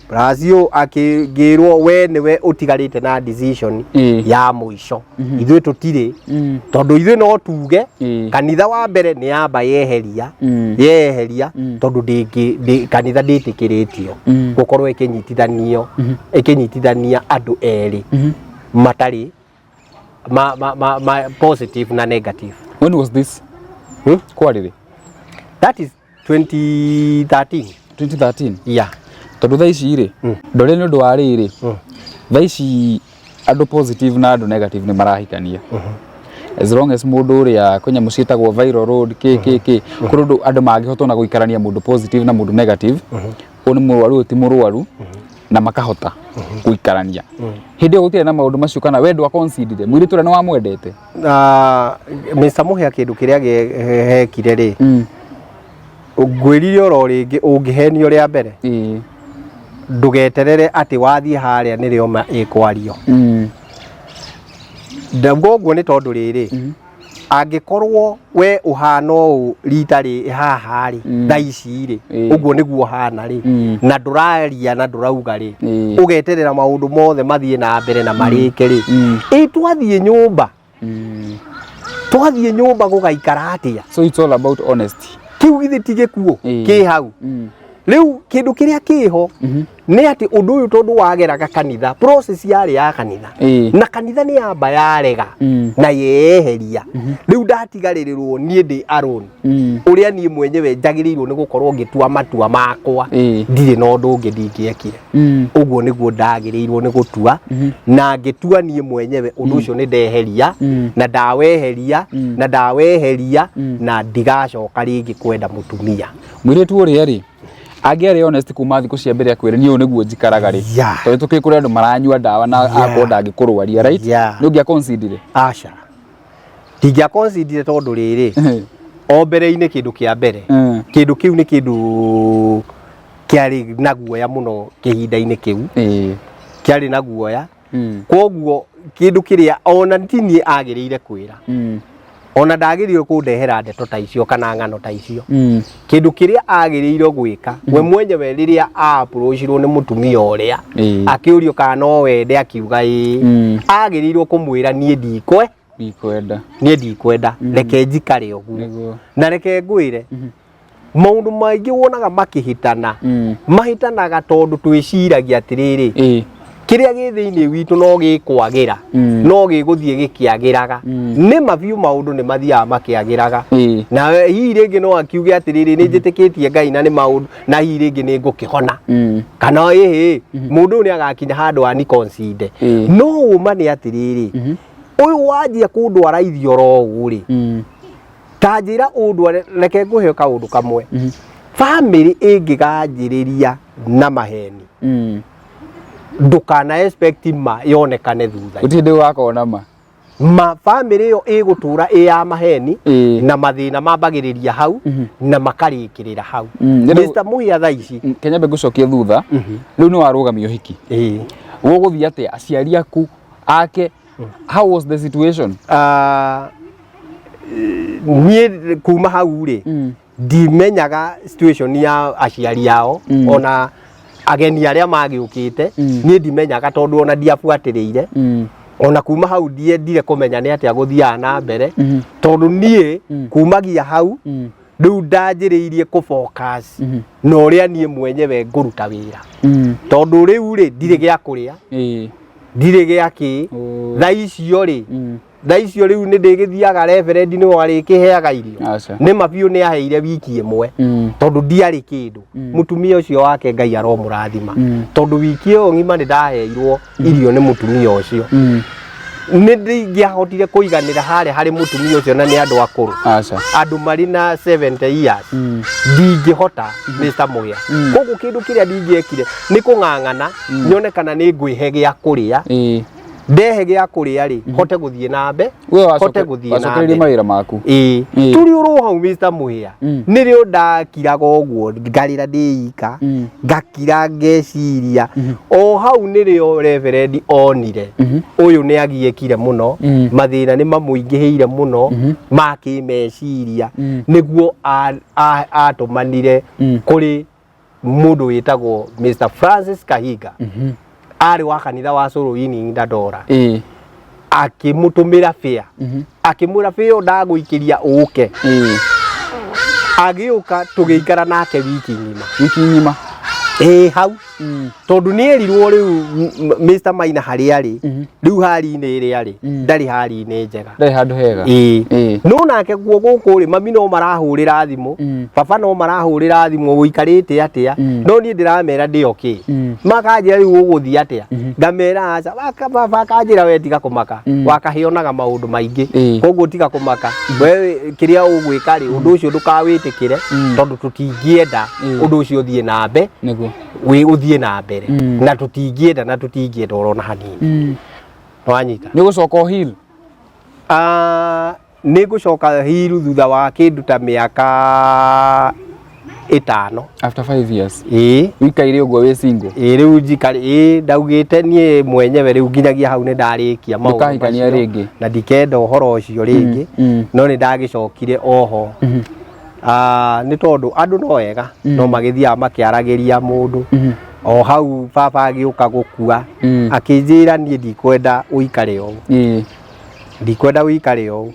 S1: plus ũyũ akĩngĩrwo, we nĩwe ũtigarĩte na decision ya mũico, ithuĩ tũtirĩ, tondũ ithuĩ no tuge kanitha wa mbere nĩ yamba yeheria yeheria, tondũ kanitha ndĩtĩkĩrĩtio gũkorwo ĩkĩnyitithanio ĩkĩnyitithania andũ erĩ matarĩ ma positive na negative.
S2: When was this?
S1: Hmm?
S2: Kwarĩ rĩ?
S1: That is 2013.
S2: 2013?
S1: Yeah.
S2: Tondũ thaa ici rĩ, ndore nĩ ũndũ wa rĩrĩ, thaa ici andũ positive na andũ negative nĩ marahikania, as long as mũndũ ũrĩa kwĩ nyamũ ciĩtagwo viral load, kĩ kĩ kĩ, kũrĩ ũndũ andũ mangĩhota ona gũikarania, mũndũ positive na mũndũ negative, ũyũ nĩ mũrwaru, ũyũ ti mũrwaru, na makahota gũikarania. Hĩndĩ ĩyo gũtirĩ na maũndũ macio, kana we ndwa consider mũirĩtu ũrĩa nĩ wamwendete?
S1: Na Mr. Mũhĩa, kĩndũ kĩrĩa hekire rĩ, ngwĩrire oro rĩngĩ, ũngĩhenio rĩa mbere, ndũgeterere atĩ wathiĩ harĩa nĩrĩo ma ĩkwario. Ndauga ũguo nĩ tondũ rĩrĩ, angĩkorwo we ũhana ũũ rita rĩ haha rĩ, thaa ici rĩ, ũguo nĩguo ũhana rĩ, na ndũraria na ndũrauga rĩ, ũgeterera maũndũ mothe mathiĩ na mbere na marĩke rĩ, ĩ twathiĩ nyũmba, twathiĩ nyũmba gũgaikara atĩa?
S2: So it's all about honesty.
S1: Kĩu githĩ ti gĩkuũ kĩ hau? Rĩu kĩndũ kĩrĩa kĩho nĩ atĩ ũndũ ũyũ, tondũ wageraga kanitha, process yarĩ ya kanitha, na kanitha nĩ yamba yarega na yeheria, rĩu ndatigarĩrĩrwo niĩ ndĩ alone, ũrĩa niĩ mwenyewe njagĩrĩirwo nĩ gũkorwo ngĩtua matua makwa. Ndirĩ na ũndũ ũngĩ ndingĩekire. Ũguo nĩguo ndagĩrĩirwo nĩ gũtua, na ngĩtua niĩ mwenyewe ũndũ ũcio nĩ ndeheria, na ndaweheria, na ndaweheria, na ndigacoka rĩngĩ kwenda mũtumia.
S2: Mũirĩtu ũrĩa rĩ, angĩarĩ honest kuma thikũ cia mbere, akwĩre niĩ ũũ nĩguo njikaraga rĩ, tondũ tũkĩ kũrĩ andũ maranyua ndawa na akorwo ndangĩkũrwaria, right? Nĩ ũngĩa consider?
S1: Aca, ndingĩaconsider, tondũ rĩrĩ, o mbere-inĩ, kĩndũ kĩa mbere, kĩndũ kĩu nĩ kĩndũ kĩarĩ na guoya mũno kĩhinda-inĩ kĩu. Kĩarĩ na guoya. Koguo kĩndũ kĩrĩa ona ti niĩ agĩrĩire kwĩra, ona ndagĩrĩire kũndehera ndeto ta icio kana ng'ano ta icio. Kĩndũ kĩrĩa agĩrĩire gwĩka we mwenyewe, rĩrĩa approachirwo nĩ mũtumia ũrĩa, akĩũrio kana no wende, akiuga ĩĩ, agĩrĩirwo kũmwĩra, niĩ ndikwe
S2: Ndikwenda.
S1: Niĩ ndikwenda, reke njikare ũguo. Na reke ngwĩre, maũndũ maingĩ wonaga makĩhĩtana, mahĩtanaga tondũ twĩciragia atĩrĩrĩ, kĩrĩa gĩ thĩinĩ witũ no gĩkwagĩra, no gĩgũthiĩ gĩkĩagĩraga. Nĩ mabiũ, maũndũ nĩ mathiaga makĩagĩraga. Na hihi rĩngĩ no akiuge atĩrĩrĩ, nĩ njĩtĩkĩtie Ngai na nĩ maũndũ, na hihi rĩngĩ nĩ ngũkĩhona, kana ĩhĩ, mũndũ ũyũ nĩ agakinya handũ ani consider. No ũma nĩ atĩrĩrĩ, ũyũ wanjia kũndwara ithioro ũũ rĩ, ta njĩra ũndware. Reke ngũhe kaũndũ kamwe. Famĩlĩ ĩngĩganjĩrĩria na maheni, ndũkana expect ma yonekane thutha.
S2: Gũtirĩ hĩndĩ ũgakona ma.
S1: Ma famĩlĩ ĩyo ĩgũtũra ĩ ya maheni, na mathĩna mambagĩrĩria hau na makarĩkĩrĩra hau. Mr. Muhia, thaa ici
S2: Kenya ngũcokie thutha. Rĩu nĩ warũgamia ũhiki, gũgũthiĩ atĩa? Aciari aku ake, how was the situation?
S1: Ah, niĩ kuma hau rĩ, ndimenyaga situation ya aciari ao, ona ageni arĩa magĩũkĩte. Niĩ ndimenyaga, tondũ ona ndiabuatĩrĩire. Ona kuma hau ndiendire kũmenya nĩ atĩa gũthiaga na mbere, tondũ niĩ kumagia hau rĩu ndanjĩrĩirie kũ focus na ũrĩa niĩ mwenyewe ngũruta wĩra, tondũ rĩu rĩ, ndirĩ gĩa kũrĩa, ndirĩ gĩa kĩ. Thaa icio rĩ, thaa icio rĩu nĩ ndĩgĩthiaga, reverend nĩwe warĩkĩheaga irio.
S2: Aca.
S1: Nĩ ma biũ, nĩ aheire wiki ĩmwe, tondũ ndiarĩ kĩndũ. Mũtumia ũcio wake, Ngai aromũrathima, tondũ wiki ĩyo ng'ima nĩ ndaheirwo irio nĩ mũtumia ũcio. Nĩ ndingĩahotire kũiganĩra harĩa harĩ mũtumia ũcio na nĩ andũ akũrũ.
S2: Aca.
S1: Andũ marĩ na 70 years. Ndingĩhota, Mr. Mũhĩa. Koguo kĩndũ kĩrĩa ndingĩekire nĩ kũng'ang'ana nyone kana nĩ ngwĩhe gĩa kũrĩa. Ndehe gĩa kũrĩa rĩ, hote gũthiĩ na mbe
S2: We
S1: hote gũthiĩ na
S2: wacokereirie
S1: mbere.
S2: mawĩra maku.
S1: Ĩĩ. Tũrĩ oro hau, Mr. Mũhĩa, nĩrĩo ndakiraga ũguo ngarĩra ndĩ ika, ngakira ngeciria. O hau nĩrĩo reverendi onire ũyũ nĩ agiĩkire mũno, mathĩna nĩ mamũingĩhĩire mũno ma kĩmeciria, nĩguo atũmanire kũrĩ mũndũ wĩtagwo Mr. Francis Kahinga, arĩ wa kanitha wa Suluini Dandora. Akĩmũtũmĩra bĩa, akĩmwĩra bĩa ĩyo ndagũikĩria ũke. Agĩũka, tũgĩikara nake wiki ng'ima.
S2: Wiki ng'ima.
S1: Ĩĩ, hau tondũ nĩ erirwo rĩu Mr. Maina harĩa arĩ rĩu, hari-inĩ ĩrĩa arĩ, ndarĩ hari-inĩ njega.
S2: Ndarĩ handũ hega.
S1: Ĩĩ. No nake kuo gũkũ rĩ, mami no marahũrĩra thimũ, baba no marahũrĩra thimũ, ũikarĩte atĩa? No niĩ ndĩramera ndĩ okay. Makanjĩra rĩu ũgũthiĩ atĩa? Ngamera aca. Baba akanjĩra we tiga kũmaka, wakahĩonaga maũndũ maingĩ, koguo tiga kũmaka we, kĩrĩa ũgwĩka rĩ, ũndũ ũcio ndũkawĩtĩkĩre, tondũ tũtingĩenda ũndũ ũcio ũthiĩ na mbe wĩ ũthiĩ na mbere, na tũtingĩenda, na tũtingĩenda orona hanini. Wanyita?
S2: Nĩ ũgũcoka ũheal?
S1: Ah, nĩ ngũcoka heal thutha wa kĩndũ ta mĩaka 5.
S2: After 5 years.
S1: Ĩĩ.
S2: Wĩikaire ũguo wĩ single?
S1: Ĩĩ, rĩu njikari, ĩĩ, ndaugĩte niĩ mwenyewe rĩu nginyagia hau nĩ ndarĩkia maũndũ
S2: Ndũkahikania
S1: macio,
S2: rĩngĩ.
S1: Na ndikenda ũhoro ũcio rĩngĩ. No nĩ ndagĩcokire oho. Ah, nĩ tondũ andũ no ega no magĩthiaga makĩaragĩria mũndũ. O hau baba agĩũka gũkua, akĩnjĩra niĩ ndikwenda ũikare ũũ, ndikwenda ũikare ũũ.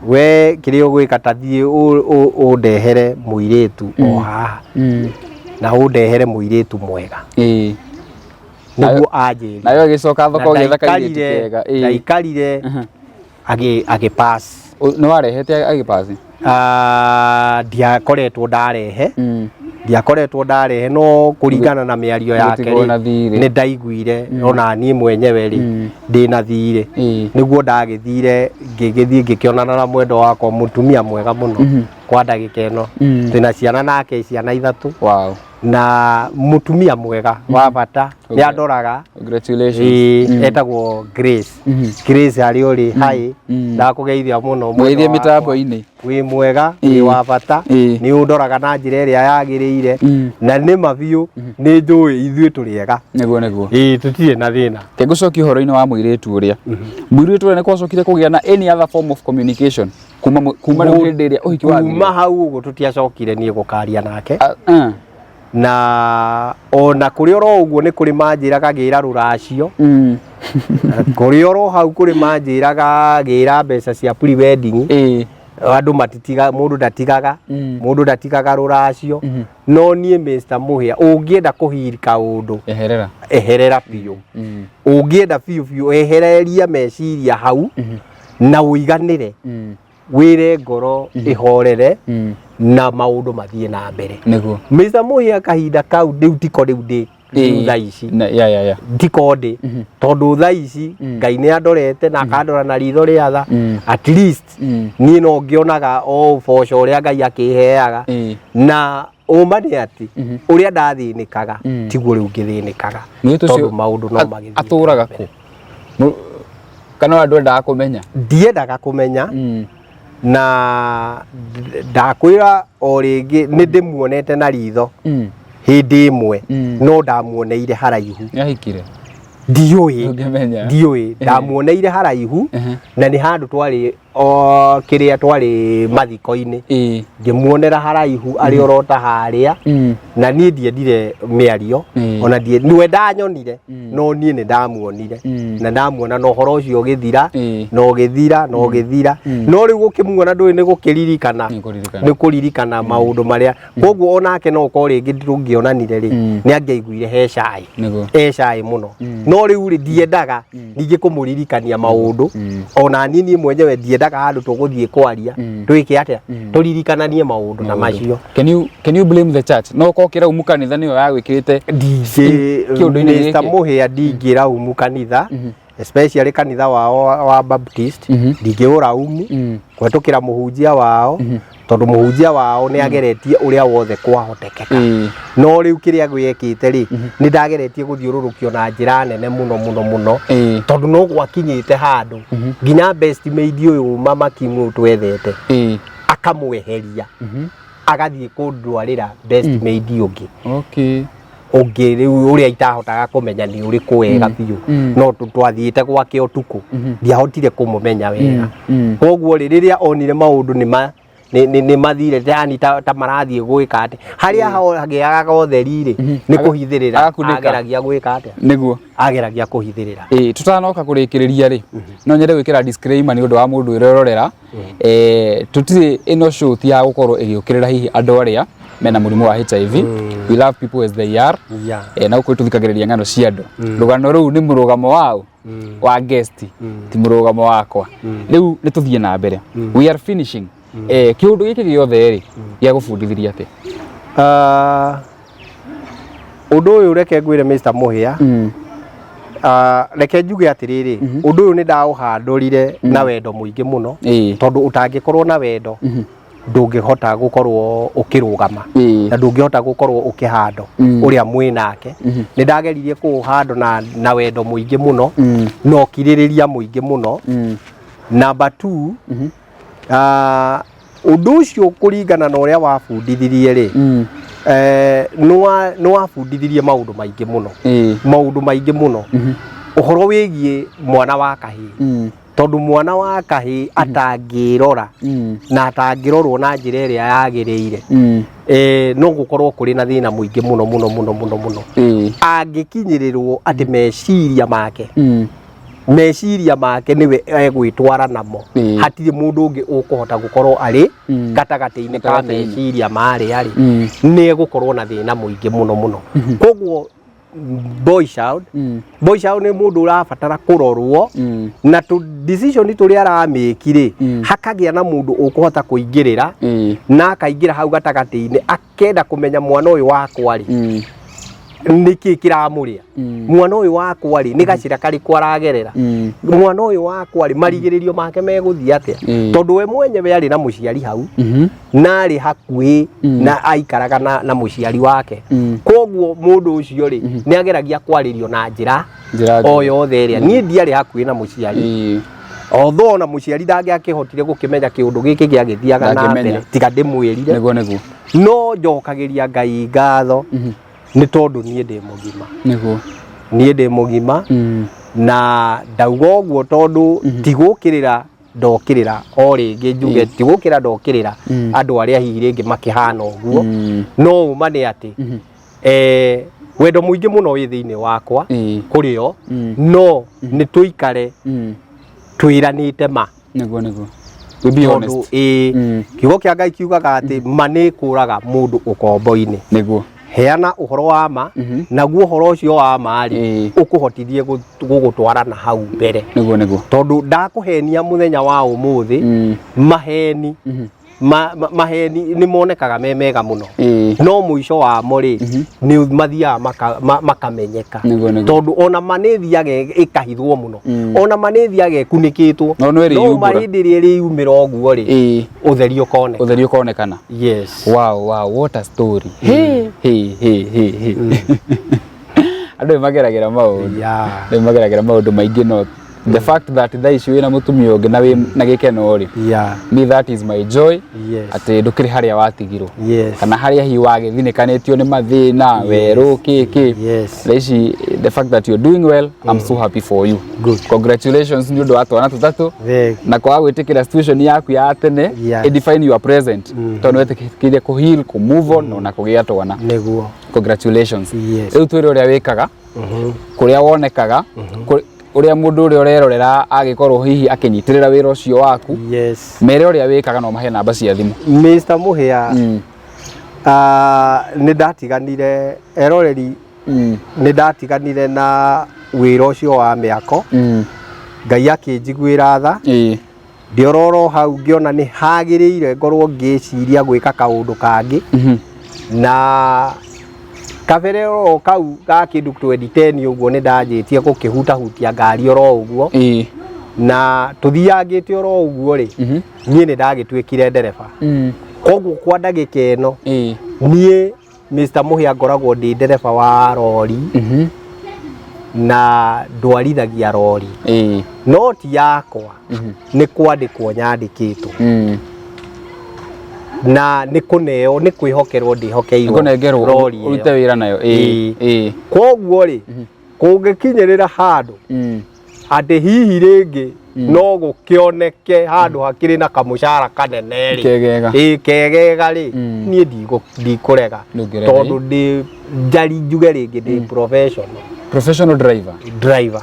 S1: We kĩrĩa ũgwĩka, ta thiĩ ũndehere mũirĩtu o haha, na ũndehere mũirĩtu mwega, nĩguo anjĩrire.
S2: Nayo ĩgĩcoka thoko
S1: Na
S2: ũgĩetha kairĩtu kega.
S1: Ndaikarire agĩ pass.
S2: Nĩ warehete agĩpass?
S1: Ah, ndiakoretwo ndarehe. Ndiakoretwo ndarehe, no kũringana na mĩario yake
S2: Gũtigwo na
S1: rĩ,
S2: thirĩ.
S1: nĩ ndaiguire ona niĩ mwenyewe rĩ, ndĩna thirĩ. Nĩguo ndagĩthire ngĩgĩthiĩ ngĩkĩonana na mwendwa wakwa, mũtumia mwega mũno kwa ndagĩka ĩno. Twĩna ciana nake, ciana 3. Na mũtumia mwega wa bata, nĩ andoraga.
S2: Congratulations.
S1: Ĩĩ, etagwo Grace. Grace, harĩa ũrĩ, hi, ndakũgeithia mũno, mwendwa
S2: Mũgeithie
S1: wakwa.
S2: mĩtambo-inĩ.
S1: Wĩ mwega, wĩ wa bata, nĩ ũndoraga na njĩra ĩrĩa yagĩrĩire, na nĩ ma biũ nĩ njũĩ ithuĩ tũrĩ ega.
S2: Nĩguo, nĩguo.
S1: Ĩĩ, tũtirĩ na thĩna.
S2: Ke ngũcokia ũhoro-inĩ wa mũirĩtu ũrĩa. Mũirĩtu ũrĩa nĩ gwacokire kũgĩa na any other form of communication kuma rĩu hĩndĩ ĩrĩa ũhiki
S1: Kuma
S2: wathirire?
S1: hau ũguo tũtiacokire niĩ gũkaria nake.
S2: Ah, ah.
S1: Na ona kũrĩ oro ũguo nĩ kũrĩ manjĩraga gĩra rũracio. Kũrĩ oro hau kũrĩ manjĩraga gĩra mbeca cia pre-wedding. Andũ matitiga, mũndũ ndatigaga, mũndũ ndatigaga rũracio. No niĩ, Mr. Mũhĩa, ũngĩenda kũheal kaũndũ,
S2: Eherera.
S1: Eherera biũ. Ũngĩenda biũ biũ, ehereria meciria hau na ũiganĩre, wĩre ngoro ĩhorere na maũndũ mathiĩ na mbere. Mr. Mũhĩa, kahinda kau rĩu tiko rĩu ndĩ rĩu thaa ici.
S2: Ya.
S1: Ndiko ndĩ, tondũ thaa ici Ngai nĩ andorete na akandora na ritho rĩa tha. At least niĩ no ngĩonaga o ũboco ũrĩa Ngai akĩheaga, na ũma nĩ atĩ ũrĩa ndathĩnĩkaga tiguo rĩu ngĩthĩnĩkaga,
S2: Mũirĩtu ũcio
S1: tondũ maũndũ no magĩthiĩ
S2: atũraga
S1: na mbere.
S2: kũ? Kana andũ endaga kũmenya?
S1: Ndiendaga kũmenya. Na ndakwĩra o rĩngĩ, nĩ ndĩmuonete na ritho hĩndĩ ĩmwe, no ndamuoneire haraihu.
S2: Nĩahikire?
S1: Ndiũĩ.
S2: Ndũngĩmenya.
S1: Ndiũĩ, ndamuoneire haraihu, na nĩ handũ twarĩ o kĩrĩa twarĩ mathiko-inĩ, ngĩmuonera haraihu arĩ orota harĩa, na niĩ ndiendire mĩario. Ona ndie niwe ndanyonire, no niĩ nĩ ndamuonire, na ndamuona na ũhoro ũcio ũgĩthira, na ũgĩthira na ũgĩthira. No rĩu gũkĩmuona ndũĩ nĩ gũkĩririkana.
S2: Nĩ kũririkana.
S1: Nĩ kũririkana maũndũ marĩa, koguo onake no ũkorwo rĩngĩ tũngĩonanire rĩ, nĩ angĩaiguire he cai, e cai mũno. No rĩu rĩ, ndiendaga ningĩ kũmũririkania maũndũ. Ona niĩ mwenyewe ndiendaga handũ tũgũthiĩ kwaria, twĩke atĩa, tũririkananie maũndũ ta macio.
S2: Can you blame the church? No ũkorwo kĩraumu kanitha nĩyo yagwĩkĩrĩte
S1: Ndingĩ
S2: kĩũndũ-inĩ
S1: Mr.
S2: gĩkĩ?
S1: Mũhĩa, ndingĩraumu kanitha. Especially kanitha wao wa Baptist, ndingĩũraumu kũhetũkĩra mũhunjia wao, tondũ mũhunjia wao nĩ ageretie ũrĩa wothe kwahotekeka. No rĩu kĩrĩa gwĩkĩte rĩ, nĩ ndageretie gũthiũrũrũkio na njĩra nene mũno mũno mũno, tondũ no gwakinyĩte handũ nginya best maid ũyũ mama Kim ũyũ twethete akamweheria, agathiĩ kũndwarĩra best maid ũngĩ ũngĩ rĩu ũrĩa itahotaga kũmenya nĩ ũrĩkũ wega biũ. No twathiĩte gwake ũtukũ, ndiahotire kũmũmenya wega. Koguo rĩ, rĩrĩa onire maũndũ nĩ ma nĩ mathire, yani ta marathiĩ gwĩka atĩ harĩa hagĩaga ũtheri rĩ, nĩ kũhithĩrĩra.
S2: Agakunĩka.
S1: Ageragia gwĩka atĩa? Ageragia kũhithĩrĩra.
S2: Ĩĩ, tutanoka kũrĩkĩrĩria rĩ, no nyende gwĩkĩra disclaimer nĩ ũndũ wa mũndũ ũrerorera. Tũtirĩ ĩno show ti ya gũkorwo ĩgĩũkĩrĩra hihi andũ arĩa mena mũrimũ wa HIV. We love people as they are. Na gũkũ tũthikagĩrĩria ng'ano cia andũ. Rũgano rũu nĩ mũrũgamo wao wa guest, ti mũrũgamo wakwa. Rĩu nĩ tũthiĩ na mbere, we are finishing. Kĩũndũ gĩkĩ gĩothe rĩ, gĩagũbundithirie atĩa?
S1: Ah, ũndũ ũyũ, reke ngwĩre Mr. Mũhĩa, reke njuge atĩrĩrĩ, ũndũ ũyũ nĩ ndaũhandũrire na wendo mũingĩ mũno, tondũ ũtangĩkorwo na wendo ndũngĩhota gũkorwo ũkĩrũgama na ndũngĩhota gũkorwo ũkĩhando ũrĩa mwĩ nake. Nĩ ndageririe kũũhando na wendo mũingĩ mũno na ũkirĩrĩria mũingĩ mũno. Number two, ũndũ ũcio kũringana na ũrĩa wabundithirie rĩ, nĩ wabundithirie maũndũ maingĩ mũno, maũndũ maingĩ mũno, ũhoro wĩgiĩ mwana wa kahĩĩ, tondũ mwana wa kahĩĩ atangĩrora na atangĩrorwo na njĩra ĩrĩa yagĩrĩire, no gũkorwo kũrĩ na thĩna mũingĩ mũno mũno mũno mũno mũno, angĩkinyĩrĩrwo atĩ meciria make, meciria make nĩwe egwĩtwara namo, hatirĩ mũndũ ũngĩ ũkũhota gũkorwo arĩ gatagatĩ-inĩ ka
S2: Gatagatĩ-inĩ.
S1: meciria marĩa rĩ, nĩ egũkorwo na thĩna mũingĩ mũno mũno. Koguo boy child, boy child nĩ mũndũ ũrabatara kũrorwo na tũ decision tũrĩa aramĩki rĩ, hakagĩa na mũndũ ũkũhota kũingĩrĩra na akaingĩra hau gatagatĩ-inĩ, akenda kũmenya mwana ũyũ wakwa rĩ, nĩkĩ kĩramũrĩa, mwana ũyũ wakwa rĩ, nĩ gacĩra karĩkũ aragerera, mwana ũyũ wakwa rĩ, marigĩrĩrio make megũthiĩ atĩa, tondũ we mwenyewe arĩ na mũciari hau na arĩ hakuhĩ na aikaraga na mũciari wake. Koguo mũndũ ũcio rĩ, nĩ ageragia kwarĩrio na njĩra
S2: Njĩra
S1: o
S2: njega.
S1: yothe ĩrĩa niĩ ndiarĩ hakuhĩ na mũciari, although ona mũciari ndangĩakĩhotire gũkĩmenya kĩũndũ gĩkĩ gĩagĩthiaga na
S2: Ndangĩmenya.
S1: mbere tiga ndĩmwĩrire.
S2: Nĩguo nĩguo.
S1: No njokagĩria Ngai ngatho nĩ tondũ niĩ ndĩ mũgima. Niĩ ndĩ mũgima, na ndauga ũguo tondũ ti gũkĩrĩra ndokĩrĩra o rĩngĩ njuge, ti gũkĩra ndokĩrĩra andũ arĩa hihi rĩngĩ makĩhana ũguo, no ũma nĩ atĩ wendo mũingĩ mũno wĩ thĩinĩ wakwa kũrĩ o, no nĩ tũikare twĩranĩte ma.
S2: Nĩguo nĩguo. We be
S1: Tondũ
S2: honest.
S1: Ĩĩ, kiugo kĩa Ngai kiugaga atĩ ma nĩ kũraga mũndũ ũkombo-inĩ. Heana ũhoro wa ma, naguo ũhoro ũcio wa ma rĩ, ũkũhotithie gũgũtwara na hau mbere.
S2: Nĩguo nĩguo.
S1: Tondũ ndakũhenia mũthenya wa ũmũthĩ, maheni maheni nĩ monekaga me mega mũno, no mũico wamo rĩ, nĩ mathiaga makamenyeka.
S2: Nĩguo nĩguo.
S1: Tondũ ona ma nĩ ĩthiaga ĩkahithwo mũno, ona ma nĩ ĩthiaga ĩkunĩkĩtwo,
S2: No nĩ
S1: no ma
S2: ĩrĩyumbũra.
S1: hĩndĩ ĩrĩa ĩrĩyumĩra ũguo rĩ, ũtheri ũkoneka.
S2: Ũtheri ũkonekana.
S1: Yes.
S2: Wow, what a story. Hey, hey, hey, hey, hey. Andũ nĩ mageragĩra maũndũ. Nĩ mageragĩra maũndũ maingĩ, no the fact that thaa ici wĩna mũtumia ũngĩ na wĩ na gĩkeno rĩ, me, that is my joy, atĩ ndũkĩrĩ harĩa watigirwo kana harĩa hihi wagĩthinĩkanĩtio nĩ mathĩna werũ kĩ. Thaa ici the fact that you're doing well, I'm so happy for you.
S1: Good.
S2: Congratulations nĩ ũndũ wa twana tũtatũ
S1: Thank
S2: na kwaga gwĩtĩkĩra situation yaku ya tene define your present, tondũ nĩ wetĩkĩrire kũ heal, kũ move on na kũgĩa twana. Congratulations. Rĩu twĩre ũrĩa wĩkaga, kũrĩa wonekaga, ũrĩa mũndũ ũrĩa ũrerorera agĩkorwo hihi akĩnyitĩrĩra wĩra ũcio waku, mere ũrĩa wĩkaga na ũmahe namba cia thimũ.
S1: Mr. Mũhĩa, nĩ ndatiganire, eroreri, nĩ ndatiganire na wĩra ũcio wa mĩako. Ngai akĩnjiguĩra tha. Ndĩororo hau ngĩona nĩ hagĩrĩire ngorwo ngĩciria gwĩka kaũndũ kangĩ, na Kabere oro kau ga kĩndũ 2010 ũguo nĩ ndanjĩtie gũkĩhutahutia ngari oro ũguo. Na tũthiangĩte oro ũguo rĩ, niĩ nĩ ndagĩtuĩkire ndereba. Koguo kwa ndagĩka ĩno niĩ Mr. Mũhĩa ngoragwo ndĩ ndereba wa rori na ndwarithagia rori, no ti yakwa, nĩ kwandĩkwo nyandĩkĩtwo na nĩ kũneo, nĩ kwĩhokerwo ndĩhokeirwo
S2: kũnengerwo
S1: rori ĩyo.
S2: Ũrute wĩra nayo.
S1: Koguo rĩ, kũngĩkinyĩrĩra handũ atĩ hihi rĩngĩ no gũkĩoneke handũ hakĩrĩ na kamũcara kanene rĩ,
S2: Kegega.
S1: Ĩĩ, kegega rĩ, niĩ ndikũrega.
S2: Ndũngĩrega,
S1: Tondũ ndĩ njari njuge rĩngĩ ndĩ professional
S2: Professional driver.
S1: Driver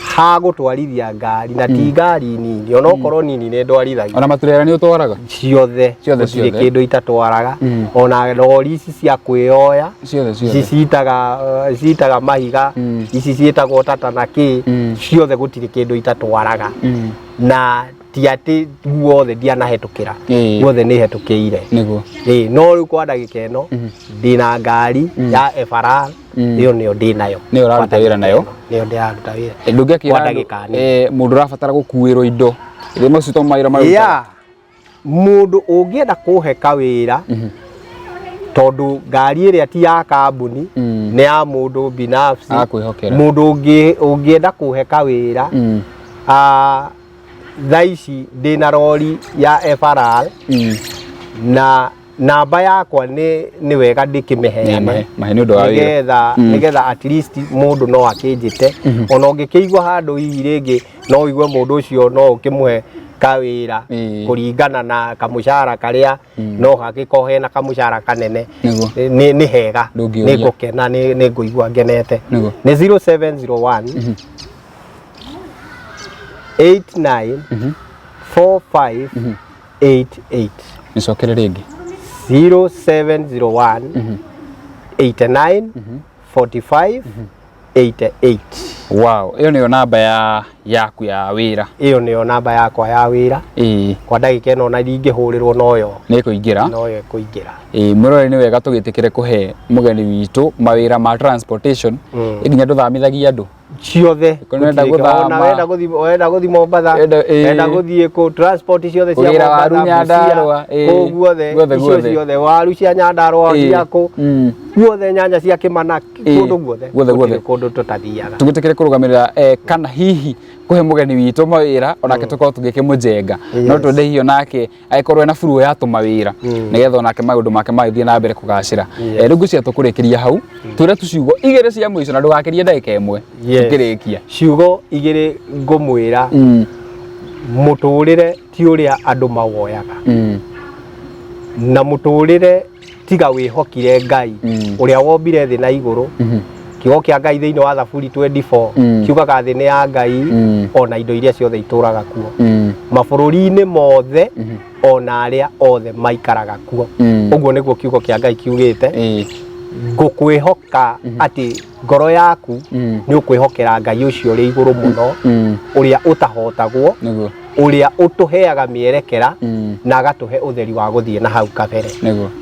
S1: ha gũtwarithia ngari, na ti ngari nini, onokorwo nini nĩ ndwarithagia.
S2: Ona maturera nĩ ũtwaraga?
S1: Ciothe.
S2: Ciothe,
S1: Gũtirĩ
S2: ciothe.
S1: kĩndũ itatwaraga. Ona rori ici cia kwĩyoya,
S2: Ciothe
S1: ici
S2: ciothe.
S1: citaga mahiga, ici ciĩtagwo tata na kĩ, ciothe gũtirĩ kĩndũ itatwaraga. Na ti atĩ guothe ndianahetũkĩra, guothe nĩ hetũkĩire. Ĩĩ, no rĩu kwa ndagĩka ĩno ndĩna ngari ya FRR. Ĩyo nĩyo ndĩnayo.
S2: Nĩyo ũraruta wĩra nayo?
S1: Nĩyo ndĩraruta wĩra.
S2: Ndũngĩakĩra
S1: Kwa
S2: andũ,
S1: ndagĩka nini.
S2: Mũndũ ũrabatara gũkuĩrwo indo ĩrĩ macio to mawĩra marĩa
S1: Ya mũndũ ũngĩenda kũhe kawĩra, tondũ ngari ĩrĩa ti ya kambuni, nĩ ya mũndũ binafsi.
S2: Akwĩhokera.
S1: Mũndũ ũngĩenda kũhe kawĩra, thaa ici ndĩna rori ya FRR na namba yakwa nĩ wega ndĩkĩmĩheane.
S2: Mahe mahe nĩ ũndũ wa wĩra.
S1: Nĩgetha at least mũndũ no akĩnjĩte, ona ũngĩkĩigua handũ hihi rĩngĩ no ũigue mũndũ ũcio no ũkĩmũhe kawĩra kũringana na kamũcara karĩa no hangĩkorwo hena kamũcara kanene. Nĩ hega.
S2: Ndũngĩũria.
S1: Nĩ ngũkena, nĩ ngũigua ngenete. Nĩ 0701 89 45 88.
S2: Nĩcokere rĩngĩ.
S1: 0701 89 45 88.
S2: Wow, ĩyo nĩyo namba ya yaku ya wĩra?
S1: Ĩyo nĩyo namba yakwa ya wĩra. Kwa ndagĩka ĩno ona ndingĩhũrĩrwo noyo
S2: Nĩ ĩkũingĩra.
S1: Noyo ĩkũingĩra.
S2: Ĩĩ, mwĩroreri, nĩ wega tũgĩtĩkĩre kũhe mũgeni witũ mawĩra ma transportation. Nginya ndũthamithagia andũ?
S1: Ciothe.
S2: Korwo wenda
S1: Gũtirĩ
S2: gũthama.
S1: Ona wenda gũthiĩ Mombatha,
S2: Wenda.
S1: wenda gũthiĩ kũ, transport ciothe cia
S2: Kũgĩra waru
S1: Mombatha, Busia,
S2: Nyandarũa,
S1: kũu guothe,
S2: guothe,
S1: icio
S2: guothe.
S1: ciothe, waru cia Nyandarũa, cia kũ, guothe, nyanya cia Kĩmana, kũndũ guothe.
S2: Guothe,
S1: Gũtirĩ
S2: guothe.
S1: kũndũ tũtathiaga.
S2: Tũgĩtĩkĩre kũrũgamĩrĩra kana hihi kũhe mũgeni witũ mawĩra, onake tũkorwo tũgĩkĩmũjenga, no twende hihi onake agĩkorwo ena burũ ya tũmawĩra nĩgetha onake maũndũ make magĩthiĩ na mbere kũgacĩra. Rĩu ngwĩciria tũkũrĩkĩria hau, twĩre tu ciugo igĩrĩ cia mũico na ndũgakĩrie ndagĩka 1 tũkĩrĩkia.
S1: Ciugo igĩrĩ ngũmwĩra, mũtũrĩre ti ũrĩa andũ mawoyaga, na mũtũrĩre tiga wĩhokire Ngai ũrĩa wombire thĩ na igũrũ. Kiugo kĩa Ngai thĩinĩ wa Thaburi 24 kiugaga thĩ nĩ ya Ngai ona indo iria ciothe itũraga kuo, mabũrũri-inĩ mothe ona arĩa othe maikaraga kuo. Ũguo nĩguo kiugo kĩa Ngai kiugĩte. Ngũkwĩhoka atĩ ngoro yaku nĩ ũkwĩhokera Ngai ũcio ũrĩ igũrũ mũno, ũrĩa ũtahotagwo, ũrĩa ũtũheaga mĩerekera na agatũhe ũtheri wa gũthiĩ na hau kabere.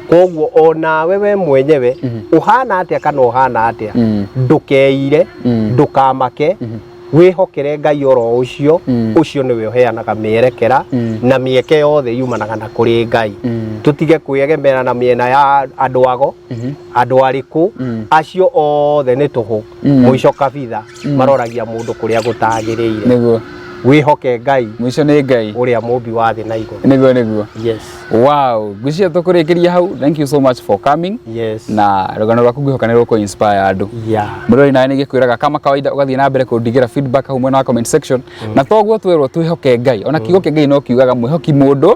S1: Koguo onawe we mwenyewe ũhana atĩa kana ũhana atĩa, ndũkeire, ndũkamake, wĩhokere Ngai oro ũcio. Ũcio nĩwe ũheanaga mĩerekera na mĩeke yothe yumanaga na kũrĩ Ngai. Tũtige kwĩegemera na mĩena ya andũ ago, andũ arĩkũ acio othe nĩ tũhũ, mũico kabitha maroragia mũndũ kũrĩa gũtagĩrĩire. Wĩhoke Ngai.
S2: Mũico nĩ Ngai.
S1: Ũrĩa mũmbi wa thĩ na igũrũ.
S2: Nĩguo nĩguo.
S1: Yes.
S2: Wow, ngwĩciria tũkũrĩkĩria hau. Thank you so much for coming. Na rũgano rwaku ngwĩhoka nĩ rũkũ inspire andũ. Mũrori, nawe nĩ gĩkwĩraga kama kawaida ũgathiĩ na mbere kũndigĩra feedback hau mwena wa comment section, na toguo twerwo twĩhoke Ngai, ona kiugo kĩa Ngai no kiugaga mwĩhoki mũndũ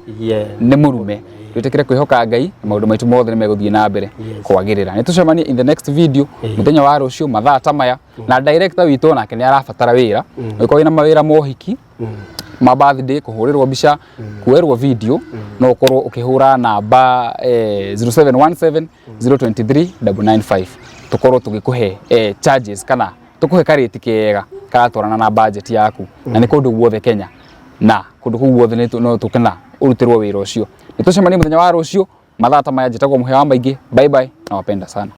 S2: nĩ mũrume. Twĩtĩkĩre kwĩhoka Ngai na maũndũ maitũ mothe nĩ megũthiĩ na mbere kwagĩrĩra. Nĩ tũcemanie in the next video mũthenya wa rũciũ mathaa ta maya, na director witũ onake nĩ arabatara wĩra. Ũngĩkorwo wĩna mawĩra ma ũhiki, ma birthday, kũhũrĩrwo mbica, kuoerwo video, no ũkorwo ũkĩhũra namba 0717 023 995, tũkorwo tũgĩkũhe charges kana tũkũhe karĩti kega karatwarana na budget yaku, na nĩ kũndũ guothe Kenya na kũndũ kũu guothe no tũke na ũrutĩrwo wĩra ũcio. Nĩ tũcemanie mũthenya wa rũciũ mathaa ta maya. Njĩtagwo Mũhĩa wa Maingĩ. Bye bye, nawapenda sana.